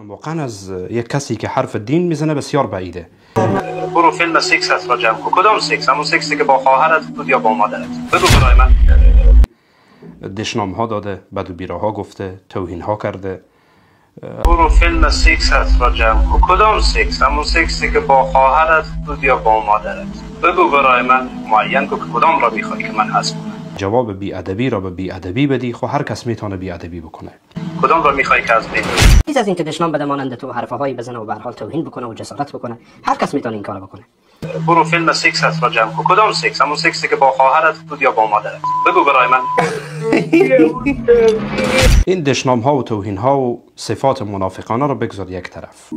واقعا از یک کسی که حرف دین میزنه بسیار بعیده. برو فیلم سکس را جمع کن. کدام سکس؟ همون سکسی که با خواهرت بود یا با مادرت؟ بگو برای من. دشنام ها داده، بد و بیراها گفته، توهین ها کرده. برو فیلم سکس را جمع کن. کدام سکس؟ همون سکسی که با خواهرت بود یا با مادرت؟ بگو برای من، معین کن که کدام را میخوای که من حذف کنم. جواب بی ادبی را به بی ادبی بدی، خب هر کس میتونه بی ادبی بکنه. کدام را میخوای که از بین؟ چیز از این که دشنام بده مانند تو حرفهایی بزنه و به هر حال توهین بکنه و جسارت بکنه، هر کس میتونه این کارو بکنه. برو فیلم سکس را جمع کن. کدام سکس؟ همون سکسی که با خواهرت بود یا با مادرت؟ بگو برای من. این دشنام ها و توهین ها و صفات منافقانه را بگذار یک طرف.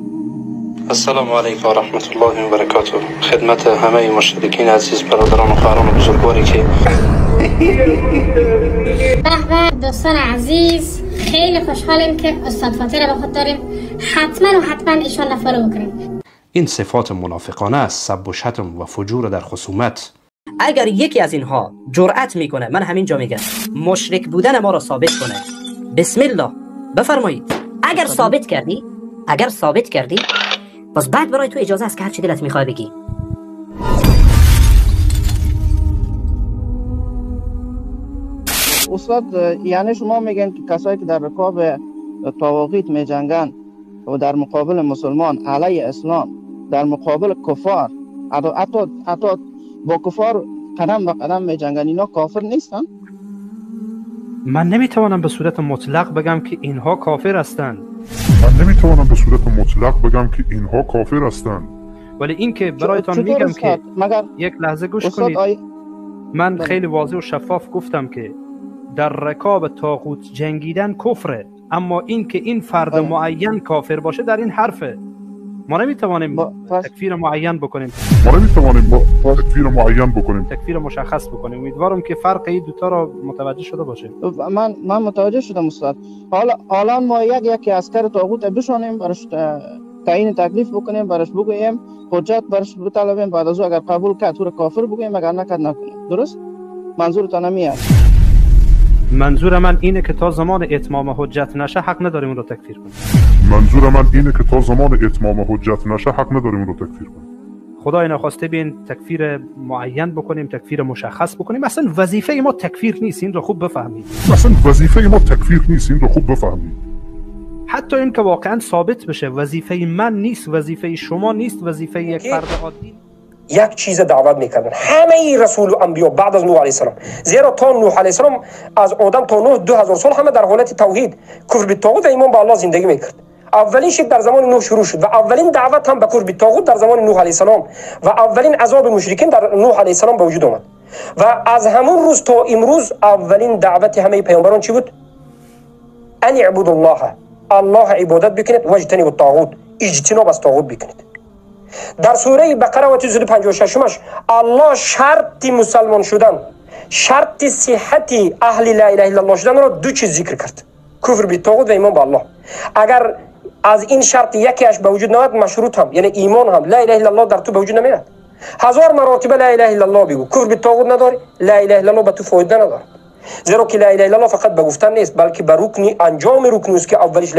السلام علیکم و رحمت الله و برکاته. خدمت همه مشترکین عزیز، برادران و خواهران بزرگواری که به دوستان عزیز، خیلی خوشحالیم که استاد فاطمه را با خود داریم. حتما و حتما ایشان را follow بکنیم. این صفات منافقانه است، سب و شتم و فجور در خصومت. اگر یکی از اینها جرأت میکنه، من همینجا میگم، مشرک بودن ما را ثابت کنه، بسم الله بفرمایید. اگر ثابت کردی، اگر ثابت کردی، باز بعد برای تو اجازه است که هر چی دلت میخواد بگی. استاد، یعنی شما میگن که کسایی که در رکاب طواغیت میجنگن و در مقابل مسلمان علیه اسلام، در مقابل کفار، حتی با کفار قدم به قدم میجنگن، اینا کافر نیستن؟ من نمیتوانم به صورت مطلق بگم که اینها کافر هستند. من نمیتوانم به صورت مطلق بگم که اینها کافر هستند. ولی اینکه برایتان میگم که یک لحظه گوش کنید. من خیلی واضح و شفاف گفتم که در رکاب طاغوت جنگیدن کفره، اما این که این فرد معین کافر باشه در این حرفه. ما نمیتوانیم تکفیر معین بکنیم. ما نمیتوانیم تکفیر معین بکنیم. تکفیر مشخص بکنیم. امیدوارم که فرق این دوتا را متوجه شده باشه. من متوجه شدم استاد. حالا ما یکی عسکر طاغوت بشانیم، براش تعیین تکلیف بکنیم، براش بگوییم حجت براش بطلبیم، بعد از او اگر قبول کرد او را کافر بگوییم، اگر نکرد نکنیم. درست؟ منظورتان همین است؟ منظور من اینه که تا زمان اتمام حجت نشه حق نداریم اون رو تکفیر کنیم. منظور من اینه که تا زمان اتمام حجت نشه حق نداریم اون رو تکفیر کنیم. خدای نخواسته بین تکفیر معین بکنیم، تکفیر مشخص بکنیم. اصلا وظیفه ما تکفیر نیست، این رو خوب بفهمید. اصلا وظیفه ما تکفیر نیست، این رو خوب بفهمید. حتی این که واقعا ثابت بشه وظیفه من نیست، وظیفه شما نیست، وظیفه یک فرد عادی. یک چیز دعوت میکردن همه رسول و انبیا بعد از نوح علیه السلام، زیرا تا نوح علیه السلام از آدم تا نوح 2000 سال همه در حالت توحید، کفر بالطاغوت و ایمان به الله زندگی میکرد. اولین شرک در زمان نوح شروع شد و اولین دعوت هم به کفر بالطاغوت در زمان نوح علیه السلام و اولین عذاب مشرکین در نوح علیه السلام به وجود آمد. و از همون روز تا امروز اولین دعوت همه پیامبران چی بود؟ ان اعبدوا الله، الله عبادت بکنید، واجتنبوا الطاغوت، اجتناب از طاغوت بکنید. در سوره بقره و 256 الله شرط مسلمان شدن، شرط صحت اهل لا اله الا الله شدن را دو چیز ذکر کرد: کفر به طاغوت و ایمان به الله. اگر از این شرط یکیش به وجود نیاد، مشروط هم یعنی ایمان هم لا اله الا الله در تو به وجود نمیاد. هزار مراتب لا اله الا الله بگو، کفر به طاغوت نداری، لا اله الا الله به تو فایده نداره. زیرا که لا اله الا الله فقط به گفتن نیست، بلکه به رکن انجام رکن است که اولش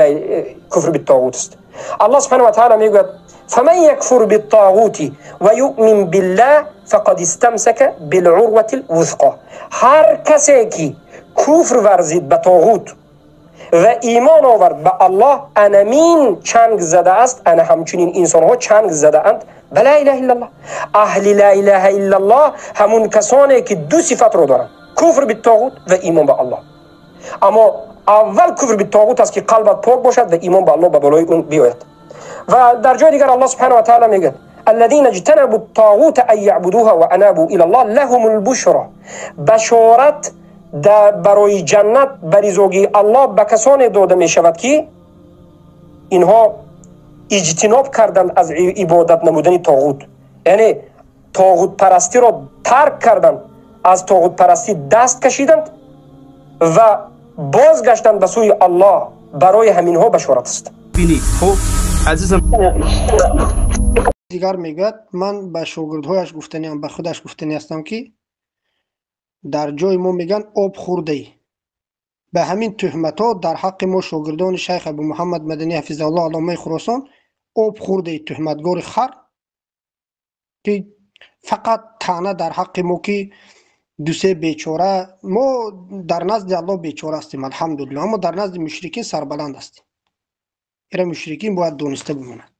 کفر به طاغوت است. الله سبحانه و تعالی میگوید فمن يكفر بالطاغوت ويؤمن بالله فقد استمسك بالعروة الوثقى. هر کسی که کفر ورزید به طاغوت و ایمان آورد به الله، انمین چنگ زده است، انا همچنین انسان ها چنگ زده اند به لا اله الا الله. اهل لا اله الا الله همون کسانی که دو صفت رو دارند: کفر بالطاغوت و ایمان به الله. اما اول کفر بالطاغوت است که قلبت پاک باشد و ایمان به الله به بالای اون بیاید. و در جای دیگر الله سبحانه و تعالی میگه الذين اجتنبوا الطاغوت ان يعبدوها وانابوا الى الله لهم البشرى. بشارت در برای جنت بریزوگی الله به کسانی داده می شود که اینها اجتناب کردند از عبادت نمودن طاغوت، یعنی طاغوت پرستی را ترک کردند، از طاغوت پرستی دست کشیدند و بازگشتند به سوی الله. برای همینها بشارت است. بینی خب عزیزم دیگر میگوید من به شاگردهایش گفتنیم، به خودش گفتنی هستم که در جای ما میگن آب خورده ای. Ба ҳамин туҳматҳо дар ҳаққи мо шогирдони шайх Абу Муҳаммад Маданӣ ҳафизаҳуллоҳ алломаи Хуросон об хӯрдаи туҳматгори хар, ки фақат таъна дар ҳаққи мо, ки ду-се бечора. Мо дар назди Аллоҳ бечора ҳастем, алҳамдулиллоҳ, аммо дар назди мушрикин сарбаланд ҳастем. Ира мушрикин бояд дониста бимонад.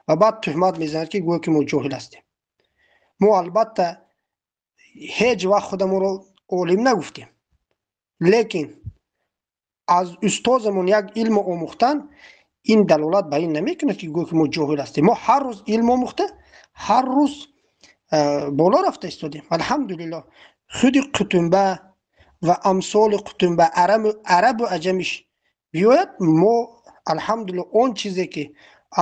Ва баъд туҳмат мезанад, ки гӯё ки мо ҷоҳил ҳастем. Мо албатта ҳеҷ вақт худамонро олим нагуфтем, лекин аз устозамон як илм омӯхтан ин далолат ба ин намекунад, ки гӯё ки мо ҷоҳил ҳастем. Мо ҳар рӯз илм омӯхта, ҳар рӯз боло рафта истодем, алҳамдулиллоҳ. Худи Қутумба ва амсоли Қутумба, арабу аҷамиш биёяд, мо алҳамдулиллоҳ он чизе ки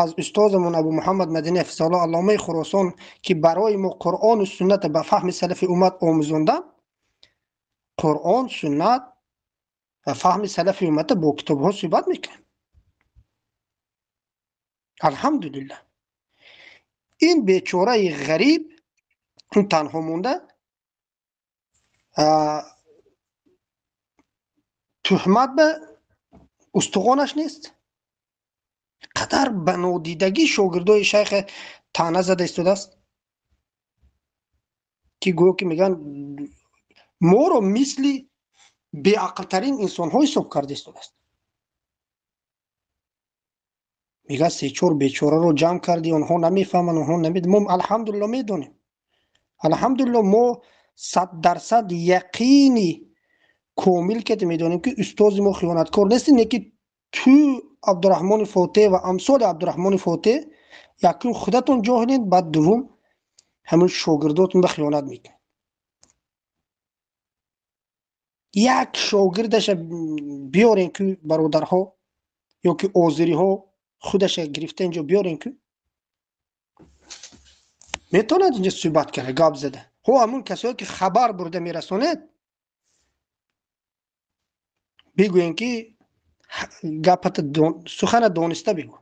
аз устозамон Абу Муҳаммад Маданӣ ҳафизаҳуллоҳ алломаи Хуросон, ки барои мо Қуръону суннат ба фаҳми салафи уммат омӯзондан, Қуръон, суннат ва фаҳми салафи уммата бо китобҳо суҳбат мекунем, алҳамдулиллоҳ. Ин бечораи ғариб, ин танҳо монда, туҳмат ба устухонаш нест. Қадар ба нодидагӣ шогирдои шайх таъна зада истодааст, ки гӯё ки мегӯянд моро мисли беақлтарин инсонҳо ҳисоб карда истодааст. Мегӯяд се-чор бечораро ҷамъ кардӣ, онҳо намефаҳманд, онҳо намед. Мо алҳамдулиллоҳ медонем, алҳамдулиллоҳ, мо 100% яқини комил ки медонем, ки устози мо хиёнаткор нест. Не ки ту Абдураҳмони Фотеҳ ва амсоли Абдураҳмони Фотеҳ якум худатон ҷоҳилед, баъд дуввум ҳамун шогирдотон ба хиёнат мекунед. Як шогирдаша биёрен, ки бародарҳо ё ки озириҳо худаша гирифта инҷо биёрен, ки метавонад инҷо суҳбат карда, гап зада. Ҳо, ҳамун касое ки хабар бурда мерасонед, бигӯен, ки гапата, сухана дониста бигӯ.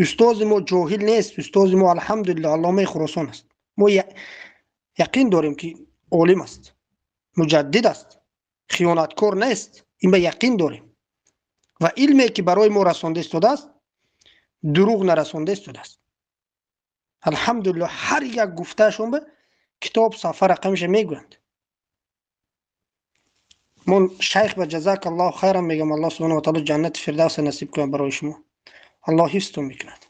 Устози мо ҷоҳил нест, устози мо алҳамдулиллоҳ алломаи Хуросон аст. Мо яқин дорем, ки олим аст, муҷаддид аст, хиёнаткор нест. Ин ба яқин дорем ва илме ки барои мо расонда истодааст, дурӯғ нарасонда истодааст, алҳамдулиллоҳ. Ҳар як гуфтаашон ба китоб, сафҳа, рақамиша мегӯянд. Мон шайх ба ҷазакаллоҳу хайран мегӯям. Аллоҳ субҳонаҳу ва таъоло ҷаннати фирдавса насиб кунад барои шумо, Аллоҳ ҳифзтон мекунад.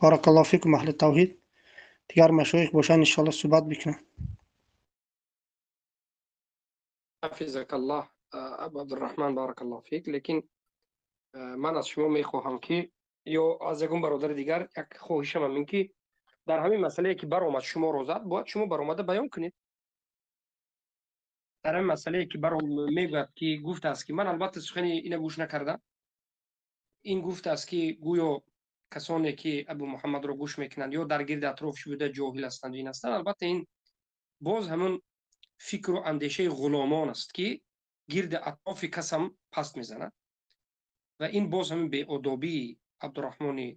Баракаллоҳу фикум, аҳли тавҳид. Дигар машоих бошанд, иншоаллоҳ суҳбат бикунанд. Ҳафизакаллоҳ, Абу Абдурраҳман, баракаллоҳу фик. Лекин ман аз шумо мехоҳам, ки ё аз ягон бародари дигар як хоҳишам ҳам ин ки дар ҳамин масъалае ки баромад, шуморо зад, бояд шумо баромада баён кунед. Дар ҳамин масъалае ки мегӯяд, ки гуфтааст, ки ман албатта сухани ина гӯш накардам, ин гуфтааст, ки гӯё касоне ки Абу Муҳаммадро гӯш мекунанд ё дар гирди атрофш буда ҷоҳил ҳастанд, ин ҳастанд. Албатта ин боз ҳамун фикру андешаи ғуломон аст, ки гирди атрофи касам паст мезанад, ва ин боз ҳамин беодобии Абдураҳмони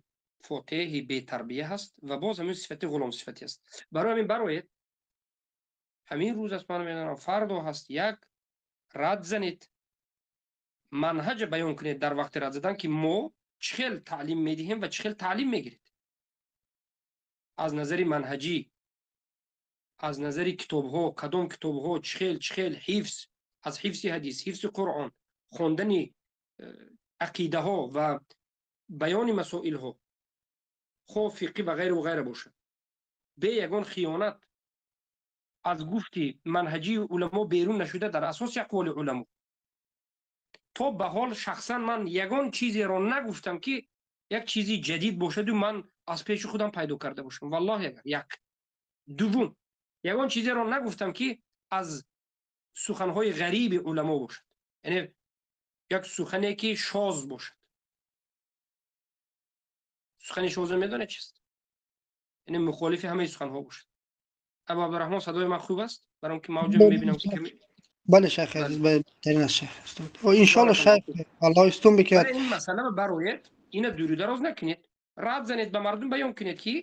Фотеҳи бетарбия ҳаст ва боз ҳамин сифати ғуломсифатӣ аст. Барои ҳамин бароед, ҳамин рӯз аст, ман медонам, фардо ҳаст, як рад занед, манҳаҷа баён кунед дар вақти рад задан, ки мо чӣ хел таълим медиҳем ва чӣ хел таълим мегиред аз назари манҳаҷӣ, аз назари китобҳо, кадом китобҳо, чӣ хел, чӣ хел ҳифз, аз ҳифзи ҳадис, ҳифзи Қуръон, хондани ақидаҳо ва баёни масоилҳо, хо фиқҳӣ ва ғайру ғайра бошад, бе ягон хиёнат, аз гуфти манҳаҷии уламо берун нашуда, дар асоси ақволи уламо. То ба ҳол шахсан ман ягон чизеро нагуфтам, ки як чизи ҷадид бошаду ман аз пеши худам пайдо карда бошам, валлоҳи. Агар як дуввум, ягон чизеро нагуфтам, ки аз суханҳои ғариби уламо бошад, яъне як сухане ки шоз бошад. Сухани шоза медонед чист? Яъне мухолифи ҳамаи суханҳо бошад. Абу Абдураҳмон, садои ман хуб аст? Баром ки мавҷа мебинам, ки каме. Бале, шайх азиз, беҳтарин аст, шайх устод. Иншоаллоҳ, шайх, Аллоҳ устун бикунад. Ин масъала бароед, ина дуру дароз накунед, рад занед, ба мардум баён кунед, ки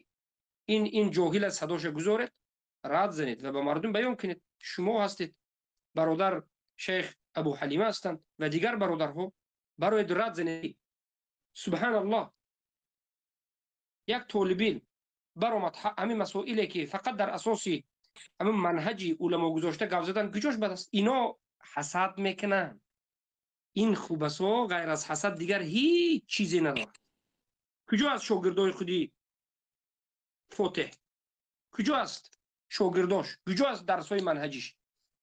ин ҷоҳил аст, садоша гузоред, рад занед ва ба мардум баён кунед. Шумо ҳастед. Бародар Шейх Абу Ҳалима ҳастанд ва дигар бародарҳо барои рад занед. Субҳаналлоҳ, як толибилм баромад ҳамин масоиле ки фақат дар асоси ҳамин манҳаҷи уламо гузошта гап задан куҷош бад аст? Ино ҳасад мекунанд. Ин хубасо ғайр аз ҳасад дигар ҳеҷ чизе надорад. Куҷо аст шогирдои худи Фотеҳ? Куҷо аст шогирдош? Куҷо аст дарсҳои манҳаҷиш?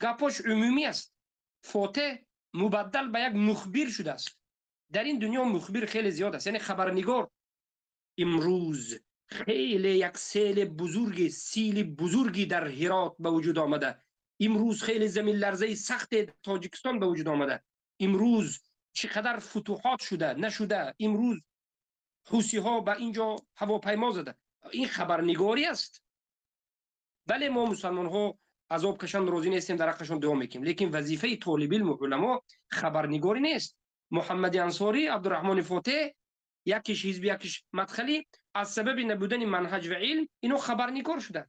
Гапош умумӣ аст. Фотеҳ мубаддал ба як мухбир шудааст. Дар ин дунё мухбир хеле зиёд аст, яъне хабарнигор. Имрӯз хеле як сели бузурги, сили бузурги дар Ҳирот ба вуҷуд омада. Имрӯз хеле заминларзаи сахте дар Тоҷикистон ба вуҷуд омада. Имрӯз чӣ қадар футуҳот шуда нашуда. Имрӯз ҳусиҳо ба инҷо ҳавопаймо зада. Ин хабарнигорӣ аст. Бале, мо мусалмонҳо азоб кашанд розӣ нестем, дар ҳаққашон дуо мекунем, лекин вазифаи толибилму уламо хабарнигорӣ нест. Муҳаммади Ансорӣ, Абдурраҳмони Фотеҳ, якиш ҳизби, якиш мадхалӣ, аз сабаби набудани манҳаҷ ва илм ино хабарнигор шуданд.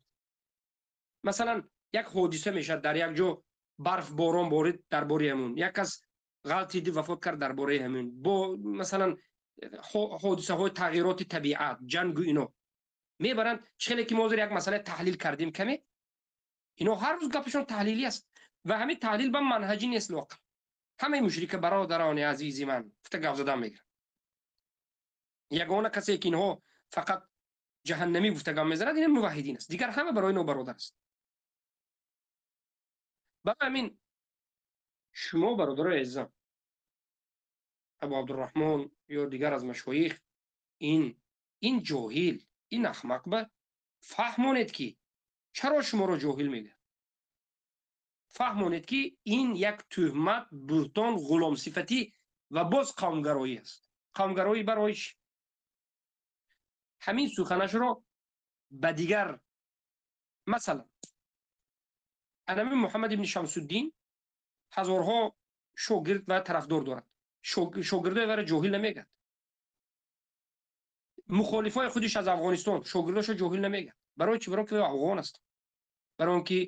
Масалан, як ҳодиса мешавад дар як ҷо, барф борон борид дар бораи ҳамун, як кас ғалтиди вафот кард дар бораи ҳамун, бо масалан ҳодисаҳои тағйироти табиат, ҷангу ино мебаранд. Чӣ хеле ки мо ҳозир як масъала таҳлил кардем каме, ино ҳар рӯз гапашон таҳлилӣ аст ва ҳамин таҳлил ба манҳаҷӣ нест. Лоақал ҳамаи мушрика бародарони азизи ман гуфта гап задан мегиранд. Ягона касе ки инҳо фақат ҷаҳаннамӣ гуфта гап мезанад, ин муваҳҳидин аст. Дигар ҳама барои инҳо бародар аст. Барои ҳамин шумо бародарои азизам, Абу Абдурраҳмон ё дигар аз машоих, ин ҷоҳил, ин аҳмақ ба фаҳмонед ки чаро шуморо ҷоҳил мегӯяд. Фаҳмонед ки ин як туҳмат, буҳтон, ғуломсифатӣ ва боз қавмгароӣ аст. Қавмгароӣ барои чӣ? Ҳамин суханашро ба дигар, масалан, анами Муҳаммад ибни Шамсуддин ҳазорҳо шогирд ва тарафдор дорад. Шогирдои вара ҷоҳил намегӯяд. Мухолифои худиш аз Афғонистон шогирдошо ҷоҳил намегӯяд. Барои чӣ? Барои ки вай афғон аст, барои он ки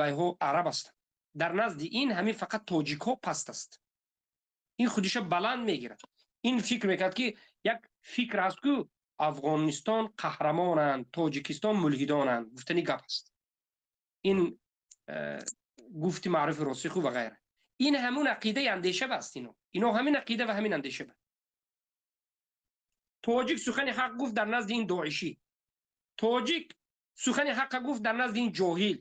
вайҳо араб ҳастанд. Дар назди ин ҳамин фақат тоҷикҳо паст аст. Ин худиша баланд мегирад. Ин фикр мекард ки як фикр аст ку Афғонистон қаҳрамонанд, Тоҷикистон мулҳидонанд, гуфтани гап аст. Ин гуфти маъруфи Росиху ва ғайра. Ин ҳамун ақидаи андеша аст. Ино ҳамин ақида ва ҳамин андеша. Тоҷик сухани ҳақ гуфт дар назди ин доишӣ, тоҷик сухани ҳаққа гуфт дар назди ин ҷоҳил.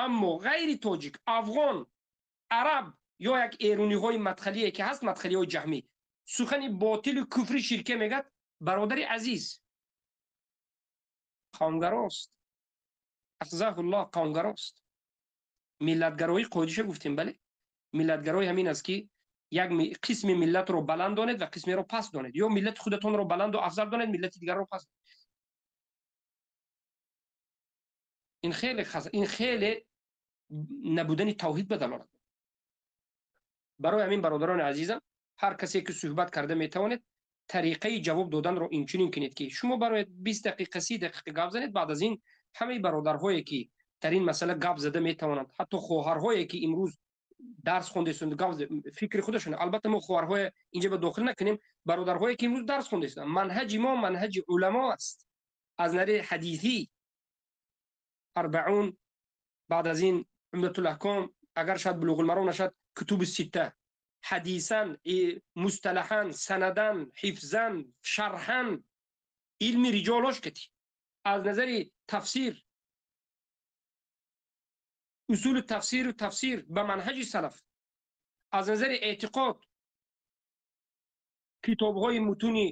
Аммо ғайри тоҷик, афғон, араб ё як эрониҳои мадхалие ки ҳаст, мадхалиҳои ҷаҳмӣ, сухани ботилу куфри ширке мегӯяд, бародари азиз қавмгарост. Ахзаҳуллоҳ, қавмгарост. Миллатгароӣ қоидаша гуфтем, бале, миллатгароӣ ҳамин аст ки як қисми миллатро баланд донед ва қисмеро паст донед, ё миллати худатонро баланду афзал донед, миллати дигарро паст. Ин хеле ин хеле набудани тавҳид ба далолат. Барои ҳамин бародарони азизам, ҳар касе ки суҳбат карда метавонед, тариқаи ҷавоб доданро инчунин кунед ки шумо барои 20 дақиқа, 30 дақиқа гап занед. Баъд аз ин ҳамаи бародарҳое ки дар ин масъала гап зада метавонанд, ҳатто хоҳарҳое ки имрӯз дарс хондесанд, гап фикри худашон, албатта мо хоҳарҳое инҷа ба дохил накунем, бародарҳое ки имрӯз дарс хондесанд, манҳаҷи мо манҳаҷи уламо аст аз назари ҳадисӣ, арбаун, баъд аз ин Умдатул аҳком, агар шояд Булуғул маром нашад, кутуби ситта, ҳадисан, мусталаҳан, санадан, ҳифзан, шарҳан, илми риҷолош кати аз назари тафсир, усули тафсиру тафсир ба манҳаҷи салаф, аз назари эътиқод, китобҳои мутуни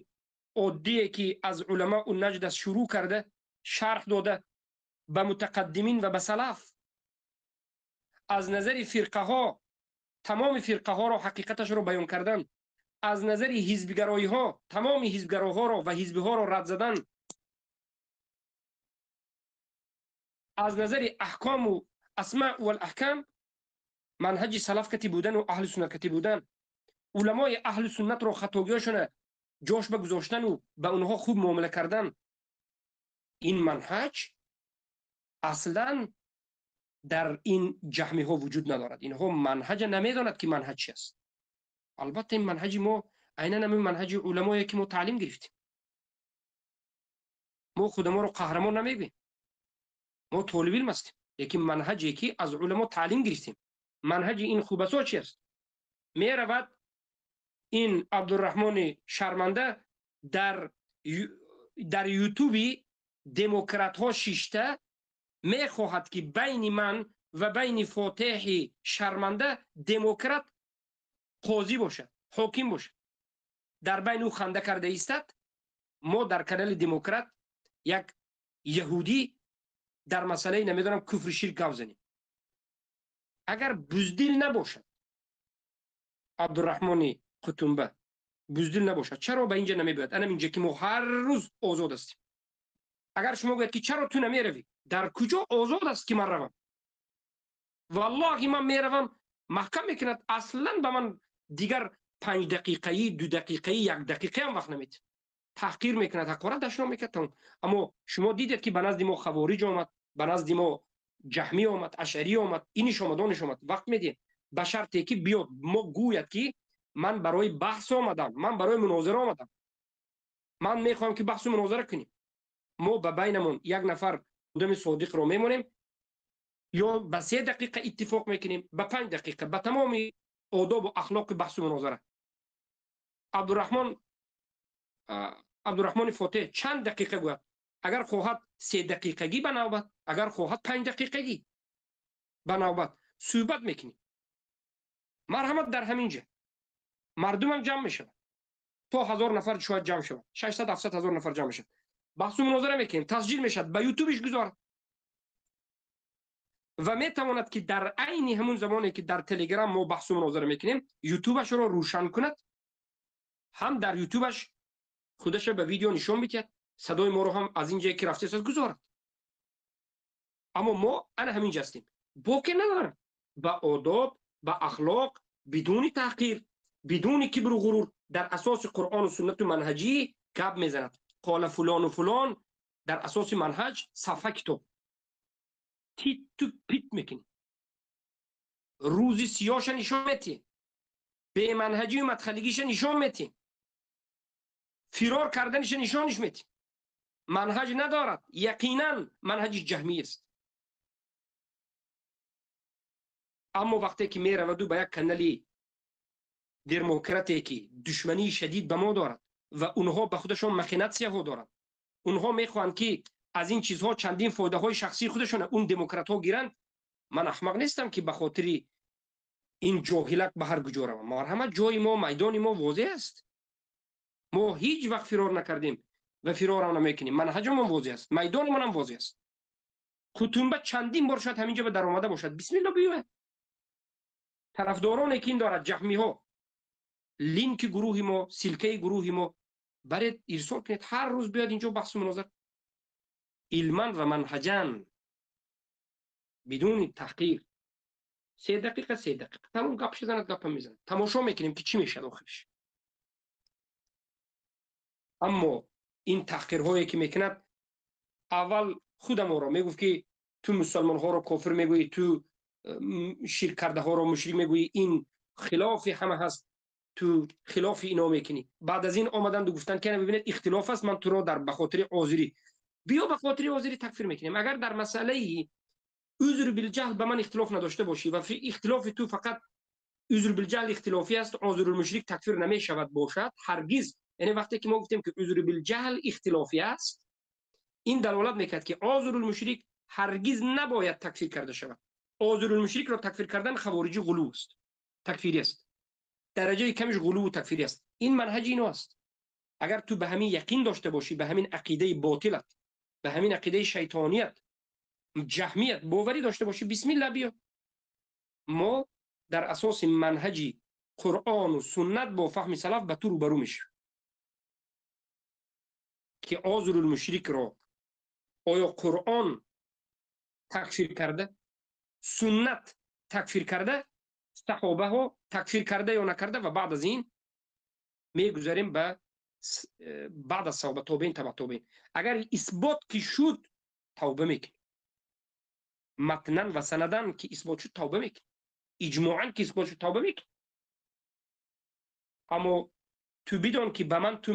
оддие ки аз уламоу наҷд аст шурӯъ карда шарҳ дода ба мутақаддимин ва ба салаф, аз назари фирқаҳо тамоми фирқаҳоро ҳақиқаташро баён кардан, аз назари ҳизбгароиҳо тамоми ҳизбгароҳоро ва ҳизбиҳоро рад задан, аз назари аҳкому асма вал аҳкам манҳаҷи салаф кати будан ва аҳли суннат кати будан, уламои аҳли суннатро хатогиҳошона ҷош ба гузоштану ба онҳо хуб муомила кардан, ин манҳаҷ аслан Дар ин ҷаҳмиҳо вуҷуд надорад. Инҳо манҳаҷа намедонад ки манҳаҷ чи аст. Албатта, ин манҳаҷи мо айнан ҳамин манҳаҷи уламое ки мо таълим гирифтем. Мо худаморо қаҳрамон намегӯем, мо толибилм ҳастем, лекин манҳаҷе ки аз уламо таълим гирифтем. Манҳаҷи ин хубасо чи аст? Меравад ин Абдурраҳмони шарманда дар Ютуби демократҳо шишта мехоҳад, ки байни ман ва байни Фотеҳи шарманда демократ қозӣ бошад, ҳоким бошад. Дар байни ӯ ханда карда истад. Мо дар канали демократ як яҳудӣ дар масъалаи, намедонам, куфри ширк гап занем. Агар буздил набошад, Абдурраҳмони Қутумба буздил набошад, чаро ба инҷа намебиёяд? Анам инҷа ки мо ҳар рӯз озод ҳастем. Агар шумо гӯяд ки чаро ту намеравӣ, дар куҷо озод аст ки ман равам? Валлоҳи, ман меравам, маҳкам мекунад. Аслан ба ман дигар 5 дақиқаӣ, 2 дақиқаӣ, як дақиқаам вақт намедиҳад. Таҳқир мекунад, ҳақорат, дашном мекунад, тамом. Аммо шумо дидед, ки ба назди мо хавориҷ омад, ба назди мо ҷаҳмӣ омад, ашарӣ омад, иниш омад, ониш омад. Вақт медиҳем, ба шарте ки биёд, мо гӯяд ки ман барои баҳс омадам, ман барои мунозира омадам, ман мехоҳам ки баҳсу мунозира кунем. Мо ба байнамон як нафар одами содиқро мемонем ё ба 3 дақиқа иттифоқ мекунем, ба 5 дақиқа, ба тамоми одобу ахлоқи баҳсу мунозира. Абдурраҳмони Фотеҳ чанд дақиқа гӯяд, агар хоҳад 3 дақиқагӣ ба навбат, агар хоҳад 5 дақиқагӣ ба навбат суҳбат мекунем. Марҳамат, дар ҳамин ҷа мардумам ҷамъ мешавад, то 1000 нафар шояд ҷамъ шавад, 600, 700 ҳазор нафар ҷамъ мешавад. Баҳсу мунозира мекунем, тасҷил мешавад, ба Ютубиш гузорад ва метавонад ки дар айни ҳамун замоне ки дар Телеграм мо баҳсу мунозира мекунем, Ютубашро рӯшан кунад, ҳам дар Ютубаш худаша ба видео нишон бидиҳад, садои моро ҳам аз ин ҷое ки рафтааст гузорад. Аммо мо ана ҳамин ҷа ҳастем, боке надорам. Ба одоб, ба ахлоқ, бидуни таҳқир, бидуни кибру ғурур, дар асоси Қуръону суннату манҳаҷӣ гап мезанад. Қола фулону фулон, дар асоси манҳаҷ, сафҳа, китоб, титу пит мекунӣ, рӯзи сиёша нишон метиҳ, беманҳаҷию мадхалигиша нишон метиҳ, фирор карданиша нишониш метиҳ. Манҳаҷ надорад, яқинан манҳаҷи ҷаҳмӣ аст. Аммо вақте ки мераваду ба як канали демократе ки душмании шадид ба мо дорад ва онҳо ба худашон махинатсияҳо доранд, онҳо мехоҳанд ки аз ин чизҳо чандин фоидаҳои шахсии худашон он демократҳо гиранд. Ман аҳмақ нестам, ки ба хотири ин ҷоҳилак ба ҳар куҷо равам. Марҳамат, ҷои мо, майдони мо возеҳ аст. Мо ҳеҷ вақт фирор накардем ва фирорам намекунем. Манҳаҷамон возеҳ аст, майдонамонам возеҳ аст. Қутумба чандин бор шояд ҳаминҷо ба даромада бошад. Бисмилло, биёяд. Тарафдороне ки ин дорад, ҷаҳмиҳо, линки гурӯҳи мо, ссылкаи гурӯҳи мо баред ирсол кунед, ҳар рӯз биёд инҷо баҳсу мунозира, илман ва манҳаҷан, бидуни таҳқир, 3 дақиқа, 3 дақиқа, тамом. Гапш занад, гапа мезанад, тамошо мекунем ки чӣ мешавад охириш. Аммо ин таҳқирҳое ки мекунад, аввал худаморо мегуфт, ки ту мусалмонҳоро кофир мегӯӣ, ту ширк кардаҳоро мушрик мегӯӣ, ин хилофи ҳама ҳаст, ту хилофи ино мекунӣ. Баъд аз ин омаданду гуфтанд, ки бибинед, ихтилоф аст, ман туро дар ба хотири озирӣ биё, ба хотири озирӣ такфир мекунем. Агар дар масъалаи узр билҷаҳл ба ман ихтилоф надошта бошӣ ва ихтилофи ту фақат узр билҷаҳл ихтилофӣ аст, озирулмушрик такфир намешавад бошад ҳаргиз. Яъне вақте ки мо гуфтем, ки узр билҷаҳл ихтилофӣ аст, ин далолат мекард, ки озирулмушрик ҳаргиз набояд такфир карда шавад. Озирулмушрикро такфир кардан хавориҷи ғулув аст, такфирӣ аст, дараҷаи камиш ғулуву такфирӣ аст. Ин манҳаҷи ино аст. Агар ту ба ҳамин яқин дошта бошӣ, ба ҳамин ақидаи ботилат, ба ҳамин ақидаи шайтоният, ҷаҳмият боварӣ дошта бошӣ, бисмилла, биё. Мо дар асоси манҳаҷи Қуръону суннат бо фаҳми салаф ба ту рӯбарӯ мешавем, ки озирулмушрикро оё Қуръон такфир карда, суннат такфир карда, саҳобаҳо такфир карда ё накарда. Ва баъд аз ин мегузарем ба баъд аз саҳоба, тобеин, таба тобеин. Агар исбот ки шуд, тавба мекунем. Матнан ва санадан ки исбот шуд, тавба мекунад, иҷмоан ки исбот шуд, тавба мекунад. Аммо ту бидон ки ба ман ту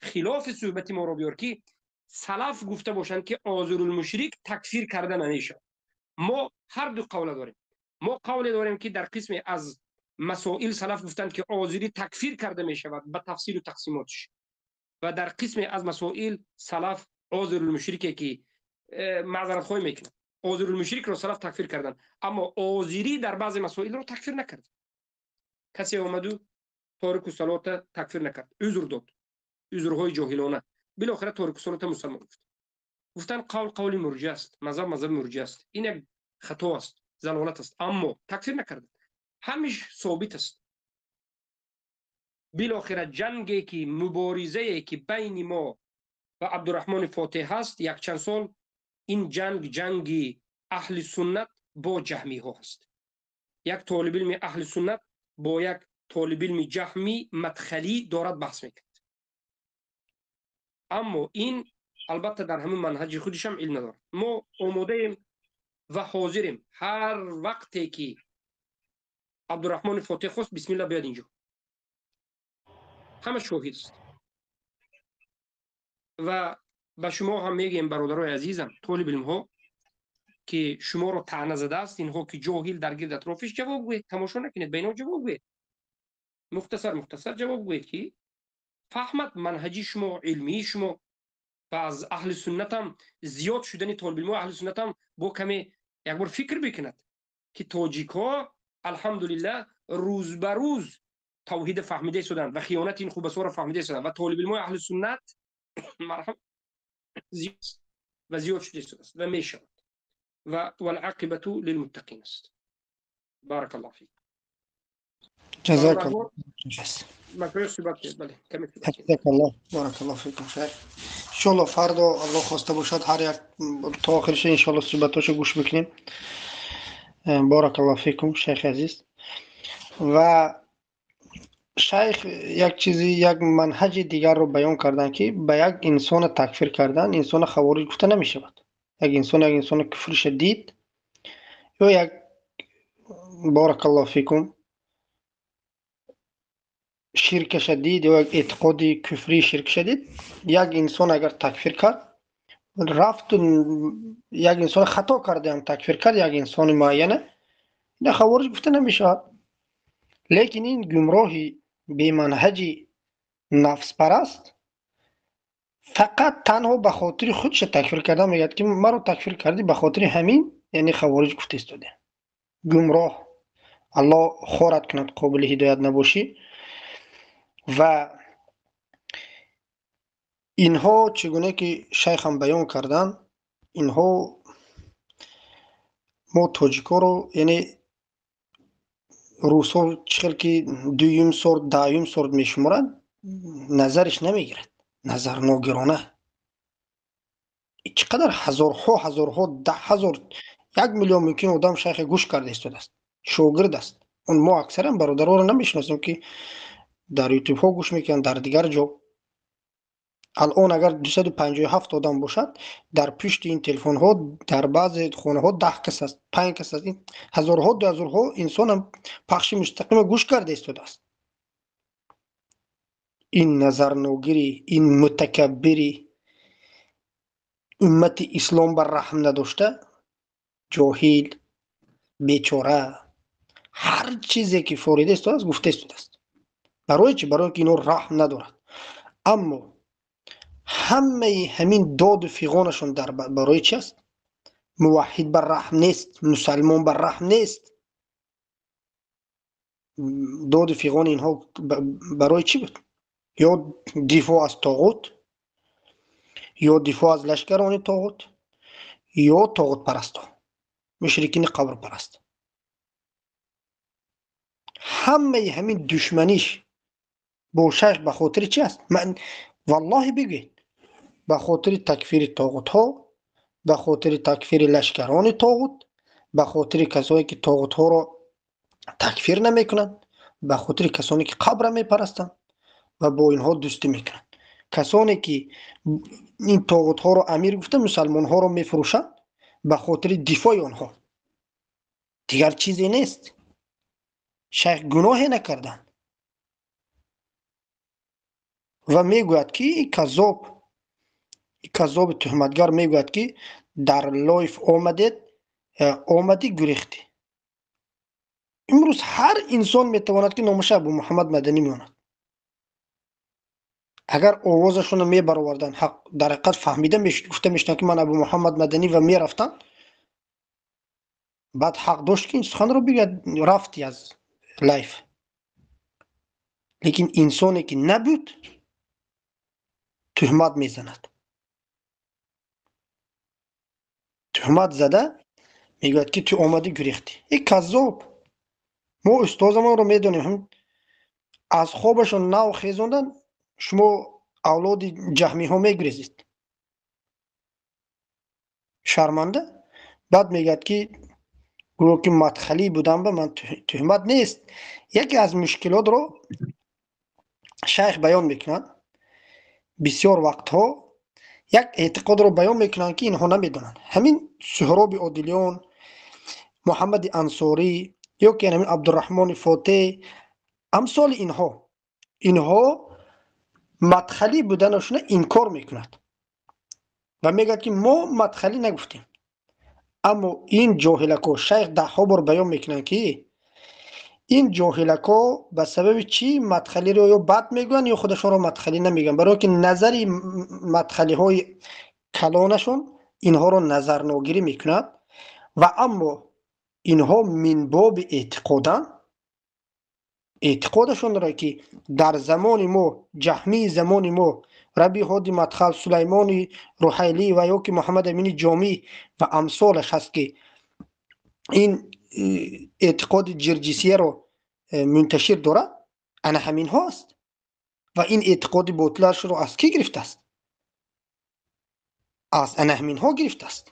хилофи суҳбати моро биёр, ки салаф гуфта бошанд, ки озирулмушрик такфир карда намешавад. Мо ҳар ду қавла дорем. Мо қавле дорем, ки дар қисме аз масоил салаф гуфтанд, ки озирӣ такфир карда мешавад ба тафсилу тақсимотиш, ва дар қисме аз масоил салаф озирулмушрике ки маъзаратхоҳӣ мекунад, озирулмушрикро салаф такфир карданд, аммо озирӣ дар баъзе масоилро такфир накард. Касе омаду торику салота такфир накард, узр дод, узрҳои ҷоҳилона. Билохира торику салота мусалмон гуфт. Гуфтанд, қавл қавли мурҷӣ аст, мазҳаб мазҳаби мурҷӣ аст. Ин як хато аст, залолат аст, аммо такфир накарданд. Ҳамиш собит аст. Билохира ҷанге ки муборизае ки байни мо ва Абдураҳмони Фотеҳ ҳаст якчанд сол, ин ҷанг ҷанги аҳли суннат бо ҷаҳмиҳо ҳаст. Як толибилми аҳли суннат бо як толибилми ҷаҳмӣ мадхалӣ дорад баҳс мекунад. Аммо ин албатта дар ҳамин манҳаҷи худишам илм надорад. Мо омодаем ва ҳозирем, ҳар вақте ки Абдураҳмони Фотеҳ хост, бисмилла, биёд инҷо, ҳама шоҳид аст. Ва ба шумо ҳам мегӯем, бародарои азизам, толибилмҳо, ки шуморо таъна задааст инҳо, ки ҷоҳил дар гирд атрофиш, ҷавоб гӯед, тамошо накунед, ба инҳо ҷавоб гӯед, мухтасар мухтасар ҷавоб гӯед, ки фаҳмад манҳаҷи шумо, илмии шумо. Ва аз аҳли суннатам зиёд шудани толибилмҳои аҳли суннатам бо каме як бор фикр бикунад, ки тоҷикҳо алҳамдулиллаҳ рӯз ба рӯз тавҳида фаҳмида истоданд ва хиёнати ин хубасоро фаҳмида истоданд, ва толибилмҳои аҳли суннат марҳам ва зиёд шуда истодааст ва мешавад, ва валақибату лилмуттақин аст. Баракаллоҳу фик. جزاك الله. حفظك الله، بارك الله فيكم شیخ. انشالله فردا الله خواسته باشد هر یک تا آخرش انشالله صحبتاشو گوش بکنیم. بارک الله فیکم شیخ عزیز. و شیخ یک چیزی، یک منهج دیگر رو بیان کردن که به یک انسان تکفیر کردن انسان خوارج گفته نمی شود. یک انسان، یک انسان کفر شدید یا یک، بارک الله فیکم، شرک شدید یا یک اعتقاد کفری شرک شدید، یک انسان اگر تکفیر کرد رفت، یک انسان خطا کرده هم تکفیر کرد یک انسان معینه، این خوارج گفته نمی شود. لیکن این گمراهی بی‌منهجی نفس پرست فقط تنها به خاطر خودش تکفیر کرده، میگه که مرا تکفیر کردی به خاطر همین، یعنی خوارج گفته استاده. گمراه، الله خورد کند، قابل هدایت نباشی. و اینها چگونه که شیخ هم بیان کردن، اینها ما тоҷикҳоро رو، یعنی روس‌ها چخل که دویم سورت دهیم سورت میشمارند، نظرش نمیگیرد، نظر ناگیرانه. چقدر هزارها هزارها ده هزار یک میلیون ممکن آدم شیخ گوش کرده ایستاده است، شاگرد است. اون ما اکثرا برادرها رو نمیشناسیم که در یوتیوب ها گوش میکنن، در دیگر جا. الان اگر 257 آدم باشد، در پشت این تلفن ها در بعض خانه ها 10 کس است، 5 کس است. این هزارها دو هزارها انسان هم پخش مستقیم گوش کرده ایستاده است. این نظرناگیری، این متکبری، امت اسلام بر رحم نداشته، جاهل، بیچاره، هر چیزی که فوریده است گفته است. برای چی؟ برای اینکه اینو رحم ندارد. اما همه همین داد و فیغانشون در برای چی است؟ موحد بر رحم نیست، مسلمان بر رحم نیست. داد و فیغان اینها برای چی بود؟ یا دفاع از طاغوت، یا دفاع از لشکران طاغوت، یا طاغوت پرست، مشرکین قبر پرست. همه همین دشمنیش با شیخ به خاطر چی است؟ من والله بگید به خاطر تکفیر طاغوت ها، به خاطر تکفیر لشکران طاغوت، به خاطر کسایی که طاغوت ها را تکفیر نمیکنند، به خاطر کسانی که قبر میپرستند و با اینها دوستی میکنند. کسانی که این طاغوت ها را امیر گفته مسلمان ها را میفروشند، ба хотири дифои онҳо, дигар чизе нест. Шайх гуноҳе накарданд ва мегӯяд ки каззоб, каззоби туҳматгар мегӯяд ки дар live омадед, омадӣ гурехтӣ. Имрӯз ҳар инсон метавонад ки номаша Абу Муҳаммад Маданӣ меонад. Агар овозашонро мебароварданд, ҳақ дар ҳақиқат фаҳмида гуфта мешуданд ки ман Абу Муҳаммад Маданӣ ва мерафтанд, баъд ҳақ дошт ки ин суханро бигӯяд, рафти аз live. Лекин инсоне ки набуд туҳмат мезанад. Туҳмат зада мегӯяд ки ту омадӣ гурехтӣ. Ин каззоб. Мо устозамонро медонем, аз хобашон нав хезондан шумо авлоди ҷаҳмиҳо мегурезед. Шарманда. Баъд мегӯяд ки гӯё ки мадхалӣ будам, ба ман туҳмат нест. Яке аз мушкилотро шайх баён мекунад. Бисёр вақтҳо як эътиқодро баён мекунанд ки инҳо намедонанд. Ҳамин Суҳроби Одилиён, Муҳаммади Ансорӣ ё ки ҳамин Абдурраҳмони Фотеҳ, амсоли инҳо, инҳо мадхалӣ буданашона инкор мекунад ва мегӯяд ки мо мадхалӣ нагуфтем. Аммо ин ҷоҳилако шайх даҳҳо бор баён мекунанд ки ин ҷоҳилако ба сабаби чӣ мадхалиро ё бад мегӯянд ё худашонро мадхалӣ намегӯянд, барое ки назари мадхалиҳои калонашон инҳоро назарногирӣ мекунад. Ва аммо инҳо минбоби эътиқоданд, эътиқодашонро ки дар замони мо, ҷаҳмии замони мо, Раби Ҳоди Мадхал, Сулаймони Руҳайлӣ ва ё ки Муҳаммад Амини Ҷомӣ ва амсолаш ҳаст ки ин эътиқоди ҷирҷисияро мунташир дорад, ана ҳаминҳо аст. Ва ин эътиқоди ботилашро аз кӣ гирифтааст? Аз ана ҳаминҳо гирифтааст.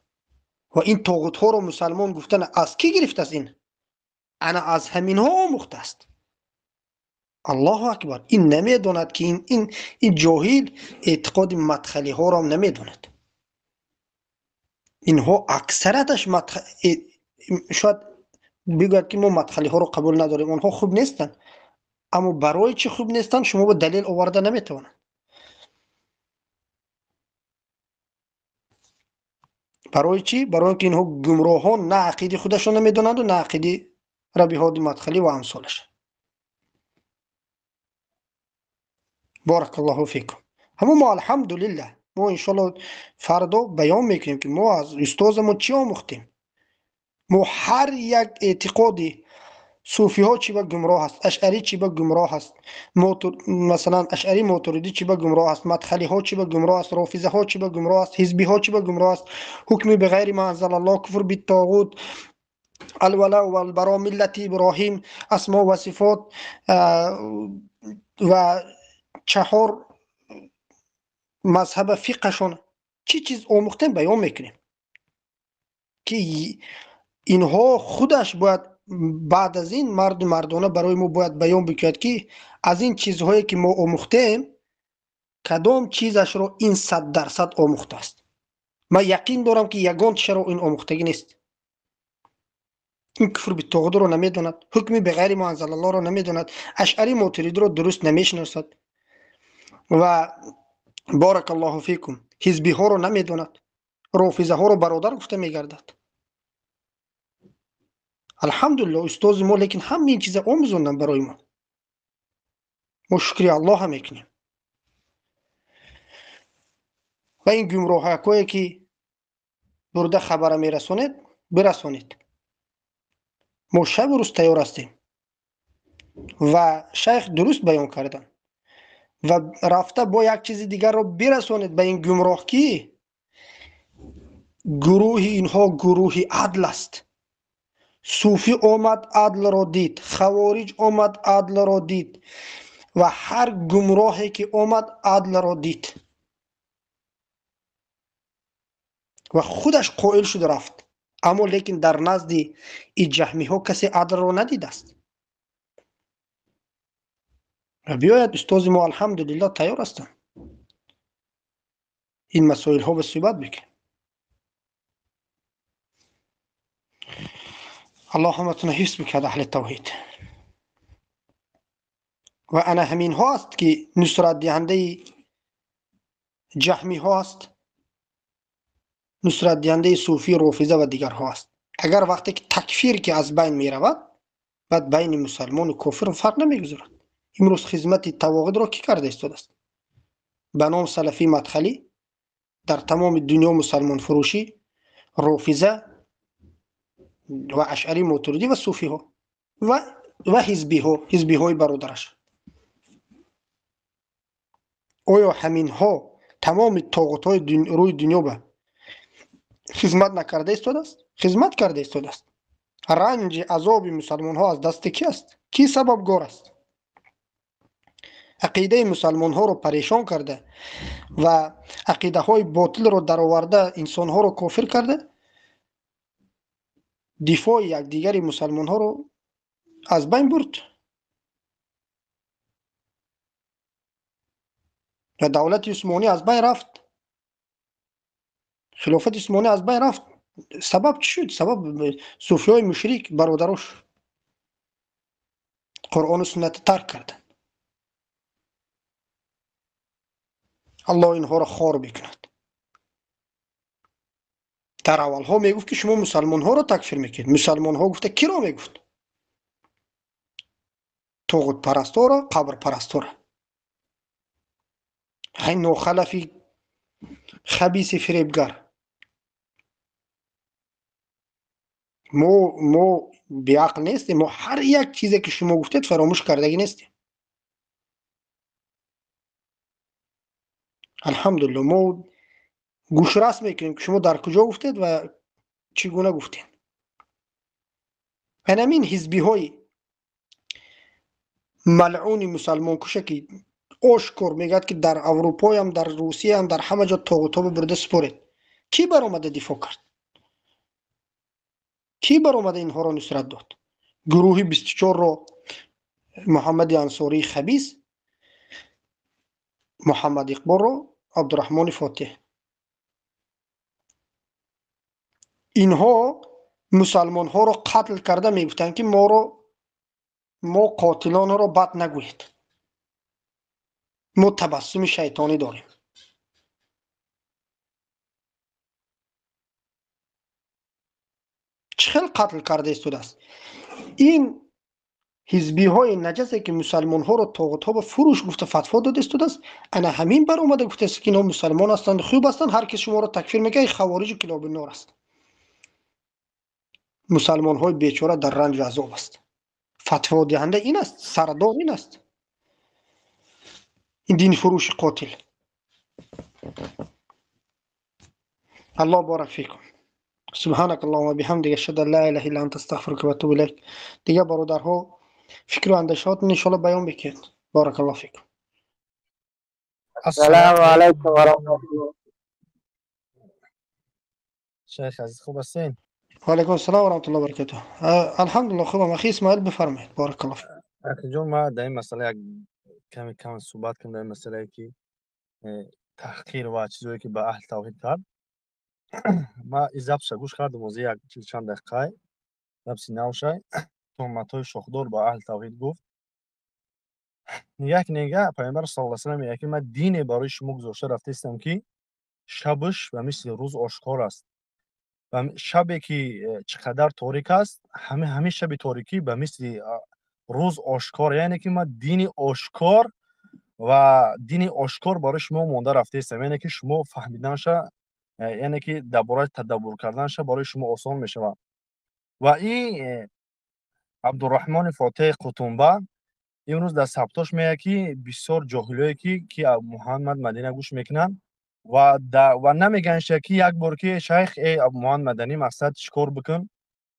Ва ин тоғутҳоро мусалмон гуфтан аз кӣ гирифтааст? Ин ана аз ҳаминҳо омӯхтааст. Аллоҳу акбар. Ин намедонад ки ин ҷоҳил эътиқоди мадхалиҳоро намедонад. Инҳо аксарияташ шояд бигӯяд ки мо мадхалиҳоро қабул надорем, онҳо хуб нестанд. Аммо барои чӣ хуб нестанд шумо ба далел оварда наметавонанд. Барои чӣ? Барои ки инҳо гумроҳон на ақиди худашон намедонанду на ақиди Раби Ҳоди Мадхалӣ ва амсолаш. Баракаллоҳу фикум. Ҳамо мо алҳамдулиллаҳ, мо иншоаллоҳ фардо баён мекунем ки мо аз устозамон чӣ омӯхтем. Мо ҳар як эътиқоди суфиҳо чӣ ба гумроҳ аст, ашъарӣ чӣ ба гумроҳ аст, масалан ашъарӣ мотуридӣ чӣ ба гумроҳ аст, мадхалиҳо чӣ ба гумроҳ аст, рофизаҳо чӣ ба гумроҳ аст, ҳизбиҳо чӣ ба гумроҳ аст, ҳукми биғайри ма анзалаллоҳ, куфр биттоғут, алвала валбаро, миллати Иброҳим, асмо ва сифот ва чаҳор мазҳаба фиқҳашон чӣ чиз омӯхтем баён мекунем ки инҳо худаш бояд баъд аз ин марду мардона барои мо бояд баён бикунад ки аз ин чизҳое ки мо омӯхтем кадом чизашро ин 100% омӯхтааст. Ман яқин дорам ки ягон чизро ин омӯхтагӣ нест. Ин куфр биттоғутро намедонад, ҳукми биғайри ма анзалаллоҳро намедонад, ашъари мотуридиро дуруст намешиносад ва баракаллоҳу фикум ҳизбиҳоро намедонад, рофизаҳоро бародар гуфта мегардад. Алҳамдулиллоҳ устози мо лекин ҳамаи ин чиза омӯзонданд барои мо. Мо шукри Аллоҳа мекунем. Ва ин гумроҳакое ки бурда хабара мерасонед, бирасонед. Мо шабу рӯз тайёр ҳастем. Ва шайх дуруст баён карданд. Ва рафта бо як чизи дигарро бирасонед ба ин гумроҳ ки гурӯҳи инҳо гурӯҳи адл аст. Суфӣ омад адлро дид, хавориҷ омад адлро дид ва ҳар гумроҳе ки омад адлро дид ва худаш қоил шуд рафт. Аммо лекин дар назди ин ҷаҳмиҳо касе адлро надидааст. Ва биёяд устози мо алҳамдулиллоҳ тайёр ҳастанд ин масоилҳо ба суҳбат бикунем. Аллоҳ ҳаматонро ҳифз бикард аҳли тавҳид. Ва ана ҳаминҳо аст ки нусратдиҳандаи ҷаҳмиҳо аст, нусратдиҳандаи суфӣ, рофиза ва дигарҳо аст. Агар вақте ки такфир ки аз байн меравад, баъд байни мусалмону кофир фарқ намегузорад. Имрӯз хизмати тавоғидро кӣ карда истодааст? Ба ном салафӣ мадхалӣ дар тамоми дунё мусалмонфурӯшӣ, рофиза ва ашъарӣ, мотуридӣ ва суфиҳо ва ҳизбиҳо, ҳизбиҳои бародараш. Оё ҳаминҳо тамоми тоғутҳои рӯи дунё ба хизмат накарда истодааст? Хизмат карда истодааст. Ранҷи азоби мусалмонҳо аз дасти ки аст? Кӣ сабабгор аст? Ақидаи мусалмонҳоро парешон карда ва ақидаҳои ботилро дароварда инсонҳоро кофир карда, дифои якдигари мусалмонҳоро аз байн бурд ва давлати усмонӣ аз байн рафт, хилофати усмонӣ аз байн рафт. Сабаб чӣ шуд? Сабаб суфиҳои мушрик бародарош Қуръону суннатро тарк карданд. Аллоҳ инҳоро хор бикунад. Дар аввалҳо мегуфт ки шумо мусалмонҳоро такфир мекунед. Мусалмонҳо гуфта киро мегуфт? Тоғутпарастҳоро, қабрпарастҳоро. Ҳай нохалафи хабиси фиребгар. Мо беақл нестем, мо ҳар як чизе ки шумо гуфтед фаромӯш кардагӣ нестем. Алҳамдулилло, мо гӯшрас мекунем ки шумо дар куҷо гуфтед ва чӣ гуна гуфтед. Ҳамин ҳизбиҳои малъуни мусалмонкуша ки ошкор мегӯяд ки дар Аврупоям, дар Русияам, дар ҳама ҷо тоғутҳо бурда супоред. Кӣ баромада дифоъ кард? Кӣ баромада инҳоро нусрат дод? Гурӯҳи 24-ро Муҳаммади Ансории хабис, Муҳаммад Иқболро Абдураҳмони Фотиҳ. Инҳо мусалмонҳоро қатл карда мегуфтанд ки мо қотилонро бад нагӯед, мо табассуми шайтонӣ дорем. Чӣ хел қатл карда истодааст? Ин ҳизбиҳои наҷасе ки мусалмонҳоро тоғутҳо ба фурӯш гуфта фатво дода истодааст, ана ҳамин баромада гуфтааст ки инҳо мусалмон ҳастанд, хуб ҳастанд, ҳар кас шуморо такфир мекунад, хавориҷу килоби нор аст. Мусалмонҳои бечора дар ранҷу азоб аст. Фатводиҳанда ин аст, сардор ин аст, ин динфурӯши қотил. Аллоҳ борак фикум. Субҳанак Аллоҳумма биҳамдика, ашҳаду ан ла илаҳа илла анта, астағфирука ва атубу илайк. Дигар бародарҳо фикру андешаҳотон иншоаллоҳ баён бикунед. Баракаллоҳ фикум. Ассалому алайкум ва раҳматуллоҳ. Шайх азиз, хуб ҳастед? Ва алайкум ассалом ва раҳматуллоҳи ва баракатуҳ. Алҳамдулиллоҳ, хубам. Ахи Исмоил, бифармоед. Баракаллоҳ. Ахи ҷон, ман дар ин масъала як каме кам суҳбат кунам, дар ин масъалае ки таҳқир ва чизое ки ба аҳли тавҳид кард. Ман ин записша гӯш кардам, ҳозир як чанд дақиқае записи навшай, туҳматҳои шохдор ба аҳли тавҳид гуфт. Нигаҳ ки нигаҳ, Пайғамбар саллаллоҳу алайҳи васаллам мегӯяд ки ман дине барои шумо гузошта рафтаистам ки шабаш ба мисли рӯз ошкор аст. Ва шабе ки чӣ қадар торик аст, ҳамин шаби торикӣ ба мисли рӯз ошкор, яъне ки ман дини ошкор ва дини ошкор барои шумо монда рафтаистам, яъне ки шумо фаҳмиданша, яъне ки дар бораи тадаббур карданша барои шумо осон мешавад. Ва ин Абдураҳмони Фотиҳи Қутумба имрӯз дар сабтош мегӯяд ки бисёр ҷоҳилое ки Муҳаммад Мадина гӯш мекунанд ва намегӯянд ки як бор ки шайх э Муҳаммад Маданӣ мақсад чӣ кор бикун,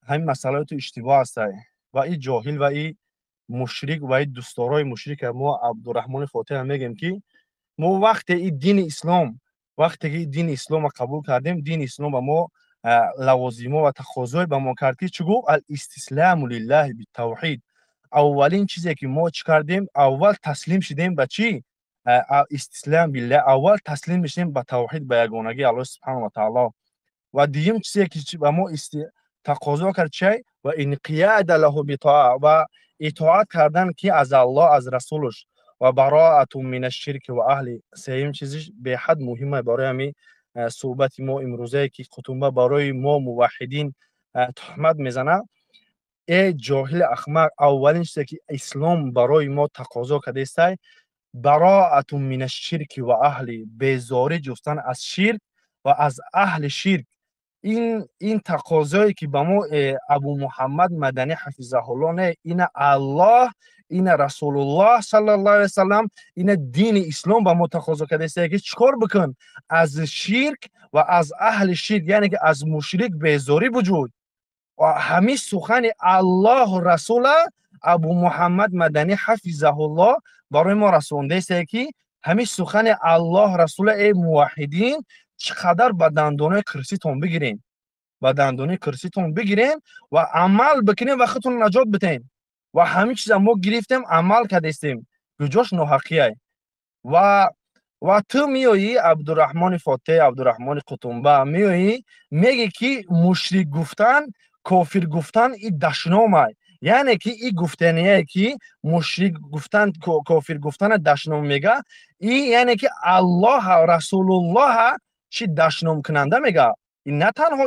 ҳамин масъалаи ту иштибоҳ ҳастай. Ва ин ҷоҳил ва ин мушрик ва ин дӯстдорои мушрик мо Абдураҳмони Фотиҳ мегӯем ки мо вақте ин дини ислом, вақте ки дини исломро қабул кардем, дини ислом ба мо лавозимо ва тақозое ба мо кард ки чӣ гуфт? Ал-истисламу лиллаҳи биттавҳид. Аввалин чизе ки мо чӣ кардем? Аввал таслим шудем ба чӣ? Истислам биллаҳ, аввал таслим мешудем ба тавҳид, ба ягонагии Аллоҳ субҳанаҳу ва таъоло. Ва дуюм чизе ки ба мо тақозо кард чӣ? Ва инқияда лаҳу битоа, ва итоат кардан ки аз Аллоҳ, аз расулаш, ва бароату мин ашширки ва аҳли. Сеюм чизиш беҳад муҳима барои ҳамин суҳбати мо имрӯзае, ки Қутумба барои мо муваҳҳидин туҳмат мезанад. Э ҷоҳили ахмақ, аввалин чизе ки ислом барои мо тақозо кардааст, бароату мин ашширки ва аҳли, безорӣ ҷустан аз ширк ва аз аҳли ширк. Ин тақозое ки ба мо Абу Муҳаммад Маданӣ ҳафизаҳуллоҳ не, ина Аллоҳ, ина Расулуллоҳ саллаллоҳу алайҳи васаллам, ина дини ислом ба мо тақозо кардааст, ки чӣ кор бикун? Аз ширк ва аз аҳли ширк, яъне ки аз мушрик безорӣ буҷуд. Ҳамин сухани Аллоҳу Расула Абу Муҳаммад Маданӣ ҳафизаҳуллоҳ барои мо расондааст, ки ҳамин сухани Аллоҳ Расула, эй муваҳҳидин, чӣ қадар ба дандонаи кирситон бигирем, ба дандонаи кирситон бигирем ва амал бикунем ва худтон наҷот битем. Ва ҳамин чиза мо гирифтем, амал кардастем, куҷош ноҳаққияй? Ва ту меоӣ, Абдураҳмони Фотеҳ, Абдураҳмони Қутумба, меоӣ мегӣ ки мушрик гуфтан, кофир гуфтан и дашномай. Яъне ки и гуфтание ки мушрик гуфтан, кофир гуфтана дашном мега, и яъне ки Аллоҳ, Расулуллоҳ чӣ дашномкунанда мега. На танҳо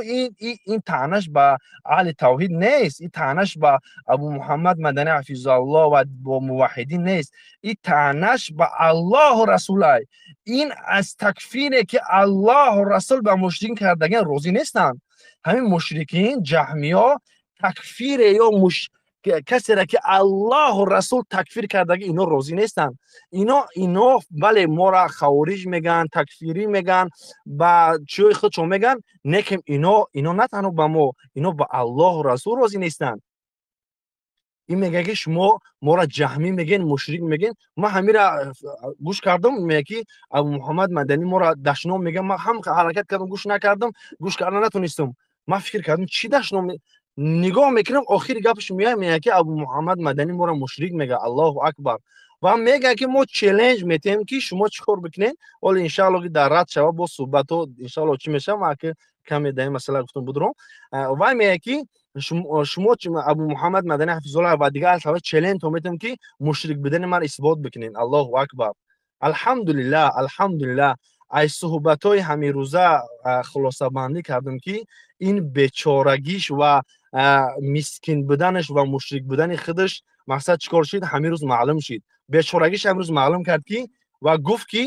ин таънаш ба аҳли тавҳид нест, ин таънаш ба Абу Муҳаммад Маданӣ ҳафизаҳуллоҳ ва бо муваҳҳидин нест, ин таънаш ба Аллоҳу Расулай. Ин аз такфире ки Аллоҳу Расул ба мушрикин кардагиан розӣ нестанд. Ҳамин мушрикин, ҷаҳмиё, такфире ё касере ки Аллоҳу Расул такфир кардаги, ино розӣ нестанд. Ино бале, мора хавориҷ мегӯянд, такфирӣ мегӯянд, ба чиҳои худшон мегӯянд, лекин ино на танҳо ба мо, ино ба Аллоҳу Расул розӣ нестанд. Ин мегӯяд ки шумо мора ҷаҳмӣ мегӯед, мушрик мегӯед. Ман ҳамира гӯш кардам, мегӯяд ки Абу Муҳаммад Маданӣ мора дашном мегӯяд. Ман ҳам ҳаракат кардам, гӯш накардам, гӯш карда натонистам. Ман фикр кардам, чӣ дашном? Нигоҳ мекунам, охири гапаш меояд, мегӯяд ки Абу Муҳаммад Маданӣ мора мушрик мегӯяд. Аллоҳу акбар. Ва мегӯяд ки мо челлендж метиҳем ки шумо чӣ кор бикунед. Ҳоло иншаалло ки дар рад шава бо суҳбатҳо иншаалло чӣ мешавад, ман ки каме дар ин масъала гуфтам будром. Вай мегӯяд ки шумо Абу Муҳаммад Маданӣ ҳафизуллоҳ ва дигар аҳли челлендж то метиҳем ки мушрик будани ман исбот бикунед. Аллоҳу акбар. Алҳамдулиллаҳ, алҳамдулиллаҳ. Аз суҳбатҳои ҳамирӯза хулосабандӣ кардам ки ин бечорагиш ва мискин буданаш ва мушрик будани худаш мақсад чӣ кор шид, ҳамин рӯз маълум шид. Бечорагиш ҳамин рӯз маълум кард ки ва гуфт ки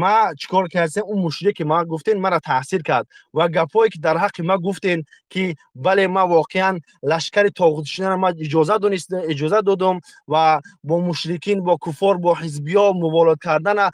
ма чӣ кор кардем, он мушрик ки ма гуфтен мара таъсир кард ва гапҳое ки дар ҳаққи ма гуфтен ки бале, ма воқеан лашкари тоғутшинара ма иҷоза додам ва бо мушрикин, бо куффор, бо ҳизбиё муволот кардана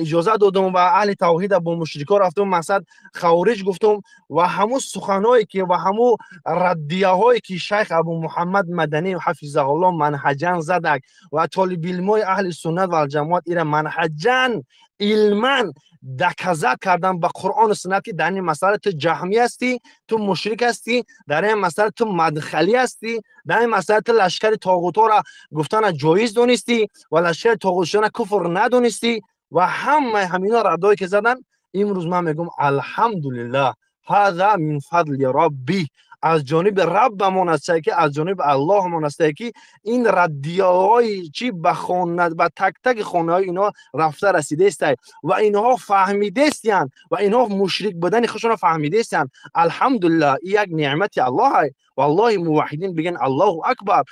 иҷоза додам ва аҳли тавҳида бо мушрикҳо рафтам, мақсад хавориҷ гуфтам. Ва ҳамун суханҳое ки ва ҳамун раддияҳое ки шайх Абу Муҳаммад Маданӣ ҳафизаҳуллоҳ манҳаҷан задак ва толибилмои аҳли суннат ва алҷамоат ира манҳаҷан илман доказат кардан ба Қуръону суннат ки дар ин масъала ту ҷаҳмӣ ҳастӣ, ту мушрик ҳастӣ, дар ин масъала ту мадхалӣ ҳастӣ, дар ин масъала ту лашкари тоғутҳоро гуфтана ҷоиз донистӣ ва лашкари тоғутшиёна куфр надонистӣ ва ҳамаи ҳамино раддое ки задан. Имрӯз ман мегӯям алҳамдулиллаҳ, ҳаза мин фадли робби, аз ҷониби Раббамон аст, ки аз ҷониби Аллоҳмон аст, ки ин раддияҳои чи ба хона, ба так-таки хонаҳои инҳо рафта расидааст ва инҳо фаҳмидастиянд ва инҳо мушрик будани худшонро фаҳмидастиянд. Алҳамдулиллаҳ, ин як неъмати Аллоҳ аст. Валлоҳи муваҳҳидин бигӯянд Аллоҳу акбар.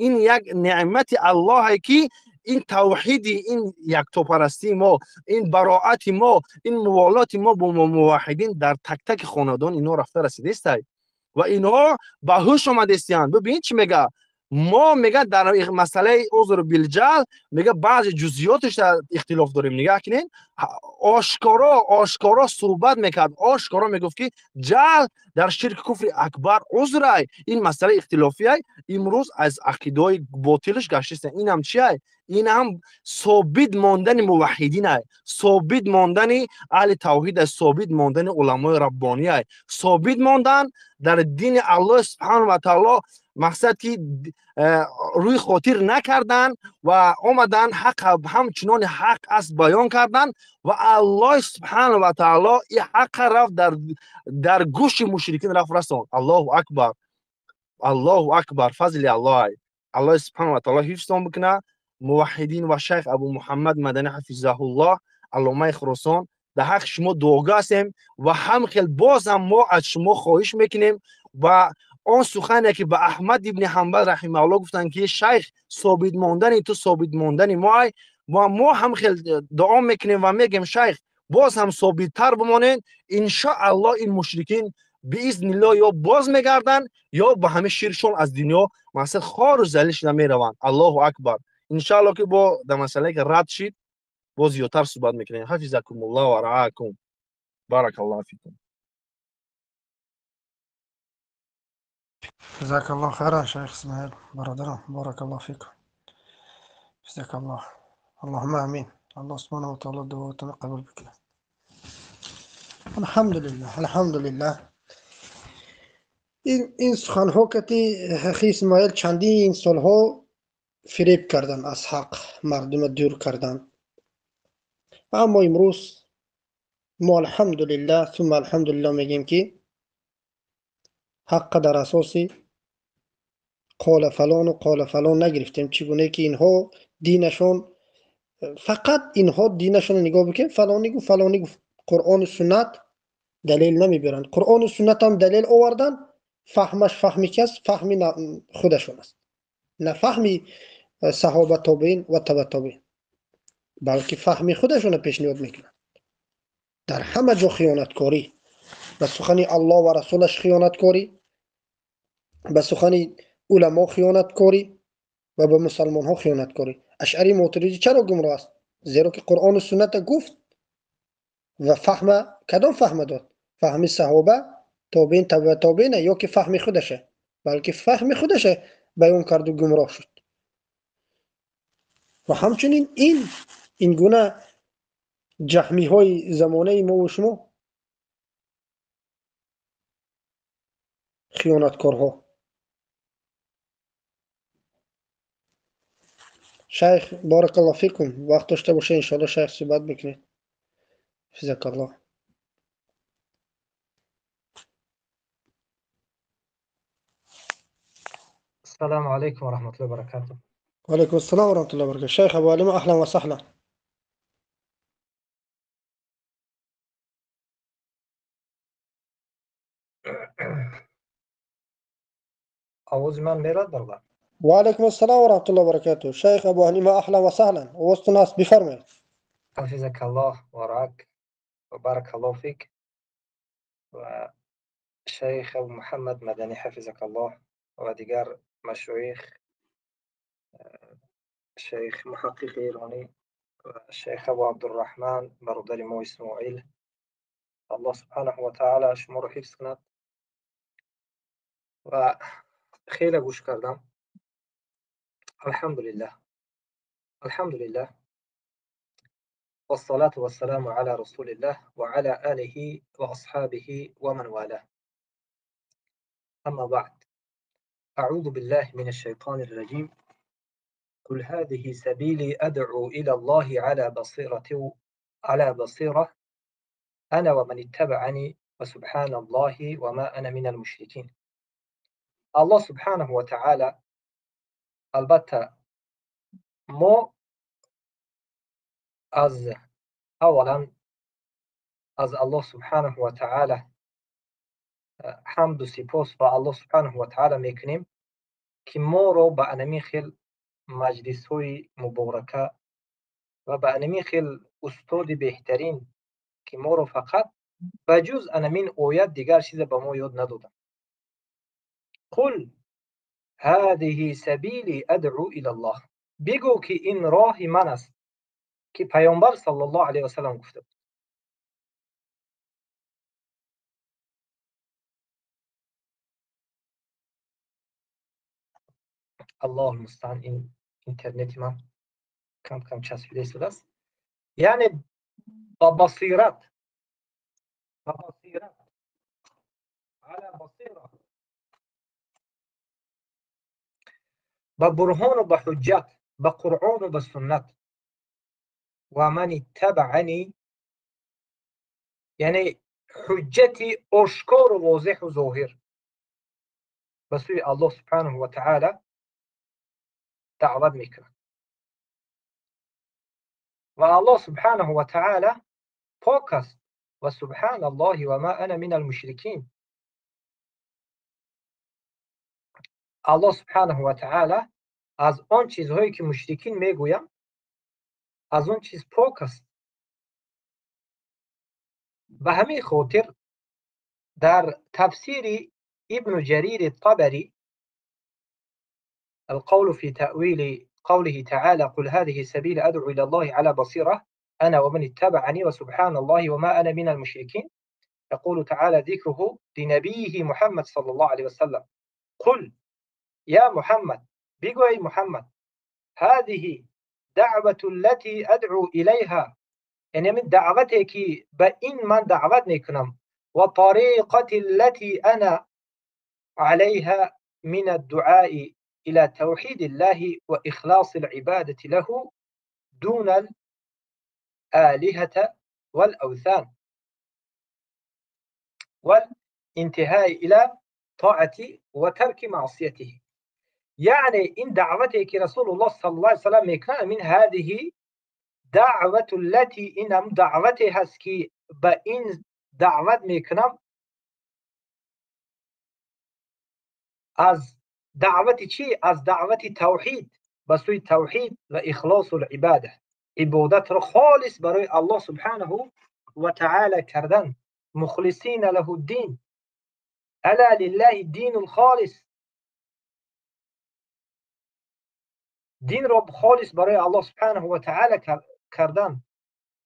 Ин як неъмати Аллоҳ аст ки ин тавҳиди, ин яктопарастии мо, ин бароати мо, ин муволоти мо бо муваҳҳидин дар так-таки хонадон инҳо рафта расидааст ва инҳо ба ҳуш омадастиянд. Бибин чӣ мега, мо мега дар масъалаи узр билҷаҳл мега баъзе ҷузъиёташ ихтилоф дорем. Нигаҳ кунед, ошкоро ошкоро суҳбат мекард, ошкоро мегуфт ки ҷаҳл дар ширки куфри акбар узрай, ин масъала ихтилофиай. Имрӯз аз ақидаҳои ботилаш гаштаст. Инам чиай? Ин ҳам собит мондани муваҳҳидин ай, собит мондани аҳли тавҳид ай, собит мондани уламои раббонӣ ай, собит мондан дар дини Аллоҳ субҳанаҳу ва таоло, мақсад ки рӯи хотир накардан ва омадан ҳақ ҳамчунони ҳақ аст баён кардан ва Аллоҳ субҳанаҳу ва таоло ин ҳаққа рафт дар гӯши мушрикин рафт расон. Аллоҳу акбар. Аллоҳу акбар, фазли Аллоҳ. Аллоҳ субҳанаҳу ва таъоло ҳифзтон бикунад. Муваҳҳидин ва шайх Абу Муҳаммад Маданӣ ҳафизаҳуллоҳ, алломаи Хуросон, дар ҳаққи шумо дуогӯ ҳастем ва ҳам хел боз ҳам мо аз шумо хоҳиш мекунем ва он сухане ки ба Аҳмад ибни Ҳанбал раҳимаҳуллоҳ гуфтанд ки шайх, собит мондани ту собит мондани мо ай, ва мо ҳам хел дуо мекунем ва мегӯем шайх, боз ҳам собиттар бимонед, иншоаллоҳ ин мушрикин биизниллоҳ ё боз мегарданд ё ба ҳамин ширкшон аз дунё масалан хору залил шуда мераванд. Аллоҳу акбар. Иншоаллоҳ ки бо дар масъалае ки рад шид боз зиёдтар суҳбат мекунем. Ҳафизакумуллоҳ ва раакум. Баракаллоҳу фикум. Ҷазакаллоҳ хайран шайх Исмоил бародарам, баракаллоҳу фикум. Ҷазакаллоҳ. Аллоҳумма амин. Аллоҳ субҳанаҳу ва таъоло дуоатонро қабул бикунад. Алҳамдулиллаҳ, алҳамдулиллаҳ. Ин суханҳо кати ҳақи Исмоил чандин солҳо фиреб кардан, аз ҳақ мардумро дур кардан. Аммо имрӯз мо алҳамдулиллаҳ сумма алҳамдулиллаҳ мегӯем ки ҳаққа дар асоси қола фалону қола фалон нагирифтем. Чӣ гуна ки инҳо динашон фақат инҳо динашонро нигоҳ бикунем, фалонӣ гуфт, фалонӣ гуфт, Қуръону суннат далел намебаранд. Қуръону суннат ҳам далел овардан, фаҳмаш фаҳми ки аст? Фаҳми худашон аст, на фаҳми саҳоба тобеин ва таба тобеин, балки фаҳми худашонро пешниҳод мекунанд. Дар ҳама ҷо хиёнаткорӣ, ба сухани Аллоҳ ва расулаш хиёнаткорӣ, ба сухани уламо хиёнаткорӣ ва ба мусалмонҳо хиёнаткорӣ. Ашъари Мотуридӣ чаро гумроҳ аст? Зеро ки Қуръону сунната гуфт ва фаҳма кадом фаҳма дод? Фаҳми саҳоба, тобеин, таба тобеина ё ки фаҳми худаша? Балки фаҳми худаша баён карду гумроҳ шуд. Ва ҳамчунин ин гуна ҷаҳмиҳои замонаи мо ва шумо хиёнаткорҳо. Шайх баракаллоҳу фикум, вақт дошта бошед иншоаллоҳ шайх суҳбат бикунед. Ҳафизакаллоҳ. Ассалому алайкум ва раҳматуллоҳи ва баракатуҳ. Ва алайкум ассалом ва раҳматуллоҳи ва баракатуҳ. Шайх Абу Алима, аҳлан ва саҳлан. Овози ман мерад бародар? Ва алайкум ассалом ва раҳматуллоҳи ва баракатуҳ. Шайх Абу Алима, аҳлан ва саҳлан. Овозтон аст, бифармоед. Ҳафизакаллоҳ ва раак ва баракаллоҳу фик. Ва шайх Абу Муҳаммад Маданӣ ҳафизакаллоҳ ва дигар машоих, шайх Муҳаққиқи Эронӣ ва шайх Абу Абдурраҳман бародари мо Исмоил, Аллоҳ субҳанаҳу ва таъоло шуморо ҳифз кунад. Ва хеле гӯш кардам. Алҳамдулиллаҳ, алҳамдулиллаҳ, вассалату вассаламу ала расулиллаҳ ва ала алиҳи ва асҳобиҳи ва ман валаҳ. Амма баъд, аъузу биллаҳи минаш шайтонир раҷим. Қул ҳазиҳи сабили адъу ила Аллоҳи ала басира ана ва ман иттабаъани ва субҳаналлоҳи ва ма ана минал мушрикин. Аллоҳ субҳанаҳу ва таъоло, албатта мо аз аввалан аз Аллоҳ субҳанаҳу ва таъоло ҳамду сипос ба Аллоҳ субҳанаҳу ва таъоло мекунем ки моро ба анамин хел маҷлисҳои муборака ва ба анамин хел устоди беҳтарин ки моро фақат ба ҷуз анамин оят дигар чизе ба мо ёд надоданд. Қул ҳазиҳи сабили адъу илаллоҳ. Бигӯ ки ин роҳи ман аст ки паёмбар саллаллоҳу алайҳи васаллам гуфта буд. Аллоҳу мустаъан, ин интернети ман кам кам часпида истодааст. Яъне ба басират, ба басират, ала басира, ба бурҳону ба ҳуҷҷат, ба Қуръону ба суннат. Ва ман иттабаъани, яъне ҳуҷҷати ошкору возеҳу зоҳир. به سوی الله سبحانه و تعالی دعوت میکنند. و الله سبحانه و تعالی پاک است و سبحان الله و ما انا من المشرکین. الله سبحانه و تعالی از آن چیزهایی که مشرکین میگویند از آن چیز پاک است. به همین خاطر در تفسیر ابن جرير الطبري القول في تأويل قوله تعالى قل هذه سبيل أدعو إلى الله على بصيرة أنا ومن اتبعني وسبحان الله وما أنا من المشركين، يقول تعالى ذكره لنبيه محمد صلى الله عليه وسلم قل يا محمد، بگوی محمد، هذه دعوة التي أدعو إليها، یعنی من دعوتی که به این من دعوت میکنم، و طریقة التي أنا عليها من الدعاء إلى توحيد الله وإخلاص العبادة له دون الآلهة والأوثان والانتهاء إلى طاعة وترك معصيته. یعنی این دعوتی که رسول الله صلی الله علیه وسلم میکنه من هذه دعوة التي، اینم دعوتی هست که به این دعوت میکنم، از دعوت چی؟ از دعوت توحید، به سوی توحید و اخلاص العباده، عبادت را خالص برای الله سبحانه و تعالی کردن، مخلصین له الدین، الا لله الدین الخالص، دین را خالص برای الله سبحانه و تعالی کردن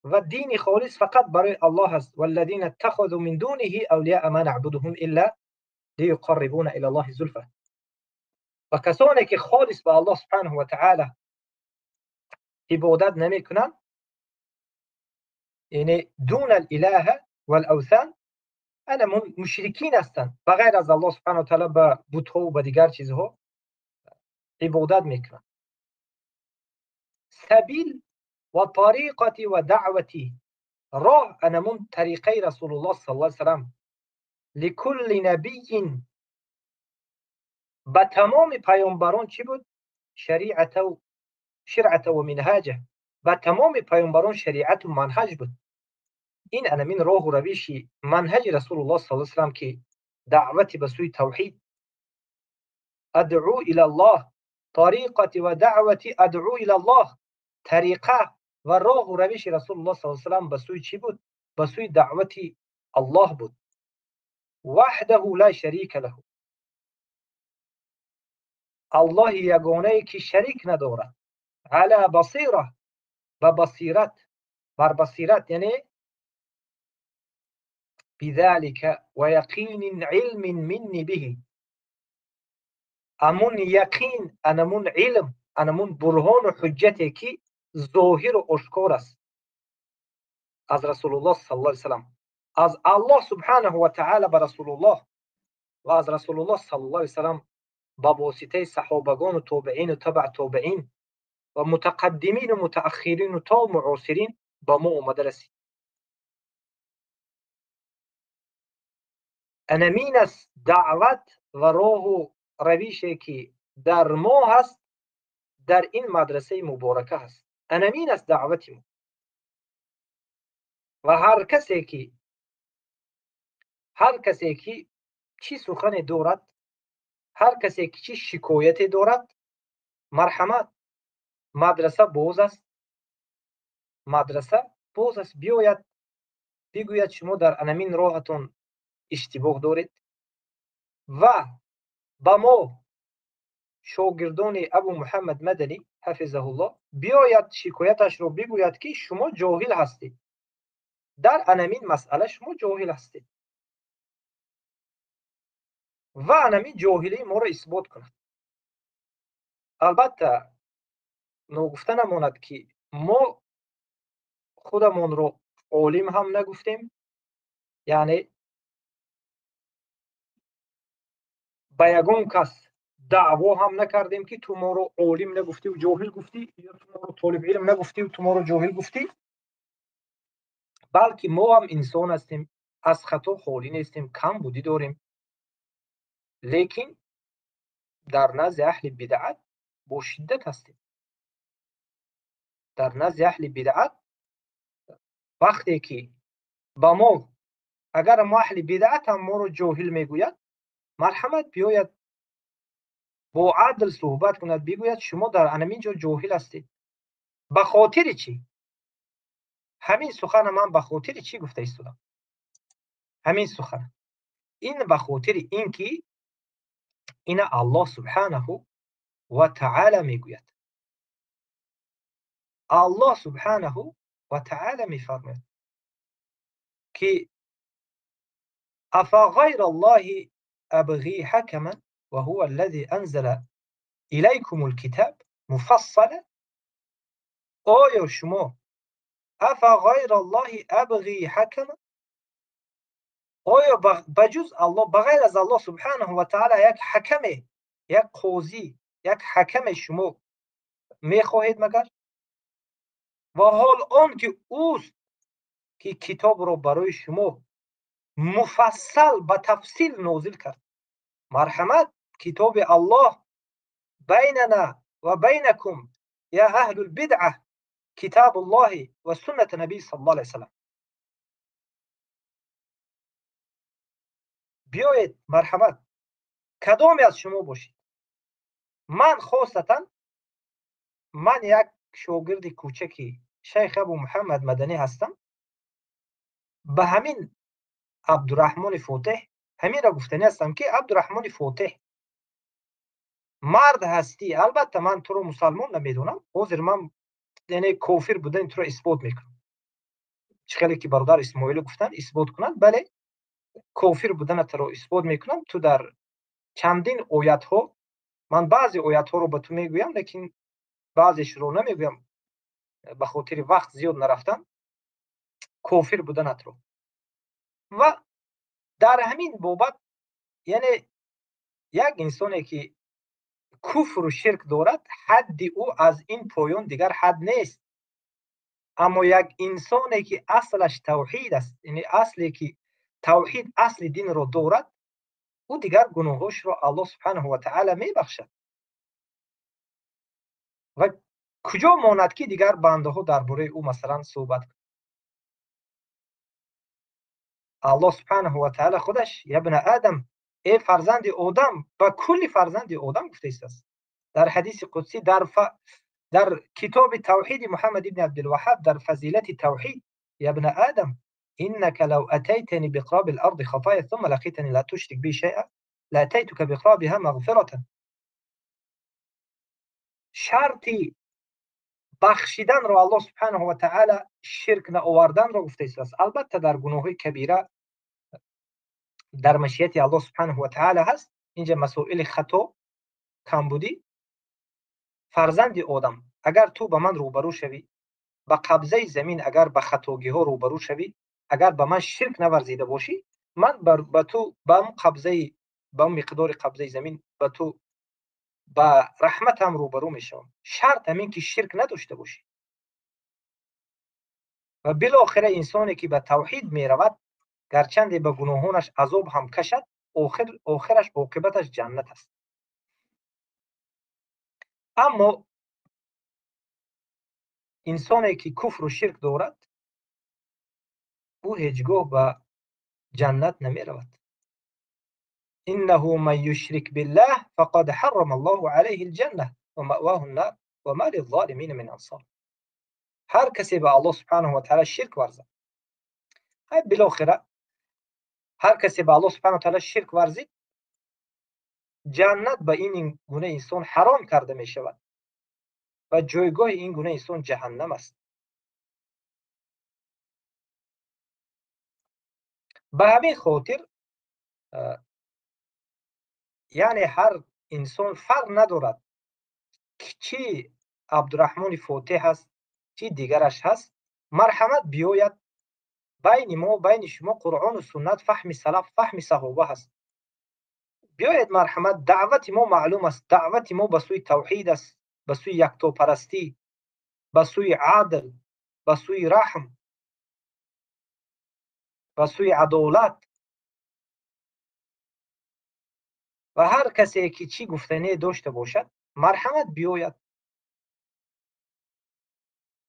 و دین خالص فقط برای الله است. والذین اتخذوا من دونه اولیاء ما نعبدهم الا لیقربونا الی الله زلفا. و کسانی که خالص به الله سبحانه و تعالی عبادت نمیکنند، یعنی دون الاله والاوثان، انا مشرکین هستند، بغیر از الله سبحانه و تعالی به بت‌ها و به دیگر چیزها عبادت میکنند. سبیل و طریقتی و دعوتی، راه انمون طریقه رسول الله صلی الله علیه وسلم، لکل نبی، به تمام پیامبران چی بود؟ شریعت و شرعت و منهاجه، به تمام پیامبران شریعت و منهج بود. این انمین راه و روش منهج رسول الله صلی الله علیه وسلم که دعوت به سوی توحید، ادعو الی الله، طریقتی و دعوتی ادعو الی الله، طریقه و راه و روش رسول الله صلی الله علیه وسلم به سوی چی بود؟ به سوی دعوت الله بود. وحده لا شریک له، الله یگانه که شریک ندارد. علی بصیره، و بصیرت، بر بصیرت، یعنی بذلك و یقین علم منی به، امون یقین، انمون علم، انمون برهان و حجتی که ظاهر و آشکار است از رسول الله صلی الله علیه وسلم، از الله سبحانه و تعالی به رسول الله و از رسول الله صلی الله علیه وسلم با واسطه صحابگان و تابعین و تبع تابعین و متقدمین و متأخرین و تا معاصرین با ما اومده رسید. انمین است دعوت و راه و روشی که در ما هست، در این مدرسه مبارکه هست. انمین است دعوت ما. و هر کسی که چی سخن دارد، هر کسی که چی شکایت دارد، مرحمت، مدرسه باز است، مدرسه باز است، بیاید بگوید شما در انمین راهتون اشتباه دارید و با ما شاگردان ابو محمد مدنی حفظه الله بیاید شکایتش رو بگوید که شما جاهل هستید، در انمین مسئله شما جاهل هستید و انمین جاهلی ما رو اثبات کند. البته ناگفته نماند که ما خودمان رو عالم هم نگفتیم، یعنی به یگان کس دعوا هم نکردیم که تو ما رو عالم نگفتی و جاهل گفتی، یا تو ما رو طالب علم نگفتی و تو ما رو جاهل گفتی، بلکه ما هم انسان هستیم، از خطا خالی نیستیم، کم بودی داریم، لیکن Дар назди аҳли бидъат бо шиддат ҳастем. Дар назди аҳли бидъат вақте ки ба мо, агар мо аҳли бидъат ҳам моро ҷоҳил мегӯяд, марҳамат биёяд бо адл суҳбат кунад, бигӯяд шумо дар анамин ҷо ҷоҳил ҳастед. Ба хотири чӣ? Ҳамин сухана ман ба хотири чӣ гуфта истодам? Ҳамин сухана. Ин ба хотири ин ки ина Аллоҳ субҳанаҳу ва таъала мегӯяд. Аллоҳ субҳанаҳу ва таъала мефармояд ки афа ғайра Аллоҳи абғӣ ҳакаман ва ҳува аллазӣ анзала илайкумул китаб муфассала. Оё шумо афа ғайра Аллоҳи абғӣ ҳакаман, оё ба ҷуз Аллоҳ, ба ғайр аз Аллоҳ субҳанаҳу ва таъала як ҳакаме, як қозӣ, як ҳакаме шумо мехоҳед магар? Ва ҳол он ки ӯст ки китобро барои шумо муфассал ба тафсил нозил кард. Марҳамат, китоби Аллоҳ байнана ва байнакум я аҳлул бидъа китобуллоҳи ва суннати набӣ саллаллоҳу алайҳи васаллам. Биёед марҳамат, кадоме аз шумо бошед. Ман хосатан ман як шогирди кӯчаки шайх Абу Муҳаммад Маданӣ ҳастам. Ба ҳамин Абдураҳмони Фотеҳ ҳаминро гуфтанӣ ҳастам ки Абдураҳмони Фотеҳ мард ҳастӣ, албатта ман туро мусалмон намедонам, ҳозир ман яъне кофир будани туро исбот мекунам. Чӣ хеле ки бародар Исмоило гуфтанд, исбот кунанд, бале кофир буданатро исбот мекунам. Ту дар чандин оятҳо, ман баъзе оятҳоро ба ту мегӯям, лекин баъзешро намегӯям ба хотири вақт зиёд нарафтан, кофир буданатро. Ва дар ҳамин бобат яъне як инсоне ки куфру ширк дорад, ҳадди ӯ аз ин поён дигар ҳад нест. Аммо як инсоне ки аслаш тавҳид аст, яъне асле ки тавҳид асли динро дорад, ӯ дигар гуноҳҳошро Аллоҳ субҳанаҳу ва таъала мебахшад. Ва куҷо монад ки дигар бандаҳо дар бораи ӯ масалан суҳбат кунанд? Аллоҳ субҳанаҳу ва таъала худаш я ибна Адам, эй фарзанди Одам, ба кулли фарзанди Одам гуфта истааст. Дар ҳадиси қудсӣ, дар китоби тавҳиди Муҳаммад ибни Абдулваҳҳаб, дар фазилати тавҳид, я ибна Адам иннака лав атайтани биқраби л-арди хатоя сумма лақитани ла тушрик би шайъа ла атайтука биқрабиҳа мағфиратан. Шарти бахшиданро Аллоҳ субҳанаҳу ва таъала ширк наоварданро гуфта истааст. Албатта дар гуноҳҳои кабира дар машияти Аллоҳ субҳанаҳу ва таъала ҳаст. Инҷа масоили хато, камбудӣ. Фарзанди Одам, агар ту ба ман рӯбарӯ шавӣ, ба қабзаи замин агар ба хатогиҳо рӯбарӯ шавӣ, агар ба ман ширк наварзида бошӣ, ман ба ту ба қабзаи, ба миқдори қабзаи замин ба ту ба раҳматам рӯбарӯ мешавам. Шарт ҳамин ки ширк надошта бошӣ. Ва билохира инсоне ки ба тавҳид меравад, гарчанде ба гуноҳонаш азоб ҳам кашад, охираш оқибаташ ҷаннат аст. Аммо инсоне ки куфру ширк дорад, ӯ ҳеҷ гоҳ ба ҷаннат намеравад. Иннаҳу ман юшрик биллаҳ фақад ҳаррама Аллоҳу алайҳи л-ҷанна ва маъвоҳу н-нор ва ма лиззолимина мин ансор. Ҳар касе ба Аллоҳ субҳанаҳу ва таъала ширк варзад, билохира ҳар касе ба Аллоҳ субҳанаҳу ва таъала ширк варзид, ҷаннат ба ин гуна инсон ҳаром карда мешавад ва ҷойгоҳи ин гуна инсон ҷаҳаннам аст. Ба ҳамин хотир яъне ҳар инсон фарқ надорад ки чӣ Абдураҳмони Фотеҳ ҳаст, чӣ дигараш ҳаст, марҳамат биёяд байни мо, байни шумо Қуръону суннат, фаҳми салаф, фаҳми саҳоба ҳаст. Биёед марҳамат, даъвати мо маълум аст, даъвати мо ба сӯи тавҳид аст, ба сӯи яктопарастӣ, ба сӯи адл, ба сӯи раҳм, ба сӯи адолат. Ва ҳар касе ки чӣ гуфтане дошта бошад, марҳамат биёяд.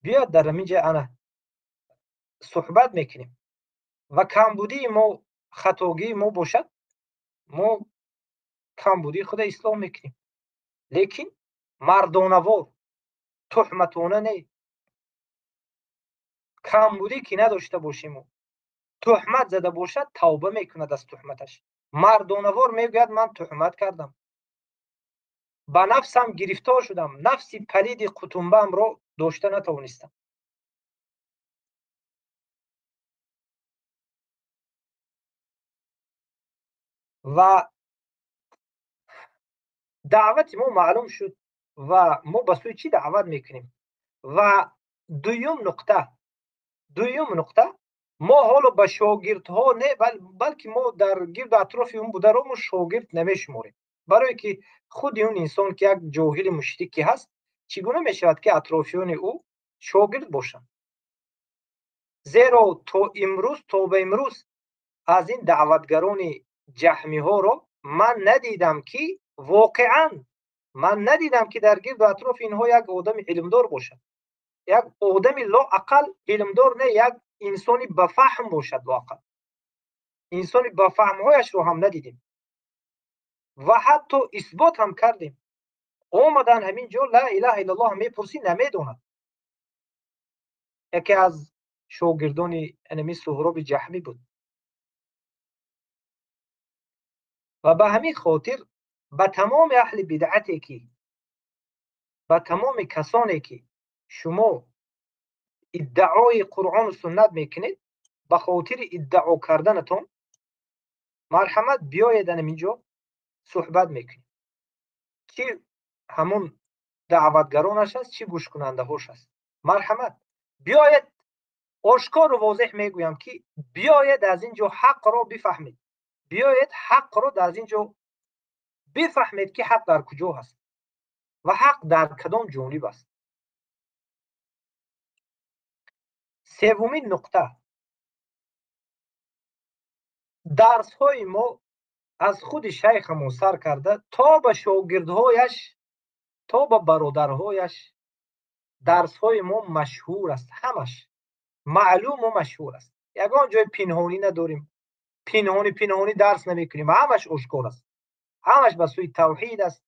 Биёяд дар ҳамин ҷа ана суҳбат мекунем. Ва камбудии мо, хатогии мо бошад, мо камбудии худа ислоҳ мекунем. Лекин мардонавор, туҳматона не. Камбудӣ ки надошта бошем, туҳмат зада бошад, тавба мекунад аз туҳматаш. Мардонавор мегӯяд ман туҳмат кардам, ба нафсам гирифтор шудам, нафси палиди қутумбаамро дошта натавонистам. Ва даъвати мо маълум шуд ва мо ба сӯи чӣ даъват мекунем. Ва дуюм нуқта, мо ҳоло ба шогирдҳо не, балки мо дар гирду атрофи он бударо мо шогирд намешуморем. Барое ки худи он инсон ки як ҷоҳили мушрик ки ҳаст, чӣ гуна мешавад ки атрофиёни ӯ шогирд бошанд? Зеро то имрӯз, то ба имрӯз аз ин даъватгарони ҷаҳмиҳоро ман надидам ки воқеан ман надидам ки дар гирду атрофи инҳо як одами илмдор бошад. Як одами лоақал илмдор не, як инсони ба фаҳм бошад лоақал. Инсони ба фаҳмҳояшро ҳам надидем. Ва ҳатто исбот ҳам кардем. Омадан ҳамин ҷо ла илаҳа иллаллоҳ мепурсӣ, намедонад. Яке аз шогирдони анами Суҳроби Ҷаҳмӣ буд. Ва ба ҳамин хотир ба тамоми аҳли бидъате ки, ба тамоми касоне ки шумо иддаои Қуръону суннат мекунед, ба хотири иддао карданатон марҳамат биёед ҳамин ҷо суҳбат мекунем. Ки ҳамон даъватгаронаш аст, чӣ гӯшкунандаҳош аст. Марҳамат биёед, ошкору возеҳ мегӯям ки биёед аз ин ҷо ҳақро бифаҳмед. Биёед ҳақро аз ин ҷо бифаҳмед ки ҳақ дар куҷо ҳаст ва ҳақ дар кадом ҷониб аст. Севумин нуқта, дарсҳои мо аз худи шайхамон сар карда то ба шогирдҳояш, то ба бародарҳояш дарсҳои мо машҳур аст. Ҳамаш маълуму машҳур аст. Ягон ҷои пинҳонӣ надорем. Пинҳонӣ пинҳонӣ дарс намекунем. Ҳамаш ошкор аст. Ҳамаш ба сӯи тавҳид аст.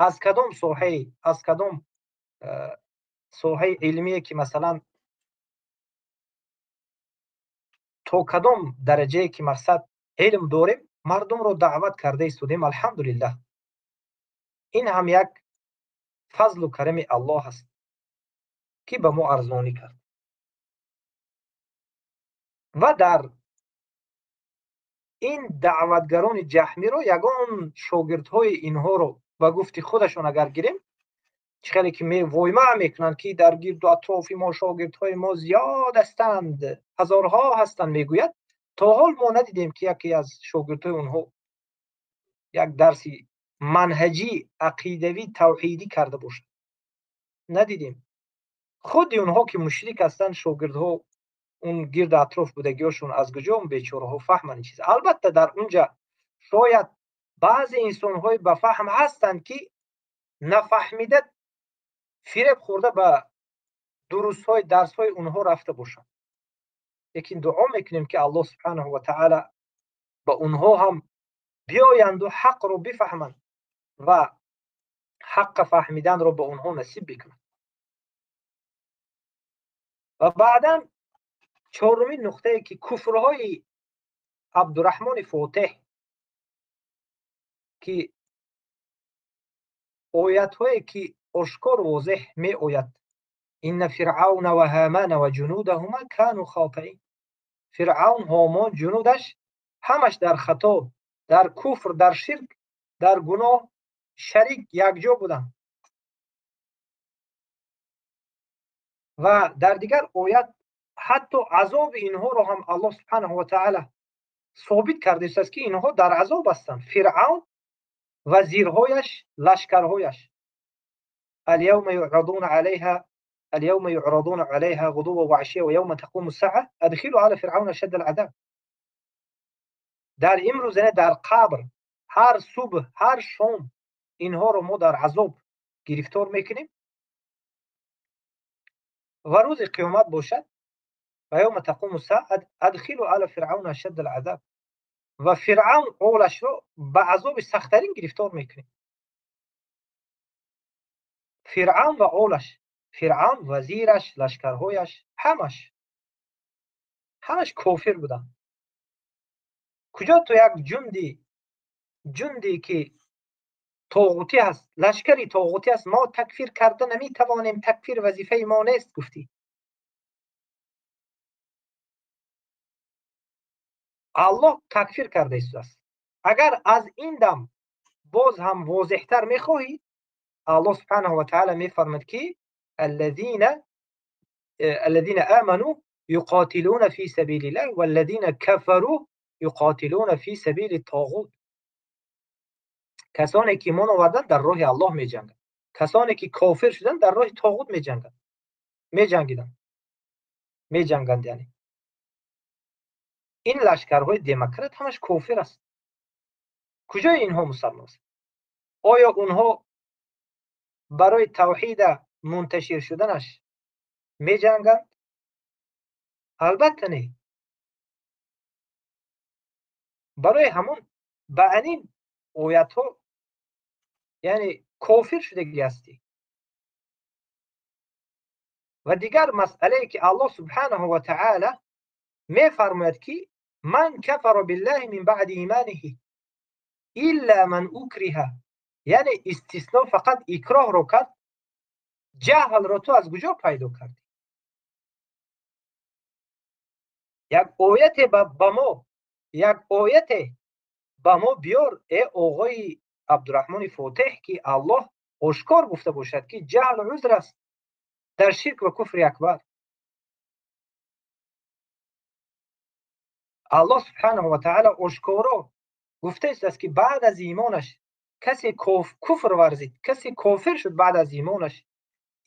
Аз кадом соҳае, аз кадом соҳаи илмие ки масалан то кадом дараҷае ки мақсад илм дорем, мардумро даъват карда истодем. Алҳамдулиллаҳ. Ин ҳам як фазлу карами Аллоҳ аст ки ба мо арзонӣ кард. Ва дар ин даъватгарони ҷаҳмиро ягон шогирдҳои инҳоро ба гуфти худашон агар гирем, чӣ хеле ки войма мекунанд ки дар гирду атрофи мо шогирдҳои мо зиёд ҳастанд, ҳазорҳо ҳастанд, мегӯяд, то ҳол мо надидем ки яке аз шогирдҳои онҳо як дарси манҳаҷӣ, ақидавӣ, тавҳидӣ карда бошад. Надидем. Худи онҳо ки мушрик ҳастанд, шогирдҳо он гирду атроф будагиҳошон аз куҷо он бечораҳо фаҳманд ин чиз? Албатта дар унҷа шояд баъзе инсонҳои ба фаҳм ҳастанд ки нафаҳмида фиреб хӯрда ба дурустҳои дарсҳои онҳо рафта бошанд. Лекин дуо мекунем ки Аллоҳ субҳанаҳу ва таъала ба онҳо ҳам биёянду ҳақро бифаҳманд ва ҳаққа фаҳмиданро ба онҳо насиб бикунанд. Ва баъдан чорумин нуқтае ки куфрҳои Абдураҳмони Фотеҳ ки оятҳое ки ошкор возеҳ меояд, инна фиръавна ва ҳамана ва ҷунудаҳума кану хотиин. Фиръавн, Ҳомон, ҷунудаш ҳамаш дар хато, дар куфр, дар ширк, дар гуноҳ шарик якҷо буданд. Ва дар дигар оят ҳатто азоби инҳоро ҳам Аллоҳ субҳанаҳу ва таъала собит кардааст ки инҳо дар азоб ҳастанд. Фиръавн, вазирҳояш, лашкарҳояш. اليوم يعرضون عليها اليوم يعرضون عليها غدوا وعشيا ويوم تقوم الساعة أدخلوا على فرعون أشد العذاب. در امروز یعنی در قبر Ҳар субҳ, ҳар шом инҳоро мо дар азоб гирифтор мекунем ва рӯзи қиёмат бошад, ва явма тақуму саа адхилу ала фиръавна ашадда алазаб, ва Фиръавн олашро ба азоби сахттарин гирифтор мекунем. Фиръавн ва олаш, Фиръавн, вазираш, лашкарҳояш, ҳамаш кофир буданд. Куҷо ту як ҷунди ки тоғутӣ ҳаст, лашкари тоғутӣ аст, мо такфир карда наметавонем, такфир вазифаи мо нест гуфтӣ. Аллоҳ такфир карда истодааст. Агар аз ин дам боз ҳам возеҳтар мехоҳӣ, Аллоҳ субҳанаҳу ва таъала мефармад ки аллазина аману юқотилуна фи сабилиллаҳ валлазина кафару юқотилуна фи сабили тоғут. Касоне ки имон оварданд дар роҳи Аллоҳ меҷанганд, касоне ки кофир шуданд дар роҳи тоғут меҷанганд, меҷангиданд, меҷанганд. Яъне ин лашкарҳои демократ ҳамаш кофир аст. Куҷои инҳо мусалмон аст? Оё онҳо барои тавҳида мунташир шуданаш меҷанганд? Албатта не. Барои ҳамон ба анин оятҳо яъне кофир шудагӣ ҳастӣ. Ва дигар масъалае ки Аллоҳ субҳанаҳу ва таъала мефармояд ки ман кафара биллаҳи мин баъди иманиҳи илла ман укриҳа, яъне истисно фақат икроҳро кард. Ҷаҳлро ту аз куҷо пайдо кардӣ? Як ояте ба мо, як ояте ба мо биёр, э оғои Абдураҳмони Фотеҳ, ки Аллоҳ ошкор гуфта бошад ки ҷаҳл узр аст дар ширк ва куфри акбар. Аллоҳ субҳанаҳу ва таъала ошкоро гуфта истааст ки баъд аз имонаш касе куфр варзид, касе кофир шуд баъд аз имонаш,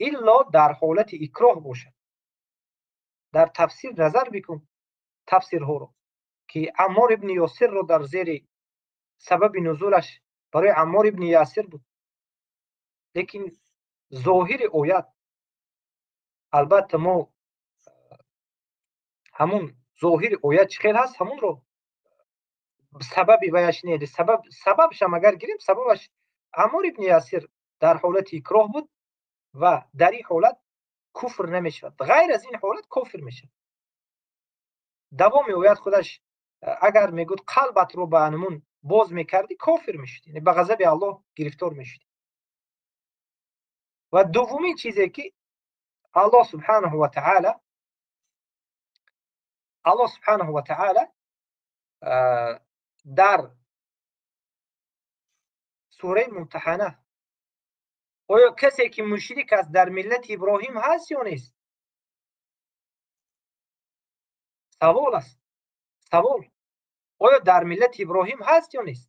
илло дар ҳолати икроҳ бошад. Дар тафсир назар бикун тафсирҳоро ки Аммор ибни Ёсирро дар зери сабаби нузулаш барои Аммор ибни Ясир буд. Лекин зоҳири оят, албатта мо ҳамун зоҳири оят чӣ хел ҳаст, ҳамунро сабаби ваяш не, сабабшам агар гирем, сабабаш Аммор ибни Ясир дар ҳолати икроҳ буд ва дар ин ҳолат куфр намешавад. Ғайр аз ин ҳолат кофир мешавад. Давоми оят худаш агар мегӯд қалбатро ба анмун боз мекардӣ, кофир мешудӣ, яъне ба ғазаби Аллоҳ гирифтор мешудӣ. Ва дуввумин чизе ки Аллоҳ субҳанаҳу ва таъала, Аллоҳ субҳанаҳу ва таъала дар сураи Мумтаҳана, оё касе ки мушрик аст дар миллати Иброҳим ҳаст ё нест? Савол аст. Савол. Оё дар миллати Иброҳим ҳаст ё нест?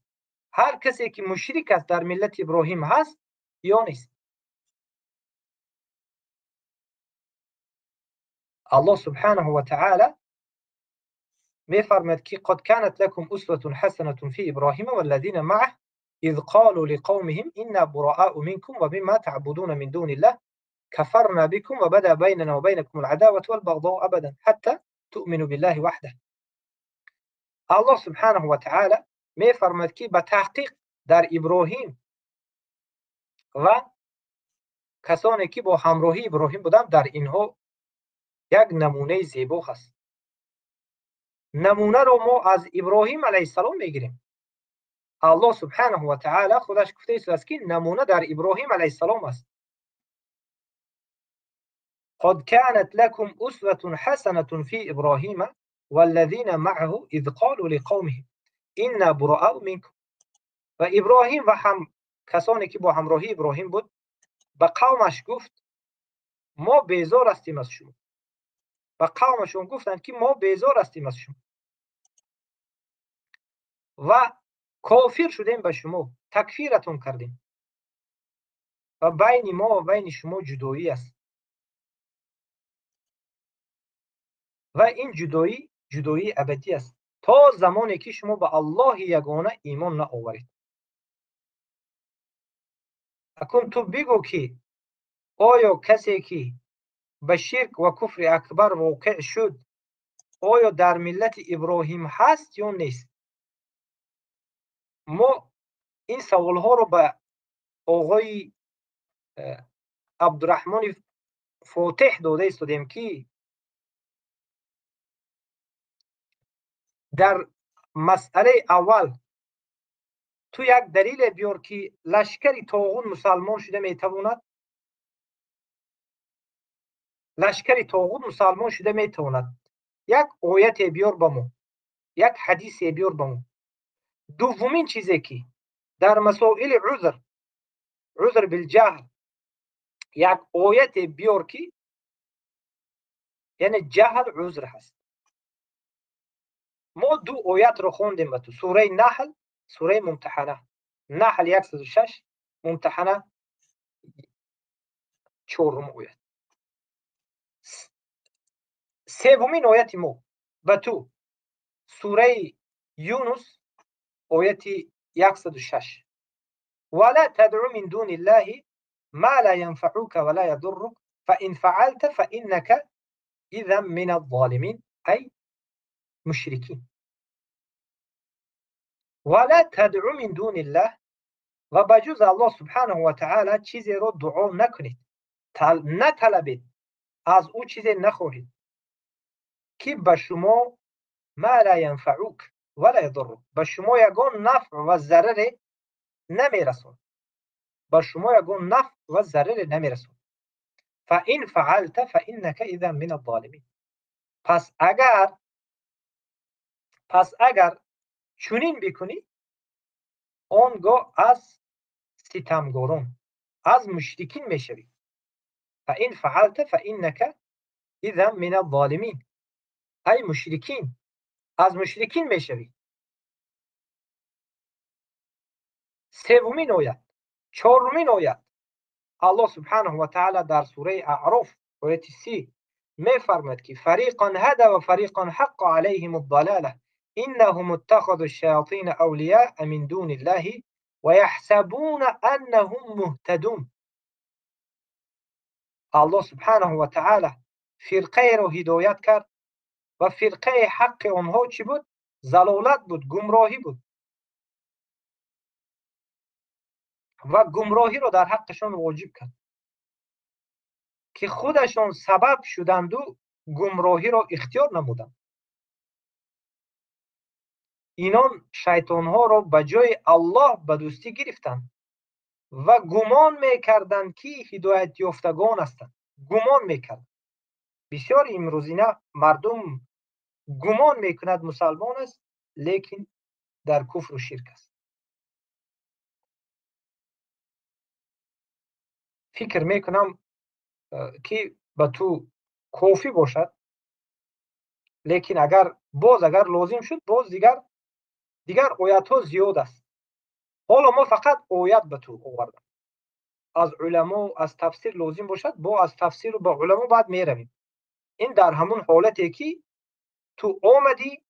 Ҳар касе ки мушрик аст дар миллати Иброҳим ҳаст ё нест? Аллоҳ субҳанаҳу ва таъала мефармояд ки қад канат лакум усватун ҳасанатун фи Иброҳима валлазина маъаҳ из қолу лиқавмиҳим инна бураау минкум ва мимма таъбудуна мин дуниллаҳ кафарна бикум ва бада байнана ва байнакум алъадавату валбағзоу абадан ҳатта туъмину биллаҳи ваҳдаҳ. Аллоҳ субҳанаҳу ва таъала мефармояд ки ба таҳқиқ дар Иброҳим ва касоне ки бо ҳамроҳии Иброҳим буданд, дар инҳо як намунаи зебо ҳаст. Намунаро мо аз Иброҳим алайҳиссалом мегирем. Аллоҳ субҳанаҳу ва таъала худаш гуфта истодааст ки намуна дар Иброҳим алайҳиссалом аст. قد كانت لكم أسوة حسنة في إبراهيم والذين معه إذ قالوا لقومهم إنا براء منكم. و Иброҳим ва ҳам касоне ки бо ҳамроҳии Иброҳим буд ба қавмаш гуфт мо безор ҳастем аз шумо. Ба қавмашон гуфтанд ки мо безор ҳастем аз шумо ва кофир шудем ба шумо, такфиратон кардем ва байни мо ва байни шумо ҷудоӣ аст ва ин ҷудоӣ ҷудоии абадӣ аст то замоне ки шумо ба Аллоҳи ягона имон наоваред. Акнун ту бигӯ, ки оё касе ки ба ширк ва куфри акбар воқеъ шуд, оё дар миллати Иброҳим ҳаст ё нест? Мо ин саволҳоро ба оғои Абдураҳмони Фотеҳ дода истодем, ки дар масъалаи аввал ту як далеле биёр, ки лашкари тоғут мусалмон шуда метавонад. Лашкари тоғут мусалмон шуда метавонад. Як ояте биёр ба мо, як ҳадисе биёр ба мо. Дуввумин чизе ки дар масоили узр, узр билҷаҳл, як ояте биёр, ки яъне ҷаҳл узр ҳаст. Мо ду оятро хондем ба ту: сураи Наҳл, сураи Мумтаҳана. Наҳл 106, Мумтаҳана чорум оят. Севумин ояти мо ба ту сураи Юнус, ояти 106: ولا تدع من دون الله ما لا ينفعك ولا يضرك فإن فعلت فإنك إذا من الظالمين أي مشركين. ولا تدع من دون الله، و بجز الله سبحانه و تعالی چیزی رو دعا نکنید، نطلبید، از او چیزی نخواهید که به شما ما لا ينفعك ولا يضرك، به شما یگان نفع و ضرر نمیرسون، به شما یگان نفع و ضرر نمیرسون. فإن فعلت فإنك إذا من الظالمين. پس اگر چنین بکنی، آنگاه از ستمگاران، از مشرکین میشوی. فإن فعلت فإنك إذا من الظالمين ای مشرکین، از مشرکین میشوی. سومین آیت. چهارمین آیت، الله سبحانه و تعالی در سوره اعراف آیت 30 میفرماید که فریقا هدى و فریقا حق علیهم الضلاله انهم اتخذوا الشیاطین اولیاء من دون الله ويحسبون انهم مهتدون. الله سبحانه و تعالی فرقه رو هدایت کرد و فرقه حق آنها چی بود؟ ضلالت بود، گمراهی بود و گمراهی رو در حقشان واجب کرد که خودشان سبب شدند و گمراهی را اختیار نمودند. اینان شیطانها را به جای الله به دوستی گرفتند و گمان میکردند که هدایت یافتگان هستند. گمان میکردند. بسیار امروزینه مردم گمان میکند مسلمان است، لیکن در کفر و شرک است. فکر میکنم که به تو کافی باشد، لیکن اگر باز اگر لازم شد باز دیگر آیت ها زیاد است. حالا ما فقط آیت به تو آوردم. از علما از تفسیر لازم باشد با از تفسیر و با علما بعد میرویم. این در همون حالتی که تو آمدی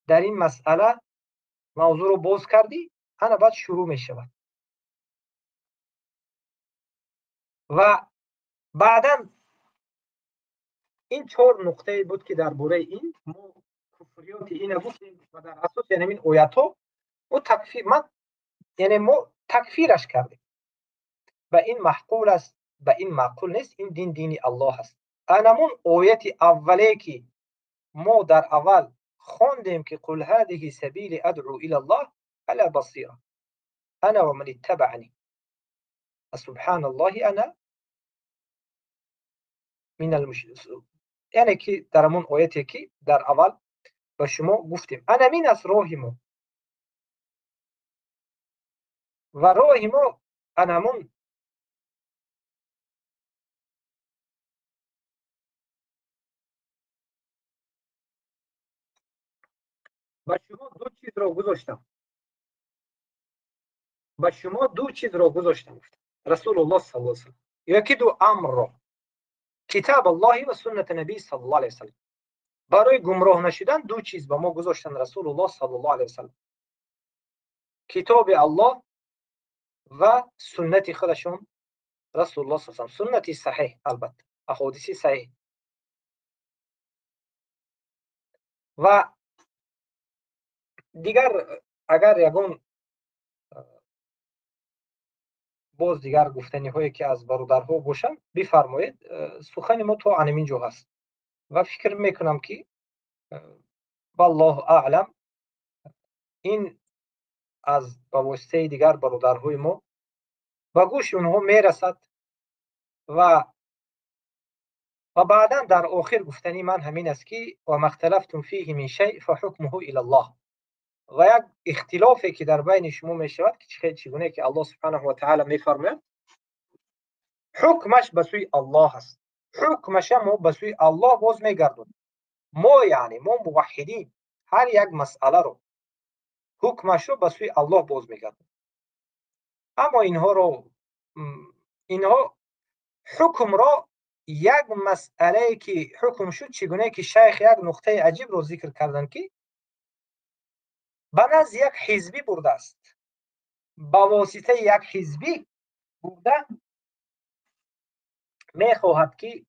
در این مسئله موضوع رو باز کردی، انا بعد شروع می شود و بعدا این چهار نقطه بود که درباره این ما کفریات اینو گفتیم و در اساس یعنی این آیات ها و تکفیر من یعنی ما تکفیرش کردیم و این معقول است و این معقول نیست. این دین دینی الله است. انمون آیت اولی که ما در اول خواندیم که قل هذه سبیل ادعو الى الله على بصیره انا و من اتبعنی سبحان الله انا من المشرکین، یعنی که در همون آیتی که در اول به شما گفتیم انا من از راه ما و راه ما انمون به شما دو چیز را گذاشتم، به شما دو چیز را گذاشتم رسول الله صلی الله علیه و سلم، یکی دو امر را، کتاب الله و سنت نبی صلی الله علیه و سلم. برای گمراه نشدن دو چیز به ما گذاشتن رسول الله صلی الله علیه و سلم: کتاب الله و سنت خودشون رسول الله صلی الله علیه و سنت صحیح، البته احادیث صحیح. و دیگر اگر یگان باز دیگر گفتنی هایی که از برادرها باشم بفرمایید. سخن ما تا همین جا هست و فکر میکنم که والله اعلم این از با واسطه دیگر برادرهای ما و گوش اونها میرسد و بعدا در آخر گفتنی من همین است که و ما اختلفتم فیه من شیء فحکمه الی الله، و یک اختلافی که در بین شما می شود که چگونه که الله سبحانه و تعالی میفرماید حکمش به سوی الله است، حکمش ما به سوی الله باز میگردونیم. ما یعنی ما موحدین هر یک مسئله رو حکمش رو به سوی الله باز میگردونیم. اما اینها حکم را یک مسئله که حکم شد، چگونه که شیخ یک نقطه عجیب رو ذکر کردن که به نزد یک حزبی برده است، با واسطه یک حزبی برده میخواهد که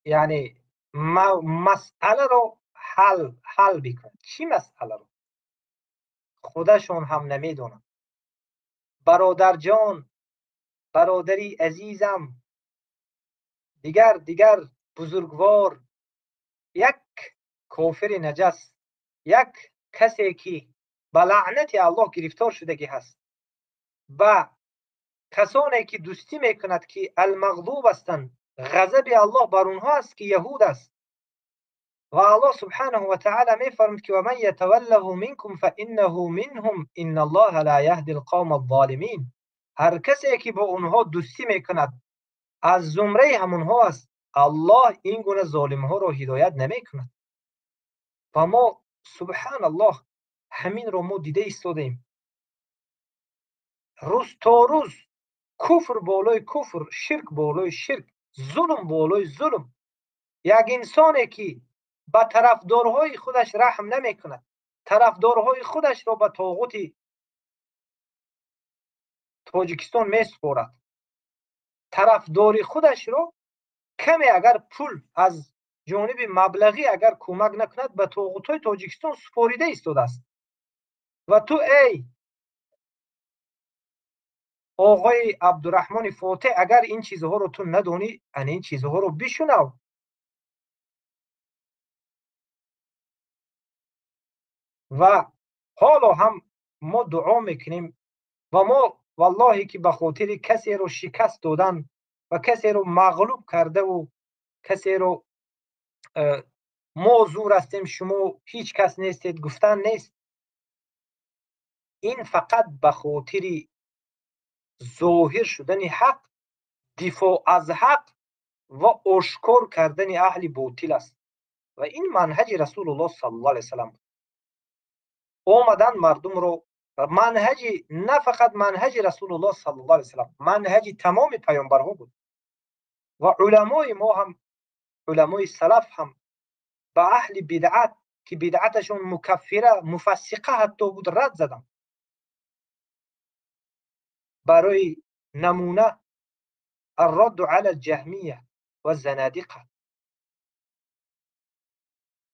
یعنی مسئله رو حل بکنه. چی مسئله رو؟ خودشون هم نمیدونن. برادر جان، برادری عزیزم، دیگر بزرگوار، یک کافر نجس، یک کسی که به لعنت الله گرفتار شدگی هست، با کسانی که دوستی میکند که المغضوب هستند، غضب الله بر اونها است که یهود است. و الله سبحانه و تعالی میفرماید که و من یتوله منکم فانه منهم ان الله لا یهدی القوم الظالمین. هر کسی که با اونها دوستی میکند از زمره همونها است، الله این گونه ظالم ها را هدایت نمیکند. و ما سبحان الله همین رو ما دیده ایستادیم، روز تا روز کفر بالای کفر، شرک بالای شرک، ظلم بالای ظلم. یک انسانی که به طرفدارهای خودش رحم نمیکند، طرفدارهای خودش را به طاغوت تاجیکستان میسپارد، طرفدار خودش را کمی اگر پول از جانب مبلغی اگر کمک نکند به طاغوت‌های تاجیکستان سپاریده ایستاده است. و تو ای آقای عبدالرحمن فاتح اگر این چیزها رو تو ندونی، این چیزها رو بشنو. و حالا هم ما دعا میکنیم و ما والله که به خاطر کسی رو شکست دادن و کسی رو مغلوب کرده و کسی رو ما زور هستیم شما هیچ کس نیستید گفتن نیست. این فقط به خاطر ظاهر شدن حق، دفاع از حق و آشکار کردن اهل باطل است. و این منهج رسول الله صلی الله علیه وسلم. آمدن مردم رو منهج، نه فقط منهج رسول الله صلی الله علیه وسلم، منهج تمام پیامبرها بود. و علمای ما هم، علمای سلف هم به اهل بدعت که بدعتشون مکفره مفسقه حتی بود رد زدن. برای نمونه الرد علی الجهمیه و الزنادقه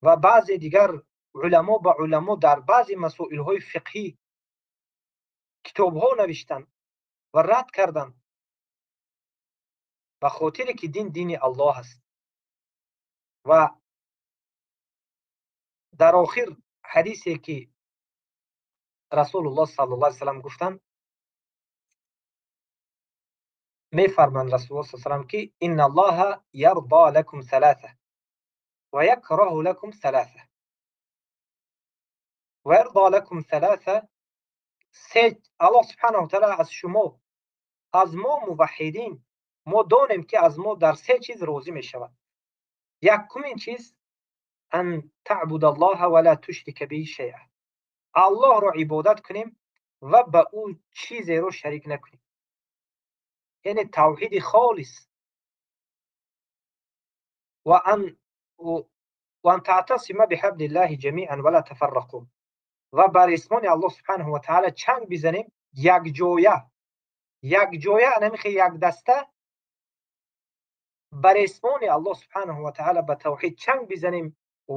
و بعضی دیگر علما با علما در بعضی مسائل های فقهی کتاب ها نوشتن و رد کردن، به خاطر که دین دین الله است. و در آخر حدیثی که رسول الله صلی الله علیه و سلم گفتن، میفرمایند رسول الله صلی الله علیه و سلم که ان الله یرضى لكم ثلاثه و یکره لكم ثلاثه و یرضى لكم ثلاثه. سه، الله سبحانه و تعالی از شما، از ما موحدین، ما دانیم که از ما در سه چیز راضی می شود. یکمین چیز ان تعبد الله ولا تشرک به شیئا، الله را عبادت کنیم و به او چیزی رو شریک نکنیم، یعنی توحید خالص. و ان تعتصم بحبل الله جمیعا ولا تفرقوا، و بر اسمان الله سبحانه و تعالی چنگ بزنیم якҷоя якҷоя анамихе якдаста бар исмони Аллоҳ субҳанаҳу ва таъала ба тавҳид чанг бизанем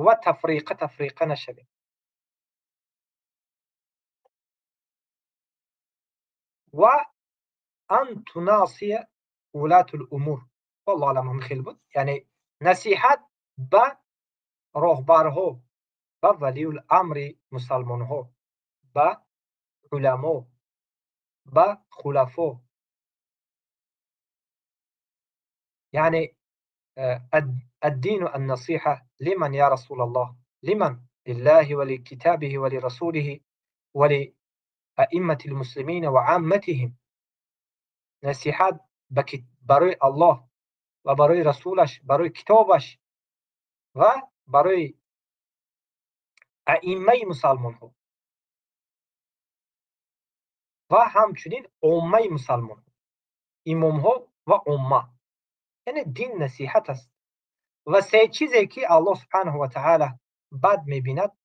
ва тафриқа тафриқа нашавем. Ва ан тунасия улатул умур, валлоҳу аълам, ҳам хел буд, яъне насиҳат ба роҳбарҳо, ба валиул амри мусалмонҳо, ба уламо, ба хулафо, яъне الدين النصيحة لمن يا رسول الله؟ لمن؟ لله ولكتابه ولرسوله ولأئمة المسلمين وعامتهم. نصیحت برای الله و برای رسولش، برای کتابش و برای ائمه مسلمان ها و همچنین عامه مسلمان ها، امام ها و عامه. یعنی دین نصیحت است. و سه چیزی که الله سبحانه و تعالی بد میبیند،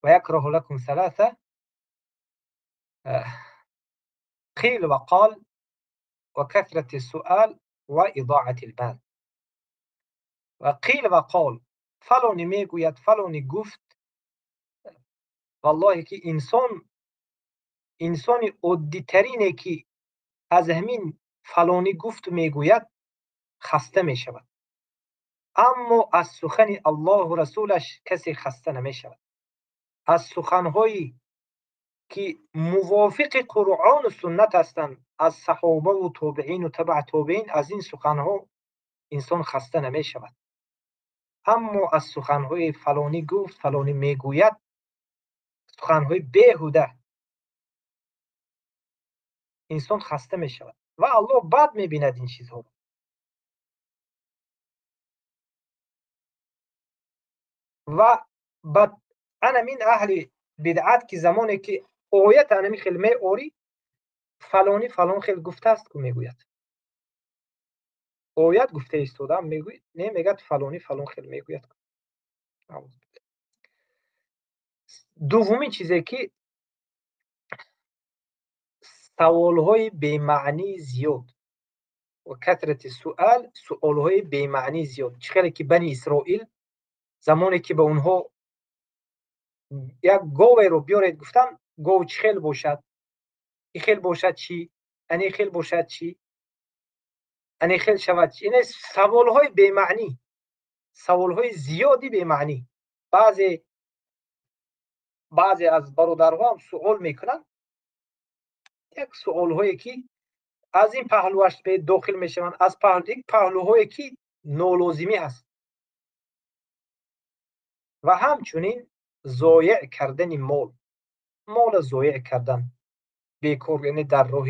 و یکره لکم ثلاثه، قیل و قال و کثرت السؤال و اضاعة المال. و قیل و قال، فلانی میگوید، فلانی گفت. والله که انسان عادی ترینه که از همین فلانی گفت میگوید خسته میشود، اما از سخن الله و رسولش کسی خسته نمیشود. از سخنهایی که موافق قرآن و سنت هستند، از صحابه و تابعین و تبع تابعین، از این سخنها انسان خسته نمیشود. اما از سخنهای فلانی گفت، فلانی میگوید، سخنهای بیهوده، انسان خسته میشود و الله بد میبیند این چیزها. و بعد انا من اهل بدعت که زمانی که آیت انمی خیل می آری، فلانی فلان خیل گفته است که میگوید، آیت گفته ایستاده میگوید، نه میگد فلانی فلان خیل میگوید. دومین چیزی که سوالهای بی‌معنی زیاد و کثرت سؤال، سوالهای بی‌معنی زیاد. چه که بنی اسرائیل زمانی که به اونها یک گاوی رو بیارید گفتن گاو چه خیل باشد، این خیل باشد چی، انی خیل باشد چی، انی خیل شود چی. این سوالهای بی‌معنی، سوالهای زیادی بی‌معنی. بعضی از برادرها هم سوال میکنن، یک سوالهایی که از این پهلوش به داخل میشوند، از یک پهلوهایی که نالازمی هست. و همچنین ضایع کردن مال، مال ضایع کردن، بیکار، یعنی در راه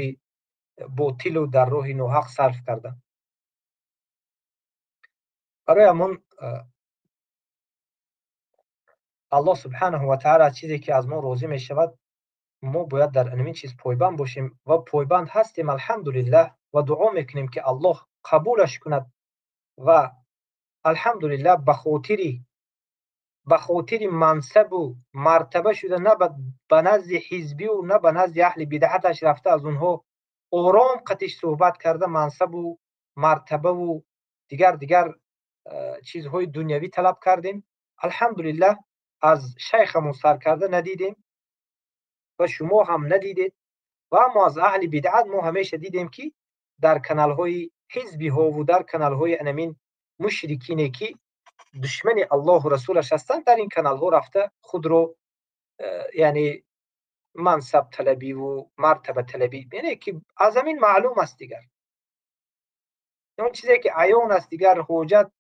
باطل و در راه ناحق صرف کردن. برای همون الله سبحانه و تعالی چیزی که از ما راضی می شود، ما باید در این چیز پایبند باشیم و پایبند هستیم الحمدلله، و دعا میکنیم که الله قبولش کند. و الحمدلله به خاطر منصب و مرتبه شده، نه به نزد حزبی و نه به نزد اهل بدعتش رفته، از اونها آرام قطش صحبت کرده، منصب و مرتبه و دیگر چیزهای دنیوی طلب کردیم. الحمدلله از شیخمون سر کرده ندیدیم و شما هم ندیدید. و اما از اهل بدعت ما همیشه دیدیم که در کانال های حزبی ها و در کانال های انمین مشرکینه که دشمن الله و رسولش هستند، در این کانال ها رفته خود رو یعنی منصب طلبی و مرتبه طلبی، یعنی که از همین معلوم است دیگر. اون چیزی که عیان است دیگر حجت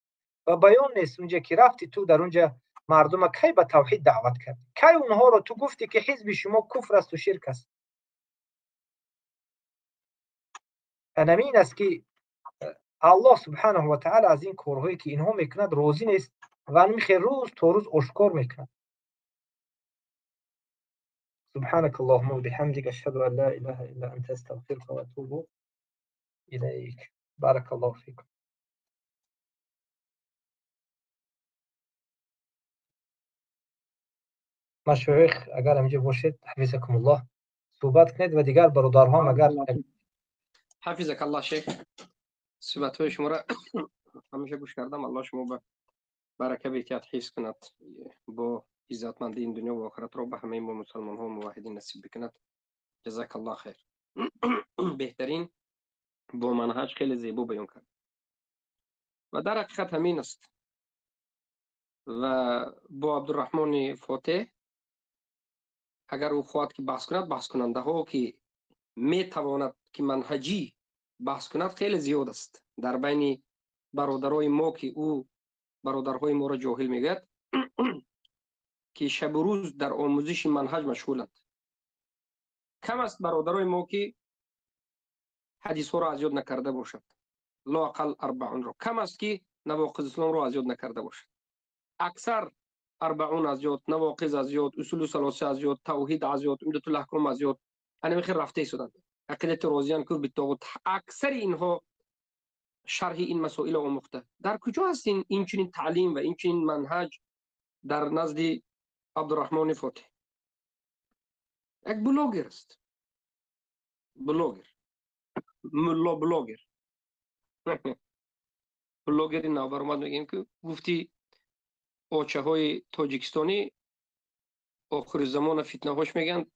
و بیان نیست. اونجا که رفتی تو در اونجا مردم کی به توحید دعوت کرد، کی اونها رو تو گفتی که حزب شما کفر است و شرک است. همین است که الله سبحانه و تعالی از این کارهایی که اینها میکند راضی نیست و میخه روز تا روز آشکار میکند. سبحانك اللهم وبحمدك اشهد ان لا اله الا انت استغفرك واتوب اليك. بارك الله فيكم. مشایخ اگر اینجا باشید حفظکم الله صحبت کنید و دیگر برادرها اگر حفظک الله شیخ، صحبت شما را همیشه گوش کردم. الله شما به برکه بیتیت حفظ کند، با عزتمندی این دنیا و آخرت را به همه ما مسلمان ها و موحدین نصیب بکند. جزاک الله خیر. بهترین با منهج خیلی زیبا بیان کرد و در حقیقت همین است. و با عبدالرحمن فاتح اگر او خواهد که بحث کند، بحث کننده ها که می تواند که منهجی بحث کند خیلی زیاد است در بین برادرای ما که او برادرهای ما را جاهل میگوید که شب و روز در آموزش منهج مشغولند. کم است برادرای ما که حدیث ها را از یاد نکرده باشد، لااقل اربعون را. کم است که نواقض اسلام را از یاد نکرده باشد. اکثر اربعون از یاد، نواقض از یاد، اصول ثلاثه از یاد، توحید از یاد، عمدة الاحکام از یاد، همین خیر رفته شدند. عقیده رازیان کفر بالطاغوت، اکثر اینها شرح این مسائل آموخته. در کجا هست این چنین تعلیم و این چنین منهج در نزد عبدالرحمن فاتح؟ یک بلاگر است، بلاگر، ملا بلاگر، بلاگر نابرآمد. میگیم که گفتی اوچه های تاجیکستانی آخر زمان فتنه هاش میگن،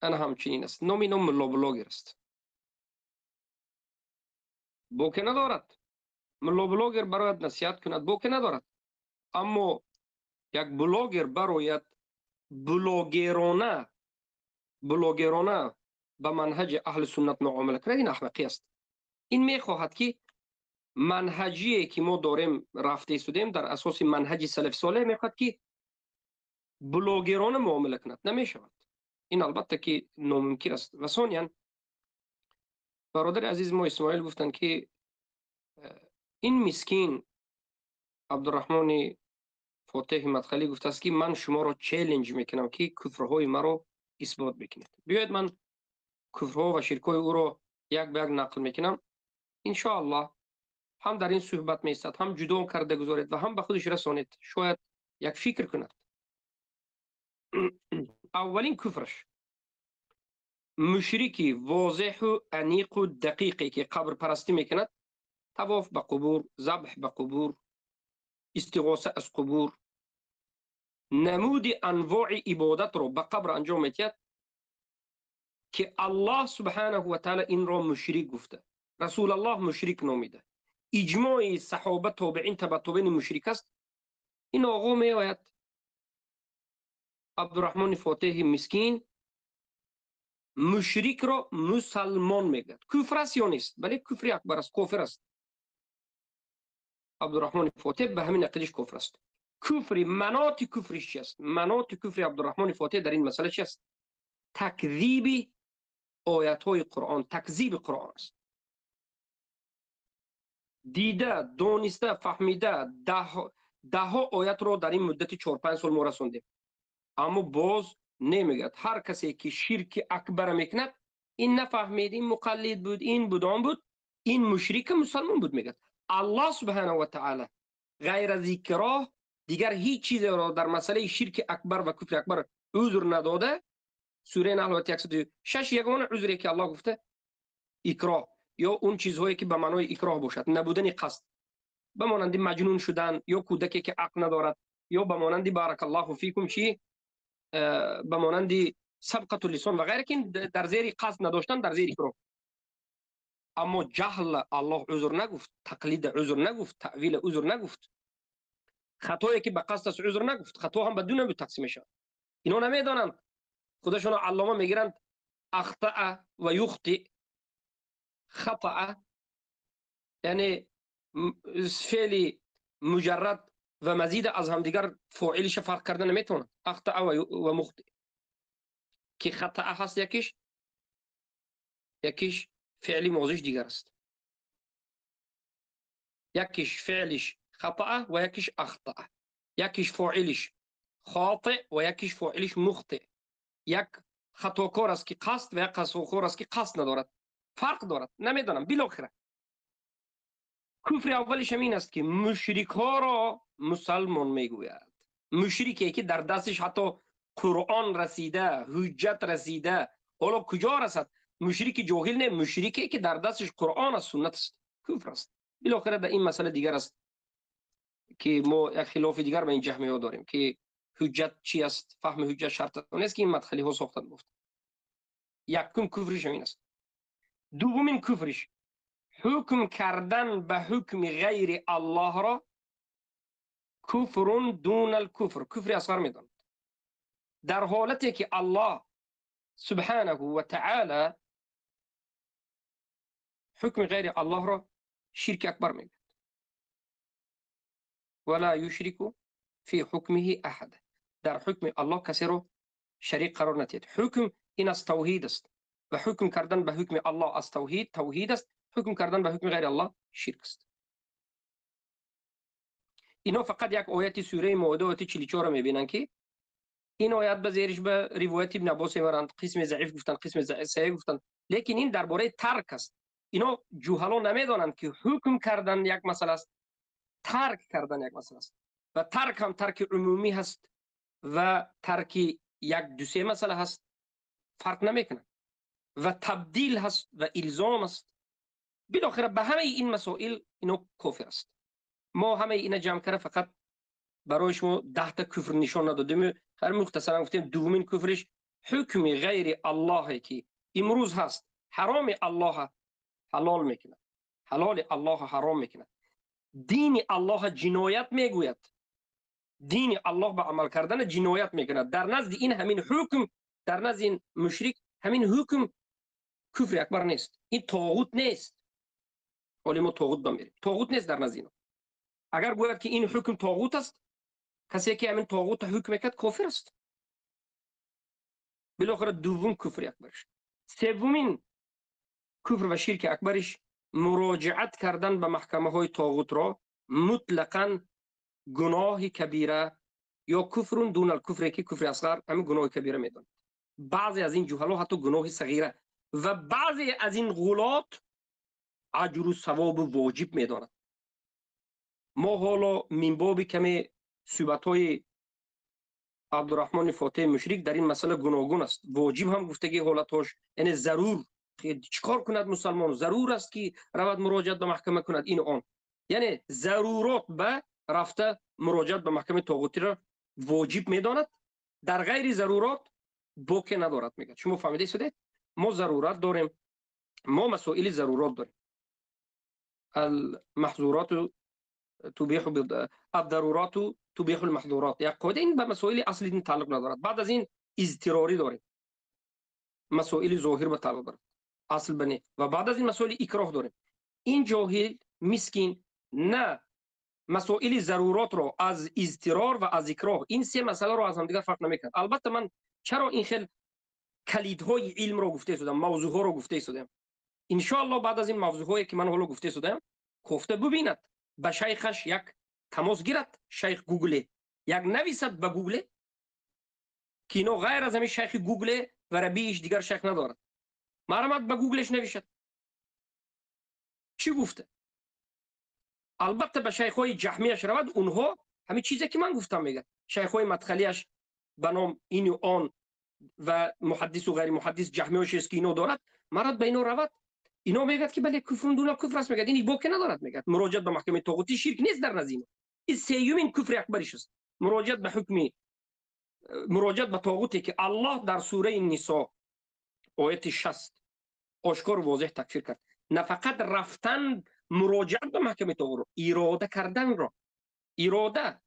انا همچنین است. نام اینا ملا بلاگر است. باک ندارد ملا بلاگر برایت نصیحت کند، باک ندارد. اما یک بلاگر برایت بلاگرانه به منهج اهل سنت معامله کند، این احمقی است. این میخواهد که منهجی که ما داریم رفته شدیم در اساس منهج سلف صالح، میخواد که بلاگرانه معامله کند. نمیشود این، البته که ناممکن است. و ثانیا برادر عزیز ما اسماعیل گفتند که این مسکین عبدالرحمن فاتح مدخلی گفته است که من شما را چالش میکنم که کفرهای مرا اثبات بکنید. بیاید من کفرها و شرکای او را یک به یک نقل میکنم. انشاءالله هم در این صحبت میستد، هم جدا کرده گذارید و هم به خودش رسانید، شاید یک فکر کند. اولین کفرش مشرکی واضح و انیق و دقیقی که قبر پرستی میکند، طواف به قبور، ذبح به قبور، استغاثه از قبور، نمود انواع عبادت رو به قبر انجام میدهد که الله سبحانه و تعالی این را مشرک گفته، رسول الله مشرک نامیده، اجماع صحابه تابعین تبع تابعین مشرک است. این آقا می آید عبدالرحمن فاتح مسکین مشرک را مسلمان میگوید. کفر است یا نیست؟ بله کفر اکبر است، کافر است. عبدالرحمن فاتح به همین عقیدش کفر است. کفر مناط کفرش چی است؟ مناط کفر عبدالرحمن فاتح در این مسئله چی است؟ تکذیب آیات های قرآن، تکذیب قرآن است. دیده، دانسته، فهمیده ده ها آیت را در این مدت 4-5 سال ما رسوندیم، اما باز نمیگد. هر کسی که شرک اکبر میکند، این نفهمید، این مقلد بود، این بود، آن بود، این مشرک مسلمان بود میگد. الله سبحانه و تعالی غیر از اکراه دیگر هیچ چیز را در مسئله شرک اکبر و کفر اکبر عذر نداده. سوره نحل آیه 106 یگانه عذری که الله گفته اکراه، یا اون چیزهایی که به معنای اکراه باشد، نبودن قصد، به مانند مجنون شدن یا کودکی که عقل ندارد، یا به مانند بارک الله فیکم چی، به مانند سبقت اللسان و غیره که در زیر قصد نداشتن، در زیر اکراه. اما جهل الله عذر نگفت، تقلید عذر نگفت، تأویل عذر نگفت، خطایی که به قصد است عذر نگفت. خطا هم به دو نوع تقسیم میشه. اینا نمیدانند، خودشون علامه میگیرند اخطأ و یخطئ. خطأ یعنی فعل مجرد و مزید از همدیگر فاعلش فرق کرده نمیتونه. اخطأ و مخطئ که خطأ هست یکیش فعل ماضیش دیگر است، یکیش فعلش خطأ و یکیش اخطأ، یکیش فاعلش خاطئ و یکیش فاعلش مخطئ. یک خطاکار است که قصد و یک خطاکار است که قصد ندارد، فرق دارد. نمیدانم. بالاخره کفر اولش همین است که مشرک ها را مسلمان میگوید. مشرکی که در دستش حتی قرآن رسیده، حجت رسیده، ҳоло куҷо расад? Мушрики ҷоҳил не, мушрике ки дар дасташ Қуръон аст, суннат аст, куфр аст. Билохира дар ин масъала дигар аст ки мо як хилофи дигар ба ин ҷаҳмиҳо дорем ки ҳуҷҷат чи аст, фаҳми ҳуҷҷат шарт нест ки ин мадхалиҳо сохтанд гуфт. Якум куфриш ҳамин аст. Дуввумин куфриш ҳукм кардан ба ҳукми ғайри Аллоҳро куфрун дунал куфр, куфри асғар медонад. Дар ҳолате ки Аллоҳ субҳанаҳу ва таъала ҳукми ғайри Аллоҳро ширки акбар мегӯяд. Вала юшрику фи ҳукмиҳи аҳад. Дар ҳукми Аллоҳ касеро шарик қарор надиҳед. Ҳукм ин аз тавҳид аст ва ҳукм кардан ба ҳукми Аллоҳ аз тавҳид, тавҳид аст. Ҳукм кардан ба ҳукми ғайри Аллоҳ ширк аст. Ино фақат як ояти сураи Моида ояти 44 мебинанд ки ин оят ба зериш ба ривояти Ибн Аббос мебаранд, қисми заиф гуфтанд, қисми саҳеҳ гуфтанд, лекин ин дар бораи тарк аст. Ино ҷуҳало намедонанд ки ҳукм кардан як масъала аст, тарк кардан як масъала аст ва тарк ҳам тарки умумӣ ҳаст ва тарки як ду се масъала ҳаст, фарқ намекунад ва табдил ҳаст ва илзом аст. Билохира ба ҳамаи ин масоил ино кофир аст. Мо ҳамаи ина ҷамъ карда фақат барои шумо 10 та куфр нишон надодем, ҳар мухтасаран гуфтем. Дуввумин куфриш ҳукми ғайри Аллоҳе ки имрӯз ҳаст, ҳароми Аллоҳ ҳалол мекунад, ҳалоли Аллоҳ ҳаром мекунад, дини Аллоҳ ҷиноят мегӯяд, дини Аллоҳ ба амал кардан ҷиноят мекунад. Дар назди ин ҳамин ҳукм, дар назди ин мушрик ҳамин ҳукм куфри акбар нест, ин тоғут нест. Ҳоло мо тоғут бамерем, тоғут нест дар назди ино. Агар гӯяд ки ин ҳукм тоғут аст, касе ки ҳамин тоғутро ҳукм мекард кофир аст. Билохира дуввум куфри акбариш. Севумин куфр ва ширки акбариш муроҷиат кардан ба маҳкамаҳои тоғутро мутлақан гуноҳи кабира ё куфрун дунал куфре ки куфри асғар ҳамин гуноҳи кабира медонад. Баъзе аз ин ҷуҳало ҳатто гуноҳи сағира ва баъзе аз ин ғулот аҷру савобу воҷиб медонад. Мо ҳоло минбоби каме суҳбатҳои Абдураҳмони Фотеҳи мушрик дар ин масъала гуногун аст. Воҷиб ҳам гуфтагии ҳолатҳош, яъне зарур чикор кунад мусалмон, зарур аст ки равад муроҷиат ба маҳкама кунад, ин он, яъне зарурот ба рафта муроҷиат ба маҳкамаи тоғутиро воҷиб медонад, дар ғайри зарурот боке надорад. Мегӯяд шумо фаҳмида истодед, мо зарурат дорем, мо масоили зарурот дорем. Алмаҳзуроту тубиҳу аддаруроту тубиҳу алмаҳзурот, як қоида, ин ба масоили асли дин тааллуқ надорад. Баъд аз ин изтирорӣ дорем, масоили зоҳир ба тааллуқ дорад, асл ба не, ва баъд аз ин масоили икроҳ дорем. Ин ҷоҳил мискин на масоили заруротро аз изтирор ва аз икроҳ, ин се масъаларо аз ҳамдигар фарқ намекунад. Албатта ман чаро ин хел калидҳои илмро гуфта истодам, мавзӯъҳоро гуфта истодам? Иншоаллоҳ баъд аз ин мавзӯъҳое ки ман ҳоло гуфта истодам, кофта бубинад, ба шайхаш як тамос гирад, шайх гугле як нависад ба гугле ки ино ғайр аз ҳамин шайхи гугле ва рабииш дигар шайх надорад. Марамат ба гуглеш навишад чӣ гуфта. Албатта ба шайхҳои ҷаҳмияш равад, онҳо ҳамин чизе ки ман гуфтам мегӯяд. Шайхҳои мадхалияш ба ном ину он ва муҳаддису ғайри муҳаддис ҷаҳмиёш аст ки ино дорад, марад ба ино равад, ино мегӯяд ки бале куфрун дуна куфр аст, мегӯяд ин боке надорад, мегӯяд муроҷиат ба маҳкамаи тоғутӣ ширк нест дар назди ино. Ин сеюмин куфри акбариш аст, муроҷиат ба ҳукми, муроҷиат ба тоғуте ки Аллоҳ дар сураи Нисо ояти 60 ошкор возеҳ такфир кард. На фақат рафтан муроҷиат ба маҳкамаи тоғутро, ирода карданро, ирода.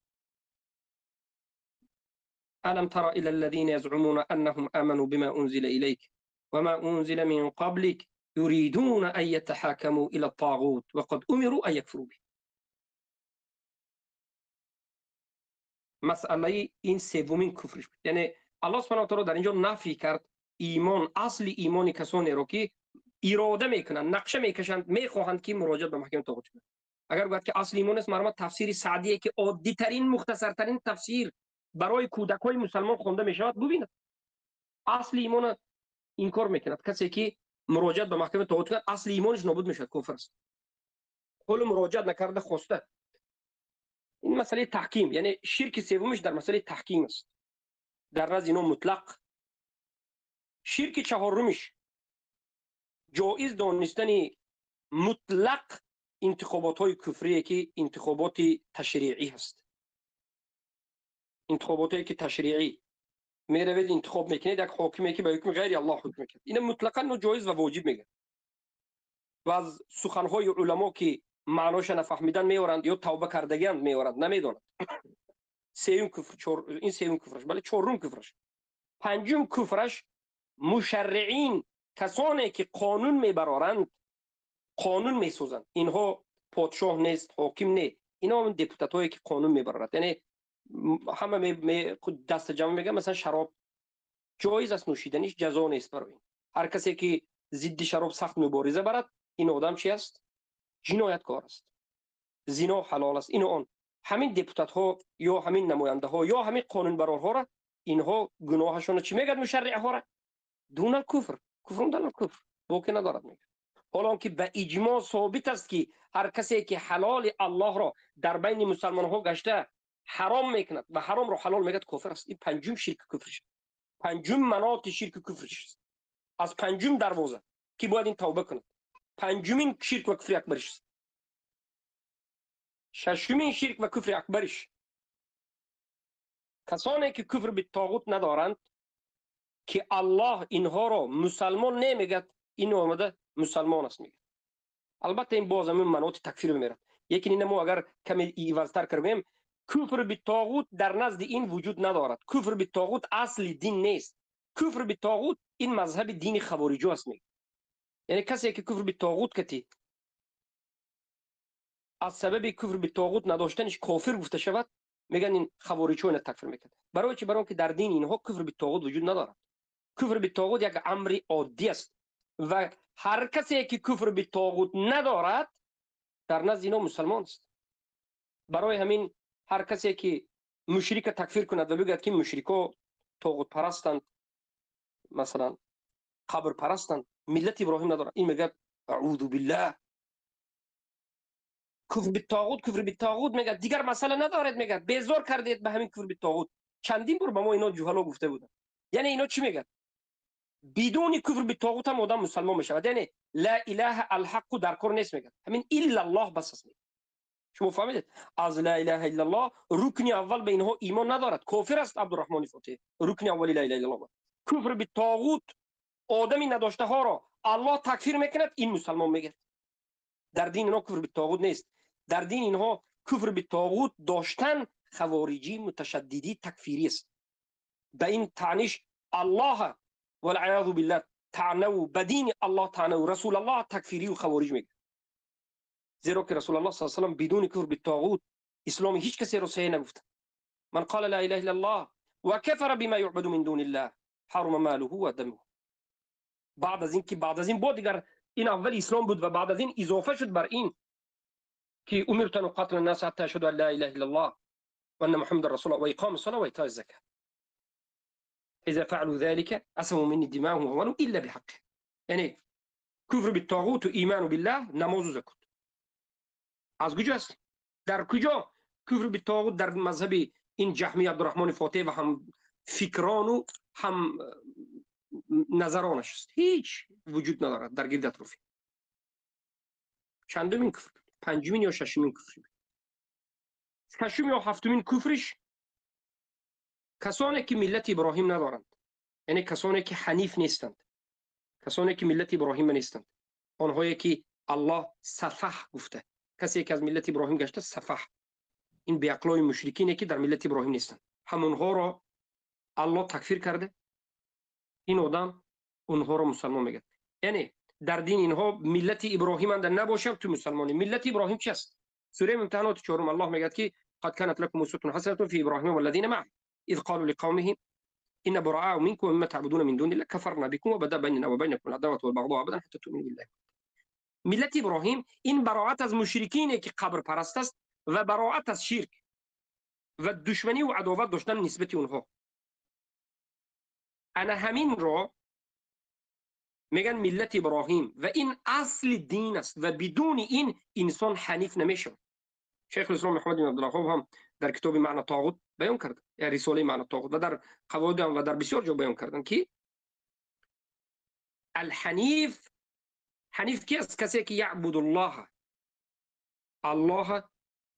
ألم تر إلى الذين يزعمون أنهم آمنوا بما أنزل إليك وما أنزل من قبلك يريدون أن يتحاكموا إلى الطاغوت وقد أمروا أن يكفروا به. مسئله این سومین کفرش بود. یعنی الله سبحانه و تعالی در اینجا نفی کرد ایمان، اصل ایمان کسانی رو که اراده میکنند، نقشه میکشند، میخواهند که مراجعت به محکمه طاغوت کنند. اگر گوید که اصل ایمان است، مرمت تفسیر سعدیه که عادی ترین مختصرترین تفسیر برای کودکای مسلمان خونده میشود، ببیند اصل ایمان انکار میکند. کسی که مراجعت به محکمه طاغوت کند اصل ایمانش نابود میشود، کفر است. حال مراجعت نکرده خواسته. این مسئله تحکیم، یعنی شرک سومش در مسئله تحکیم است. در نزد اینا مطلق Ширки чаҳорумиш ҷоиз донистани мутлақ интихоботҳои куфрие ки интихоботи ташриӣ ҳаст. Интихоботое ки ташриӣ меравед, интихоб мекунед як ҳокиме ки ба ҳукми ғайри Аллоҳ ҳукм мекунад. Ина мутлақан ҷоиз ва воҷиб мегӯяд. Ва аз суханҳои уламо ки маъноша нафаҳмидан меоранд ё тавба кардагианд меоранд, намедонанд. Сеюм куфр, ин сеюм куфраш, бале чорум куфраш. Панҷум куфраш мушарриин, касоне ки қонун мебароранд, қонун месозанд. Инҳо подшоҳ нест, ҳоким не, инҳо депутатҳое ки қонун мебароранд. Яъне ҳама даста ҷамъ мегӯянд, масалан шароб ҷоиз аст нӯшиданиш, ҷазо нест барои ин. Ҳар касе ки зидди шароб сахт мубориза барад, ин одам чи аст? Ҷинояткор аст. Зино ҳалол аст, ину он. Ҳамин депутатҳо ё ҳамин намояндаҳо ё ҳамин қонунбарорҳоро инҳо гуноҳашонро чӣ мегӯяд мушарриъҳоро? Дунал куфр, куфрун дунал куфр, боке надорад мегӯяд. Ҳоло он ки ба иҷмоъ собит аст ки ҳар касе ки ҳалоли Аллоҳро дар байни мусалмонҳо гашта ҳаром мекунад ва ҳаромро ҳалол мегӯяд, кофир аст. Ин панҷум ширки куфриш, панҷум маноти ширки куфриш аст. Аз панҷум дарвоза ки бояд ин тавба кунад. Панҷумин ширк ва куфри акбариш аст. Шашумин ширк ва куфри акбариш касоне ки куфр битоғут надоранд, ки Аллоҳ инҳоро мусалмон намегӯяд, ин омада мусалмон аст мегӯяд. Албатта ин боз ҳамин маноти такфир мерад. Лекин ина мо агар каме ивазтар кардем, куфр битоғут дар назди ин вуҷуд надорад. Куфр битоғут асли дин нест. Куфр битоғут ин мазҳаби дини хавориҷо аст мегӯяд. Яъне касе ки куфр битоғут кати аз сабаби куфр битоғут надоштаниш кофир гуфта шавад, мегӯянд ин хавориҷо ина такфир мекунад. Барои чи? Барои он ки дар дини инҳо куфр битоғут вуҷуд надорад. Куфр битоғут як амри оддӣ аст ва ҳар касе ки куфр битоғут надорад дар назди инҳо мусалмон аст. Барои ҳамин ҳар касе ки мушрика такфир кунад ва бигӯяд ки мушрико тоғутпарастанд, масалан қабрпарастанд, миллати Иброҳим надорад, ин мегӯяд аъузу биллаҳ, куфр битоғут, куфр битоғут мегӯяд, дигар масъала надоред мегӯяд, безор кардед ба ҳамин куфр битоғут. Чандин бор ба мо ино ҷуҳало гуфта буданд. Яъне ино чӣ мегӯяд? Бидуни куфр битоғут ҳам одам мусалмон мешавад. Яъне ла илаҳа алҳаққу дар кор нест мегӯяд, ҳамин иллаллоҳ бас аст мегӯяд. Шумо фаҳмидед? Аз ла илаҳа иллаллоҳ рукни аввал ба инҳо имон надорад, кофир аст Абдурраҳмони Фотиҳ. Рукни аввали ла илаҳа иллаллоҳ. Куфр битоғут одами надоштаҳоро Аллоҳ такфир мекунад, ин мусалмон мегӯяд. Дар дини инҳо куфр битоғут нест. Дар дини инҳо куфр битоғут доштан хавориҷӣ, муташаддидӣ, такфирӣ аст. Ба ин таъниш Аллоҳ валъиёзу биллаҳ таънаву ба дини Аллоҳ таънаву Расулаллоҳ такфирию хавориҷ мегӯяд. Зеро ки Расулаллоҳ саллаллоҳу алайҳи васаллам бидуни куфр битоғут исломи ҳеҷ касеро саҳеҳ нагуфта. Ман қала ла илаҳа иллаллоҳ ва кафара бима юъбаду мин дуниллаҳ ҳарума малуҳу ва дамуҳу. Баъд аз ин ки баъд аз ин бо дигар ин аввали ислом буд ва баъд аз ин изофа шуд бар ин ки умирту ан уқатила ннаса ҳатта яшҳаду ан ла илаҳа иллаллоҳ ва анна муҳаммадан расулуллоҳ ва иқоми ссалоти ва итои ззакот. Иза фаалу залика асаму минни димаъаҳум ва амволаҳум илла биҳаққиҳ. Яъне куфр битоғуту иману биллаҳ, намозу закот. Аз куҷо аст? Дар куҷо куфр битоғут дар мазҳаби ин ҷаҳмии Абдурраҳмони Фотиҳ ва ҳам фикрону ҳам назаронаш аст? Ҳеҷ вуҷуд надорад дар гирди атрофи. Чандумин куфр? Панҷумин ё шашумин куфр? Шашум ё ҳафтумин куфриш касоне ки миллати Иброҳим надоранд, яъне касоне ки ҳаниф нестанд, касоне ки миллати Иброҳим нестанд, онҳое ки Аллоҳ сафаҳ гуфта, касе ки аз миллати Иброҳим гашта сафаҳ, ин беақлои мушрикине ки дар миллати Иброҳим нестанд, ҳамонҳоро Аллоҳ такфир карда, ин одам онҳоро мусалмон мегӯяд. Яъне дар дини инҳо миллати Иброҳим анда набошам ту мусалмонӣ. Миллати Иброҳим чи аст? Сураи Мумтаҳаноти чорум Аллоҳ мегӯяд ки қад канат лакум усватун ҳасанатун фи Иброҳима валлазина маъаҳ из қолу лиқавмиҳим инна бураау минкум ва мимма таъбудуна мин дунилла кафарна бикум ва бада байнана ва байнакум ал-адавату вал-бағзоу абадан ҳатта туъмину биллаҳи. Миллати Иброҳим ин бароат аз мушрикине ки қабрпараст аст ва бароат аз ширк ва душманӣ ва адоват доштан нисбати онҳо. Ана ҳаминро мегӯянд миллати Иброҳим ва ин асли дин аст ва бидуни ин инсон ҳаниф намешавад. Шайх Ислом Муҳаммад ибн Абдулваҳҳоб ҳам дар китоби Маъна Тоғут баён кард, я рисолаи Маъна Тоғут, ва дар қавоид ҳам ва дар бисёр ҷо баён карданд ки الحنیف، حنیف کی است؟ کسی که یعبد الله، الله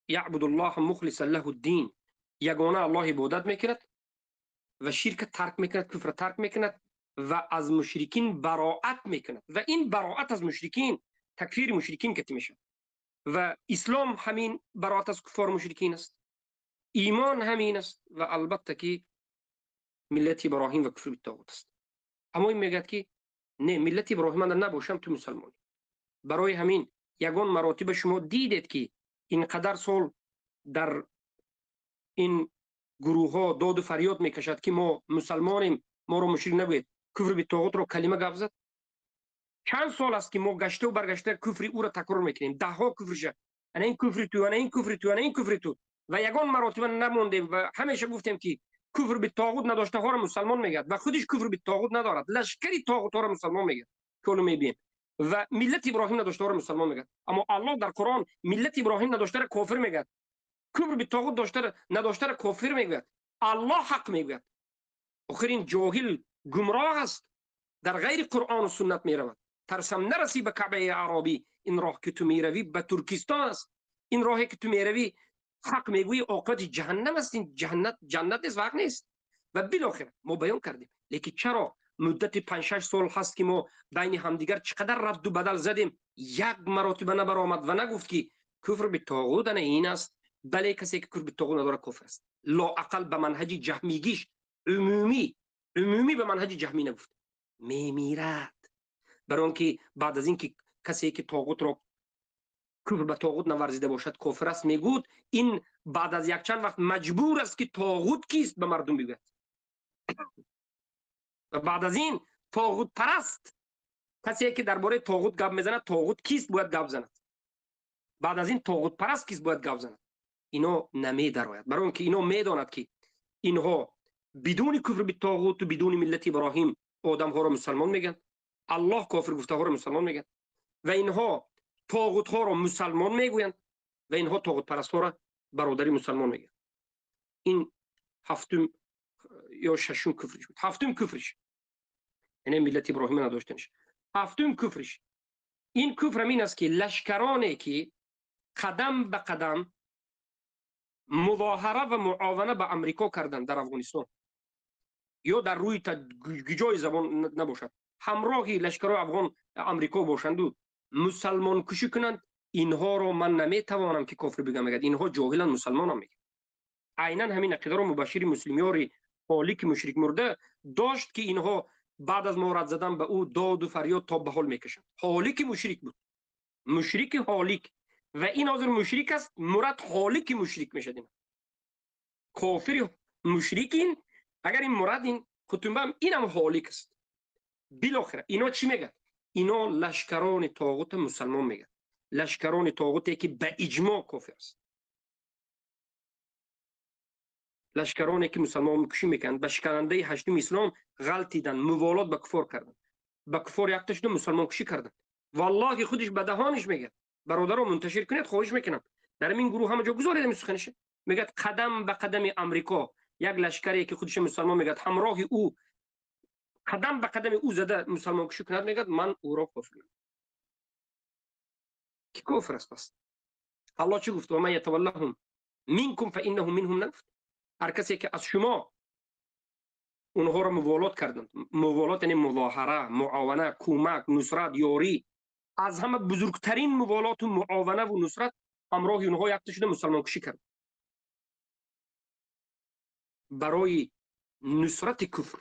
یعبد الله مخلصا له الدین، یگانه الله عبادت میکند و شرک ترک میکند، کفر ترک میکند و از مشرکین براءت میکند و این براءت از مشرکین تکفیر مشرکین کتی میشه و اسلام همین براءت از کفار مشرکین است، ایمان همین است و البته که ملت ابراهیم و کفر بالطاغوت است. اما این میگه که نه، ملت ابراهیم من نباشم تو مسلمانی. برای همین یگان مراتب شما دیدید که اینقدر سال در این گروه ها داد و فریاد میکشد که ما مسلمانیم، ما رو مشرک نبوید، کفر به طاغوت رو کلمه گفت زد. چند سال است که ما گشته و برگشته کفر او را تکرار میکنیم، ده ها کفرش، انا این کفر تو، انا این کفر تو، انا این کفر تو، و یگان مراتب نمونده و همیشه گفتیم که کفر به طاغوت نداشته ها را مسلمان میگه و خودش کفر به طاغوت ندارد، لشکری طاغوت ها را مسلمان میگه که میبینیم و ملت ابراهیم نداشته ها را مسلمان میگه. اما الله در قرآن ملت ابراهیم نداشته را کافر میگه، کفر به طاغوت داشته نداشته را کافر میگه، الله حق میگه. آخر این جاهل گمراه است، در غیر قرآن و سنت میرود. ترسم نرسی به کعبه عربی، این راه که تو میروی به ترکستان است، این راهی که تو میروی حق میگویی عاقبت جهنم است، این جهنم جنت نیست و حق نیست. و بالاخره ما بیان کردیم، لیکن چرا مدت 5-6 سال هست که ما بین همدیگر چقدر رد و بدل زدیم، یک مراتبه نبرآمد و نگفت که کفر به طاغوت نه این است، بله کسی که کفر به طاغوت نداره کفر است. لا اقل به منهج جهمیگیش عمومی به منهج جهمی نگفت، میمیرد. برای آنکه بعد از اینکه کسی که طاغوت را کفر به طاغوت نورزیده باشد کافر است میگود، این بعد از یک چند وقت مجبور است که طاغوت کیست به مردم بگوید. و بعد از این طاغوت پرست، کسی که درباره طاغوت گپ میزند طاغوت کیست باید گپ زند، بعد از این طاغوت پرست کیست باید گپ زند. اینا نمی درآید، برای اینکه اینا میداند که اینها بدون کفر به طاغوت و بدون ملت ابراهیم آدم ها را مسلمان میگن، الله کافر گفته ها را مسلمان میگن و اینها طاغوت ها را مسلمان میگویند و اینها طاغوت پرست ها را برادری مسلمان میگن. این هفتم یا ششم کفرش بود. هفتم کفرش یعنی ملت ابراهیم نداشتنش. هفتم کفرش این کفر این است که لشکرانی که قدم به قدم مظاهره و معاونه به امریکا کردند در افغانستان یا در روی جای زبان نباشد، همراهی لشکرهای افغان امریکا باشند و مسلمان کشی کنند، اینها رو من نمیتوانم که کافر بگم، میگه اینها جاهلان مسلمان هم میگه. عینا همین عقیده رو مبشر مسلمیاری حالی که مشرک مرده داشت که اینها بعد از مورد زدن به او داد و فریاد تا به حال میکشند، حالی که مشرک بود، مشرک حالیک، و این حاضر مشرک است، مراد حالی که مشرک میشد، این کافر مشرکین. اگر این مراد این خطوبه هم اینم حالیک است. بالاخره اینا چی میگن؟ اینا لشکران طاغوت مسلمان میگن، لشکران طاغوتی که به اجماع کافر است، لشکرانی که مسلمان کشی میکنن، به شکننده هشتم اسلام غلطیدن، موالات به کفار کردن، به کفار یک تشدن مسلمان کشی کردن. والله خودش به دهانش میگه، برادرها منتشر کنید خواهش میکنم، در این گروه همه جا گذارید این سخنش، میگه قدم به قدم امریکا یک لشکری که خودش مسلمان میگه همراه او قدم به قدم او زده مسلمان کشی کند، میگه من او را کافر نمیگم. کی کافر است؟ پس الله چی گفت؟ و من یتولهم منکم فانه منهم نگفت. هر کسی که از شما اونها را موالات کردند، موالات یعنی مظاهره، معاونه، کمک، نصرت، یاری، از همه بزرگترین موالات و معاونه و نصرت همراه اونها یک شده مسلمان کشی کرد برای نصرت کفر،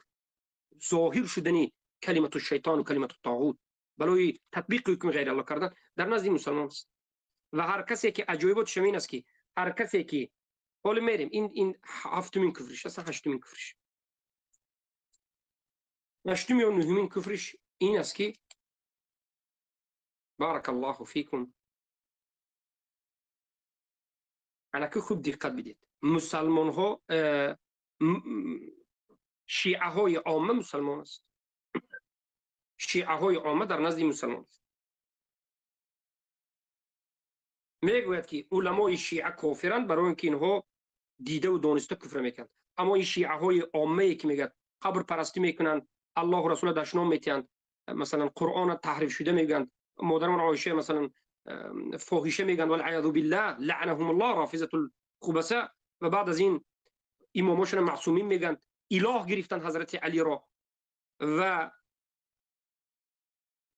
ظاهر شدن کلمت الشیطان و کلمت الطاغوت، برای تطبیق حکم غیر الله کردن در نزد مسلمان است. و هر کسی که عجایبات این است که هر کسی که حالا میریم این هفتمین کفرش است، هشتمین کفرش، هشتمین یا نهمین کفرش این است که بارک الله فیکم، انا که خوب دقت بدید، مسلمان ها شیعه های عامه مسلمان است، شیعه های عامه در نزد مسلمان است. میگوید که علمای شیعه کافرند برای اینکه اینها دیده و دانسته کفر میکنند، اما این شیعه های عامه که میگه قبر پرستی میکنند، الله و رسول دشنام میتیند، مثلا قرآن تحریف شده میگن، مادرمان عایشه مثلا فاحشه میگن، والعیاذ بالله لعنهم الله رافضه الخبثاء. و بعد از این اماماشون معصومین میگن، اله گرفتن حضرت علی را و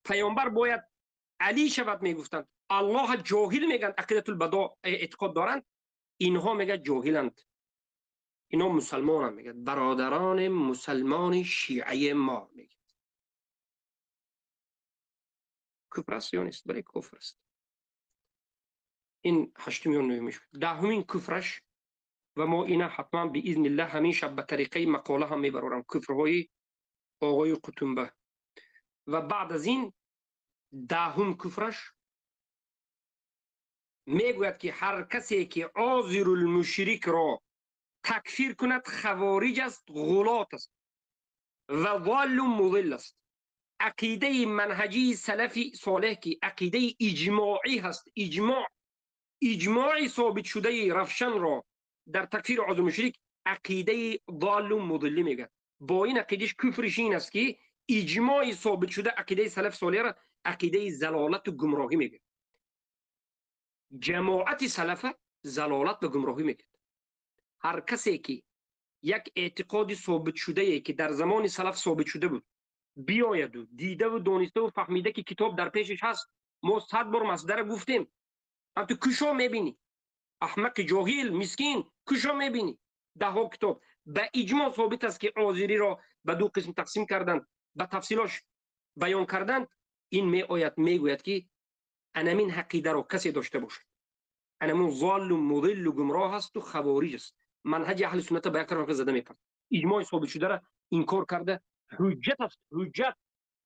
پیامبر باید علی شود میگفتند، الله جاهل میگن، عقیده البدا اعتقاد دارند. اینها میگه جاهلند، اینا مسلمانند، میگه برادران مسلمان شیعه ما، میگه کفر است یا نیست؟ بله کفر است. این هشتم یا نهمش، دهمین کفرش و ما اینا حتما باذن الله همین شب به طریقه مقاله هم میبرورم، کفرهای آقای قطنبه. و بعد از این دهم کفرش میگوید که هر کسی که عاذر المشرک را تکفیر کند خوارج است، غلات است و ضال مضل است. عقیده منهجی سلفی صالح که عقیده اجماعی هست، اجماعی ثابت شده رفشن را در تکفیر عاذر المشرک عقیده ضال مضل میگه. با این عقیدهش کفرش این است که اجماعی ثابت شده عقیده سلف صالح را عقیده زلالت و گمراهی میگه. جماعت سلف زلالت و گمراهی میگه. هر کسی که یک اعتقاد ثابت شده که در زمان سلف ثابت شده بود بیاید و دیده و دانسته و فهمیده که کتاب در پیشش هست، ما 100 بار مصدر گفتیم، هم تو کشا میبینی احمق جاهل مسکین، کشا میبینی ده ها کتاب به اجماع ثابت است که عاذری را به دو قسم تقسیم کردند، به تفصیلاش بیان کردند. این می آید میگوید که انمین عقیده را کسی داشته باشد انمون ضال و مضل و گمراه است و خوارج است. منهج اهل سنت به یک طرف زده میپرد، اجماع ثابت شده را انکار کرده، حجت است. حجت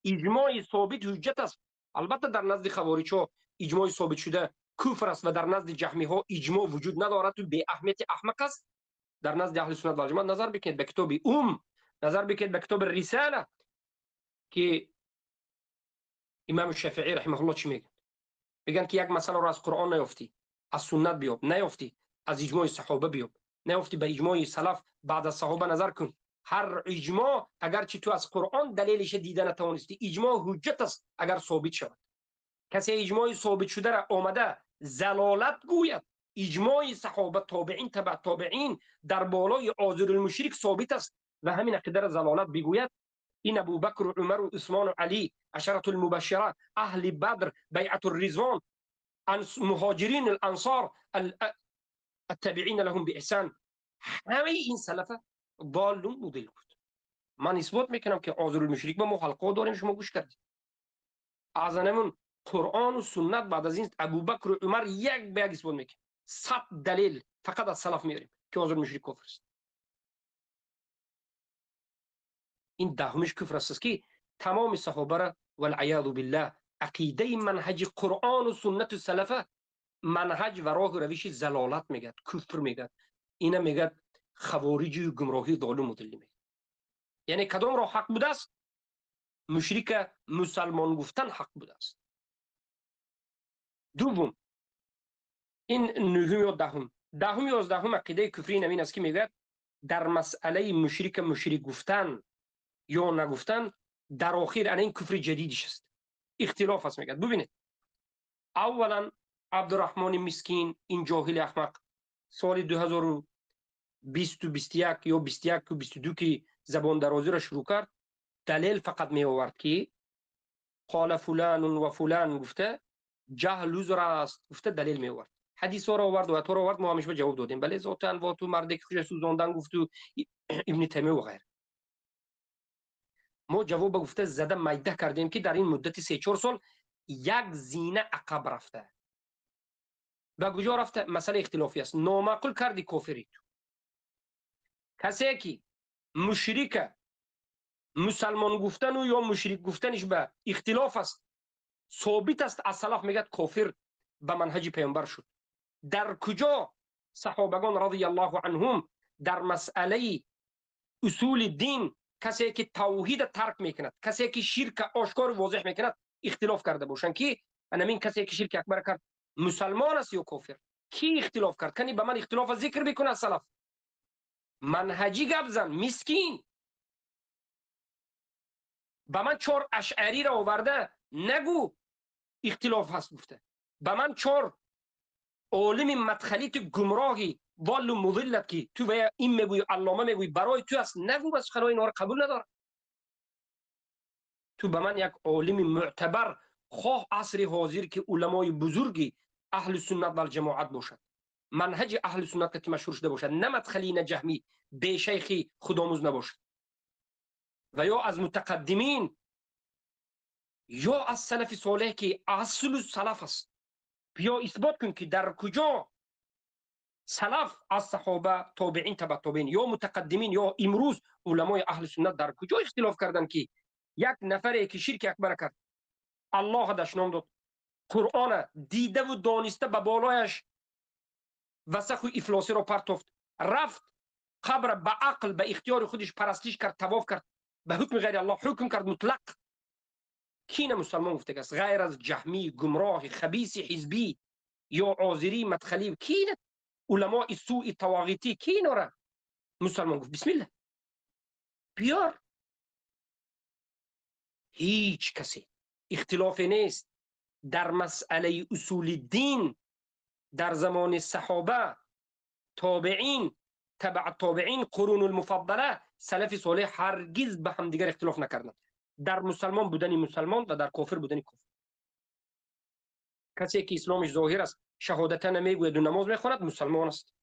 اجماع ثابت حجت است. البته در نزد خوارج ها اجماع ثابت شده کفر است و در نزد جهمی ها اجماع وجود ندارد و بی اهمیت احمق است. در نزد اهل سنت و جماعت نظر بکنید به کتاب ام، نظر بکنید به کتاب رساله که امام شافعی رحمه الله چی میگن؟ میگن که یک مسئله را از قرآن نیافتی، از سنت بیاب، نیافتی از اجماع صحابه بیاب، نیافتی به اجماع سلف بعد از صحابه نظر کن. هر اجماع اگرچه تو از قرآن دلیلش دیده نتوانستی، اجماع حجت است اگر ثابت شود. کسی اجماع ثابت شده را آمده زلالت گوید، اجماع صحابه تابعین تبع تابعین در بالای عاذر المشرک ثابت است و همین عقیده را زلالت بگوید، این ابوبکر و عمر و عثمان و علی عشرة المبشره اهل بدر بیعت الرضوان مهاجرین الانصار التابعین لهم باحسان، همه این سلفه ضال مضل بود. من اثبات میکنم که عاذر المشرک با ما حلقه داریم، شما گوش کردید. از همون قرآن و سنت بعد از این ابوبکر و عمر یک به یک اثبات میکنم، 100 دلیل فقط از سلف میاریم که عاذر المشرک کفر است. این دهمش کفر است که تمام صحابه را والعیاذ بالله عقیده منهج قرآن و سنت و سلفه منهج و راه و روش زلالت میگه، کفر میگه، اینا میگه خوارج و گمراهی ضال و مضل میگه. یعنی کدام راه حق بوده است؟ مشرک مسلمان گفتن حق بوده است. دوم این نهم یا دهم، دهم یا یازدهم عقیده کفری نمین است که میگه در مسئله مشرک مشرک گفتن یا نگفتن در آخر این کفر جدیدش است، اختلاف است. میگه ببینید اولا عبدالرحمن مسکین این جاهل احمق سال 2020 و 21 یا 21 و 22 که زبان درازی را شروع کرد، دلیل فقط می آورد که قال فلان و فلان گفته جهل عذر است، گفته دلیل می آورد، حدیث را آورد و تو را آورد، ما همیشه جواب دادیم بله ذاتن و تو مردی که خوش سوزاندن گفت و ابن تیمیه و غیره. ما جواب گفته زده میده کردیم که در این مدت 3-4 سال یک زینه عقب رفته. به کجا رفته؟ مسئله اختلافی است. نامعقول کردی کافری تو. کسی که مشرک مسلمان گفتن و یا مشرک گفتنش به اختلاف است، ثابت است از سلف میگه کافر به منهج پیامبر شد. در کجا صحابگان رضی الله عنهم در مسئله اصول دین کسی که توحید ترک میکند، کسی که شرک آشکار و واضح میکند اختلاف کرده باشند که انمین کسی که شرک اکبر کرد مسلمان است یا کافر؟ کی اختلاف کرد؟ کنی به من اختلاف ذکر بکنه سلف. منهجی گپ زن مسکین. به من 4 اشعری را آورده نگو اختلاف هست گفته. به من 4 عالم مدخلی تو گمراهی والو مضلت که تو و این میگوی علامه میگوی برای تو است نگو، بس خنای اینا رو قبول نداره. تو به من یک عالم معتبر خواه عصر حاضر که علمای بزرگی اهل سنت و الجماعت باشد، منهج اهل سنت که مشهور شده باشد، نه مدخلی نه جهمی بی شیخی خودآموز نباشد، و یا از متقدمین یا از سلف صالح که اصل سلف است. بیا اثبات کن که در کجا سلف از صحابه تابعین تبع تابعین یا متقدمین یا امروز علمای اهل سنت در کجا اختلاف کردن که یک نفری که شرک اکبر کرد، الله دشنام داد، قرآن دیده و دانسته به بالایش وسخ و افلاسی را پرتافت، رفت قبر به عقل به اختیار خودش پرستش کرد، طواف کرد، به حکم غیر الله حکم کرد مطلق. کی نه مسلمان گفته است غیر از جهمی گمراه خبیث حزبی یا آذری مدخلی؟ کی نه علماء سوء طواغیتی کی نره مسلمان گفت؟ بسم الله بیار. هیچ کسی اختلاف نیست در مسئله اصول دین در زمان صحابه تابعین تبع تابعین قرون المفضله سلف صالح هرگز به هم دیگر اختلاف نکردند در مسلمان بودن مسلمان و در کافر بودن کافر. کسی که اسلامش ظاهر است، شهادت نمیگوید و نماز میخواند، مسلمان است،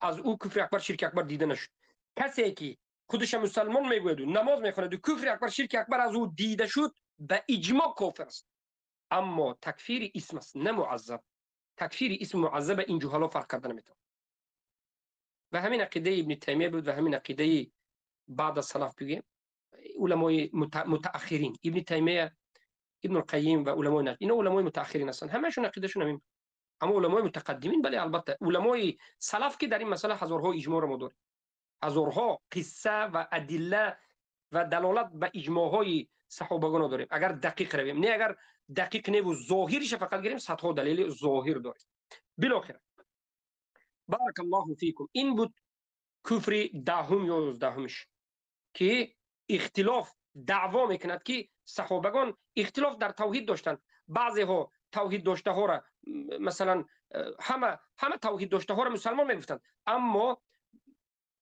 از او کفر اکبر شرک اکبر دیده نشد. کسی که خودش مسلمان میگوید و نماز میخواند و کفر اکبر شرک اکبر از او دیده شد، به اجماع کافر است. اما تکفیر اسم است نه معذب. تکفیر اسم معذب این جهالا فرق کرده نمیتونه. و همین عقیده ابن تیمیه بود و همین عقیده بعد از سلف بگیم علمای متأخرین، ابن تیمیه، ابن القیم و علمای نجد، اینا علمای متأخرین هستن، همشون عقیدهشون همین. اما علمای متقدمین بله، البته علمای سلف که در این مسئله هزارها اجماع رو ما داریم، هزارها قصه و ادله و دلالت به اجماعهای صحابگان داریم اگر دقیق رویم، نه اگر دقیق نه و ظاهرش فقط گیریم صدها دلیل ظاهر داریم. بالاخره بارک الله فیکم، این بود کفر دهم یا 11 که اختلاف دعوا میکند که صحابگان اختلاف در توحید داشتند. بعضی ها توحید داشته ها را مثلا همه توحید داشته ها را مسلمان میگفتند، اما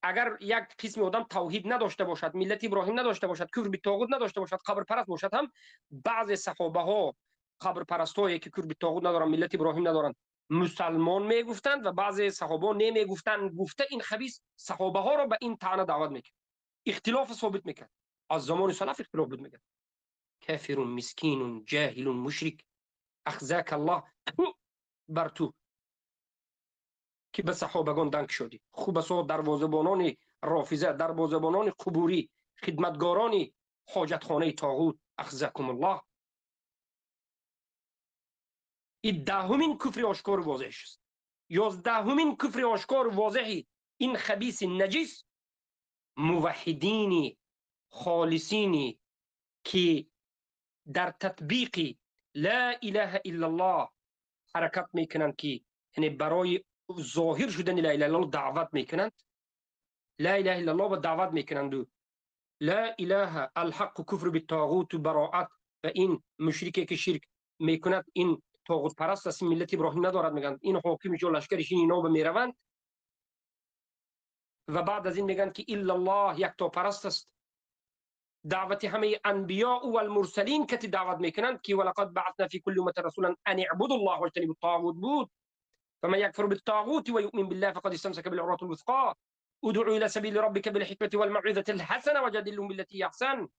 اگر یک قسم آدم توحید نداشته باشد، ملت ابراهیم نداشته باشد، کفر به طاغوت نداشته باشد، قبر پرست باشد، هم بعضی صحابه ها قبر پرستایی که کفر به طاغوت ندارند، ملت ابراهیم ندارند، مسلمان میگفتند و بعضی صحابه نمیگفتند. گفته این خبیث صحابه ها را به این طعنه دعوت میکرد، اختلاف ثابت میکرد. از زمان سلف اختلاف بود، میگه کافر مسکین جاهل مشرک اخزاک الله بر تو که به صحابگان دنگ شدی. خوب است دروازه‌بانان رافضه، دروازه‌بانان قبوری، خدمتگاران حاجتخانه طاغوت، اخزاکم الله. این دهمین کفر آشکار واضح است. 11مین کفر آشکار واضح این خبیث نجس موحدین خالصینی که در تطبیق لا اله الا الله حرکت میکنند، که یعنی برای ظاهر شدن لا اله الا الله دعوت میکنند، لا اله الا الله و دعوت میکنند، لا اله الحق کفر بالطاغوت و براعت، و این مشرکی که شرک میکند این طاغوت پرست است، ملت ابراهیم ندارد، میگن این حاکمش و لشکرش اینا به میروند. و بعد از این میگن که الا الله یکتا پرست است. دعوت همه انبیاء و المرسلین که دعوت میکنند که ولقد بعثنا فی کل امه رسولا ان اعبدوا الله واجتنبوا الطاغوت بود، فمن يكفر بالطاغوت ويؤمن بالله فقد استمسك بالعروة الوثقى ادعو الى سبيل ربك بالحكمة والموعظة الحسنة وجادلهم بالتي هي احسن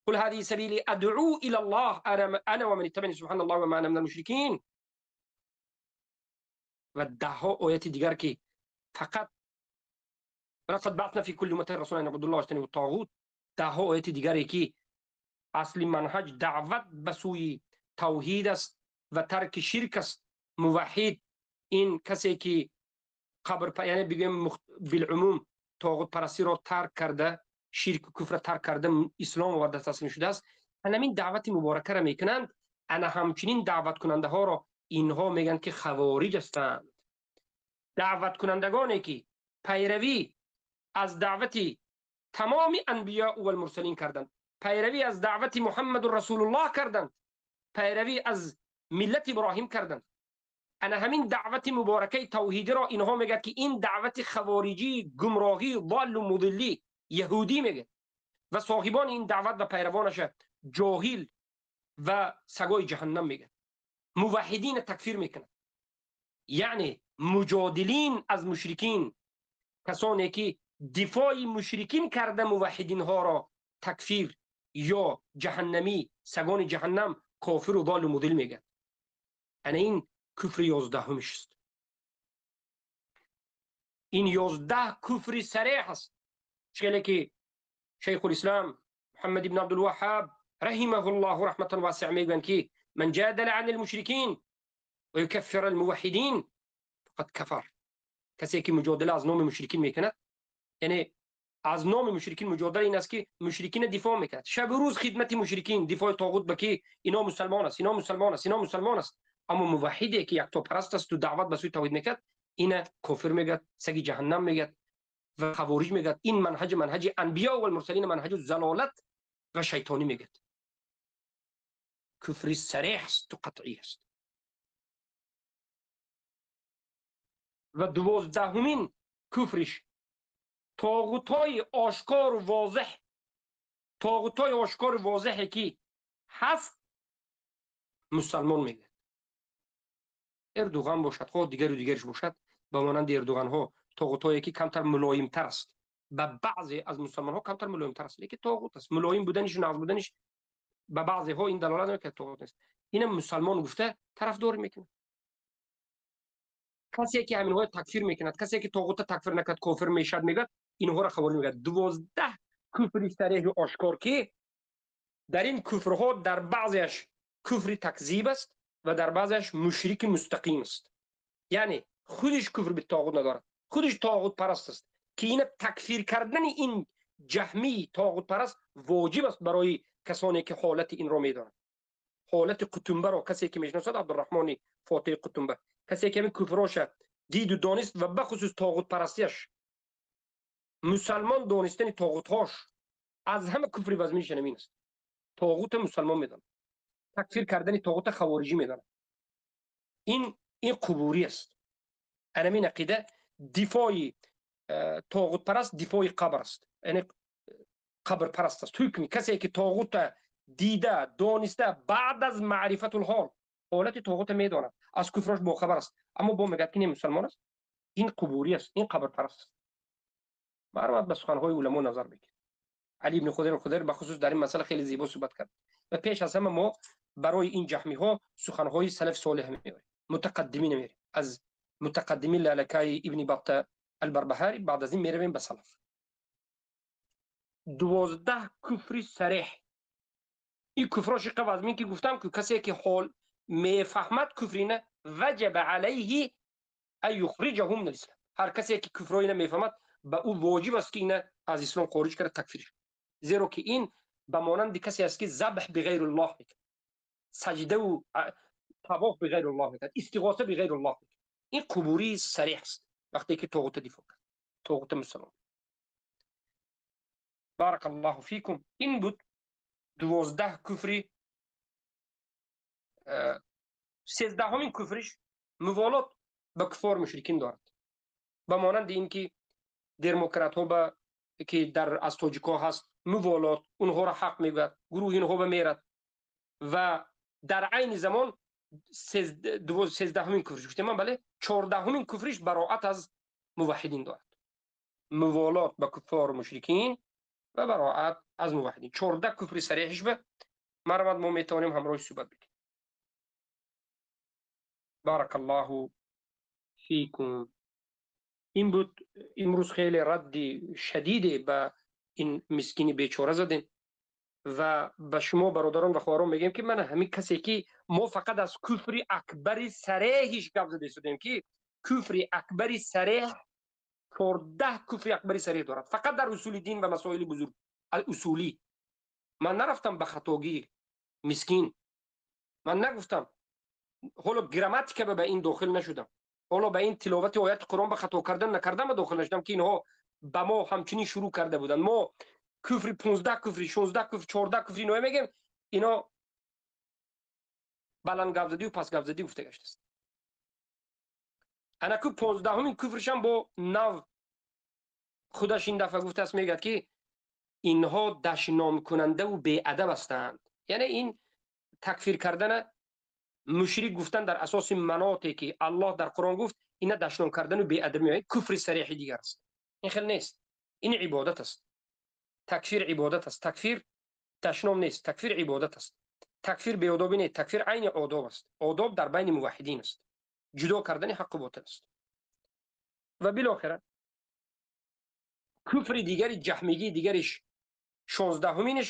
قل هذه سبيلي ادعو الى الله انا ومن اتبعني سبحان الله وما انا من المشركين. و ده ها آیت دیگر که فقط ولقد بعثنا في كل امه رسولا ان اعبدوا الله واجتنبوا الطاغوت، ده ها آیت دیگری که اصل منهج دعوت به سوی توحید است و ترک شرک است. موحد این کسی که قبر یعنی بگیم بالعموم طاغوت پرستی را ترک کرده، شرک و کفر ترک کرده، اسلام آورده تسلیم شده است، همین دعوت مبارکه را میکنند. انا همچنین دعوت کننده ها را اینها میگن که خوارج هستند. دعوت کنندگانی که پیروی از دعوت تمام انبیاء و المرسلین کردند، پیروی از دعوت محمد رسول الله کردند، پیروی از ملت ابراهیم کردند. انا همین دعوت مبارکه توحیدی را اینها میگه که این دعوت خوارجی، گمراهی، ضال و مضلی، یهودی میگه و صاحبان این دعوت و پیروانش جاهل و سگای جهنم میگه. موحدین تکفیر میکنه، یعنی مجادلین از مشرکین، کسانی که دفاع مشرکین کرده موحدین ها را تکفیر یا جهنمی، سگان جهنم، کافر و ضال و مضل میگه. انا این کفر 11 است. این 11 کفر صریح است. چه که شیخ الاسلام محمد بن عبدالوهاب رحمه الله رحمة واسعة میگن که من جادل عن المشرکین و یکفر الموحدین فقد کفر. کسی که مجادله از نام مشرکین میکند، یعنی از نام مشرکین مجادله این است که مشرکین دفاع میکند، شب و روز خدمت مشرکین، دفاع طاغوت بکی اینا مسلمان است، اینا مسلمان است، اینا مسلمان است. اما موحدی که یک تا پرست است و دعوت به سوی توحید میکرد، اینا کافر میگد، سگ جهنم میگد و خوارج میگد. این منهج منهج انبیا و المرسلین، منهج زلالت و شیطانی میگد. کفر صریح است و قطعی است. و 12مین کفرش طاغوت‌های آشکار و واضح، طاغوت‌های آشکار و واضحی که هست مسلمان میگه. اردوغان باشد، خواه دیگر و دیگرش باشد، به مانند اردوغان ها طاغوت‌هایی که کمتر ملایم‌تر است، به بعضی از مسلمان ها کمتر ملایم‌تر است، لیکن طاغوت است. ملایم بودنش و نغز بودنش به بعضی ها این دلالت نمی‌کند طاغوت است. اینم مسلمان گفته طرفدار میکنه. کسی که همین های تکفیر میکند، کسی که طاغوت تکفیر نکرد کافر میشد میگه، اینها را خوارج میگه. 12 کفر صریح و آشکار که در این کفرها در بعضیش کفر تکذیب است و در بعضیش مشرک مستقیم است. یعنی خودش کفر به طاغوت ندارد، خودش طاغوت پرست است که این تکفیر کردن این جهمی طاغوت پرست واجب است برای کسانی که حالت این را میدانند. حالت قطنبه را کسی که میشناسد، عبدالرحمن فاتح قطنبه، کسی که همین کفراش دید و دانست و بخصوص طاغوت پرستیش، مسلمان دانستن طاغوت‌هاش از همه کفر وزمینش همین است. طاغوت مسلمان میداند، تکفیر کردن طاغوت خوارجی میداند. این قبوری است. همین عقیده دفاع طاغوت پرست دفاع قبر است، یعنی قبر پرست است. حکمی کسی که طاغوت دیده دانسته بعد از معرفت الحال، حالت طاغوت میداند، از کفرش باخبر است، اما با میگه که مسلمان است، این قبوری است، این قبر پرست است. مرحمت به سخنهای علما نظر بکنید. علی بن خضیر الخضیر به خصوص در این مسئله خیلی زیبا صحبت کرد و پیش از همه ما برای این جهمی ها سخنهای سلف صالح میاریم، متقدمین میاریم، از متقدمین لالکای ابن بطه البربهاری، بعد از این میرویم به سلف. 12 کفر صریح. این کفراش قبل از که گفتم که کسی که حال میفهمد کفرینه وجب علیه ان یخرجه من الاسلام. هر کسی که کفرینه میفهمد به او واجب است که اینه از اسلام خارج کرده، تکفیر. زیرا که این به مانند کسی است که ذبح بغیر الله میکند، سجده و طواف بغیر الله میکند، استغاثه بغیر الله میکند. این قبوری صریح است وقتی که طاغوت دفاع کرد، طاغوت مسلمان. بارک الله فیکم. این بود 12 کفری. 13مین کفرش موالات به کفار مشرکین دارد، به مانند اینکه دموکرات ها به که در از تاجیکا هست موالات اونها را حق میگوید، گروه اینها به میرد و در عین زمان 13مین کفرش گفتیم من، بله 14مین کفرش براعت از موحدین دارد، موالات به کفار مشرکین و براعت از موحدین. 14 کفر صریحش به مرحمت ما میتوانیم همراه صحبت بکنیم. بارک الله فیکم. این بود امروز خیلی رد شدید به این مسکین بیچاره زدیم و به شما برادران و خواهران میگیم که من همین کسی که ما فقط از کفر اکبر صریحش گپ زده شدیم که کفر اکبر صریح 14 کفر اکبر صریح دارد فقط در اصول دین و مسائل بزرگ اصولی. من نرفتم به خطاگی مسکین، من نگفتم حالا گراماتیک به این داخل نشدم، حالا به این تلاوت آیات قرآن به خطا کردن نکردم داخل نشدم که اینها به ما همچنین شروع کرده بودن. ما куфри 15 куфри 16 куфр 14 куфри ино мегем, ино баланд гап задӣ ва пас гап задӣ гуфта гаштааст. Анаку 15-умин куфршам бо нав худаш ин дафъа гуфтааст, мегӯяд ки инҳо дашномкунандаву беадаб ҳастанд. Яъне ин такфир кардана, мушрик гуфтан дар асоси маноте ки Аллоҳ дар Қуръон гуфт, ина дашном кардану беадаб меояд, куфри сареҳи дигар аст. Ин хел нест, ин ибодат аст. Такфир ибодат аст, такфир дашном нест, такфир ибодат аст, такфир беодобӣ нест, такфир айни одоб аст. Одоб дар байни муваҳҳидин аст, ҷудо кардани ҳаққу ботил аст. Ва билохира куфри дигари ҷаҳмигии дигариш 16-уминиш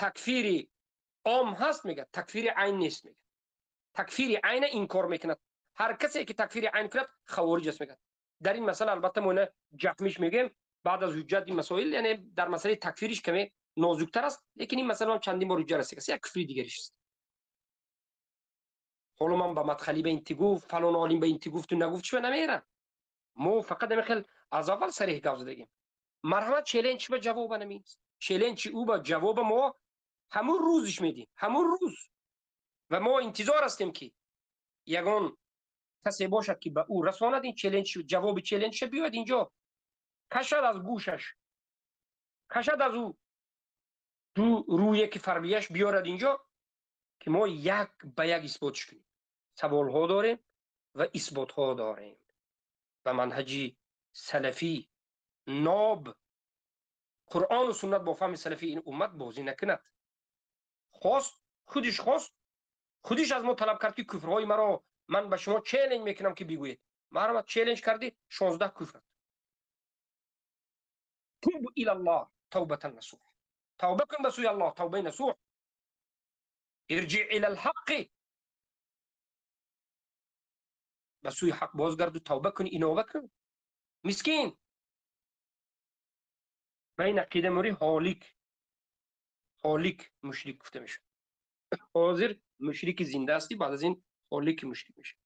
такфири ом ҳаст, мегӯяд, такфири айн нест, мегӯяд. Такфири айна инкор мекунад. Ҳар касе ки такфири айн кунад хавориҷ аст, мегӯяд. Дар ин масъала албатта мо ина ҷаҳмиш мегӯем, баъд аз ҳуҷҷат ин масоил, яъне дар масъалаи такфириш каме нозуктар аст, лекин ин масъала ҳам чандин бор ҳуҷҷат расида аст, як куфри дигариш аст. Ҳоло ман ба мадхалӣ ба ин ти гуфт, фалон олим ба ин ти гуфту нагуфт чӣ намерам. Мо фақат ҳамин хел аз аввал сареҳ гап задагем. Марҳамат, челленҷ ба ҷавоба намест. Челленҷи ӯ ба ҷавоба мо ҳамун рӯзиш медиҳем, ҳамун рӯз. Ва мо интизор ҳастем ки ягон касе бошад ки ба ӯ расонад ин челленҷ, ҷавоби челленҷша биёяд инҷо, кашад аз гӯшаш, кашад аз ӯ ду рӯе ки фарбияш биёрад инҷо, ки мо як ба як исботш кунем. Саволҳо дорем ва исботҳо дорем. Ба манҳаҷи салафӣ ноб Қуръону суннат бо фаҳми салафӣ ин уммат бозӣ накунад. Хост, худиш хост, худиш аз мо талаб кард ки куфрҳои маро ман ба шумо челленҷ мекунам ки бигӯед. Марҳамат, челленҷ кардӣ, 16 куфр. Туб илаллоҳ тавбатан насуҳ. Тавба кун ба сӯи Аллоҳ, тавбаи насуҳ. Ирҷи илал ҳаққи, ба сӯи ҳақ бозгарду тавба кун, инова кун. Мискин ба ин ақида мурӣ ҳолик, ҳолик мушрик гуфта мешавад. Ҳозир мушрики зинда ҳастӣ, баъд аз ин ҳолики мушрик мешавад.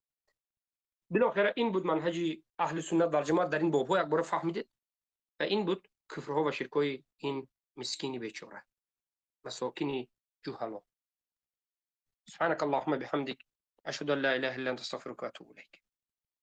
Билохира ин буд манҳаҷи аҳли суннат вал ҷамоат дар ин бобҳо, як бора фаҳмидед. Ва ин буд куфрҳо ва ширкҳои ин мискини бечора, масокини ҷуҳало. سبحانك اللهم بحمدك، أشهد أن لا إله إلا أنت، أستغفرك وأتوب إليك.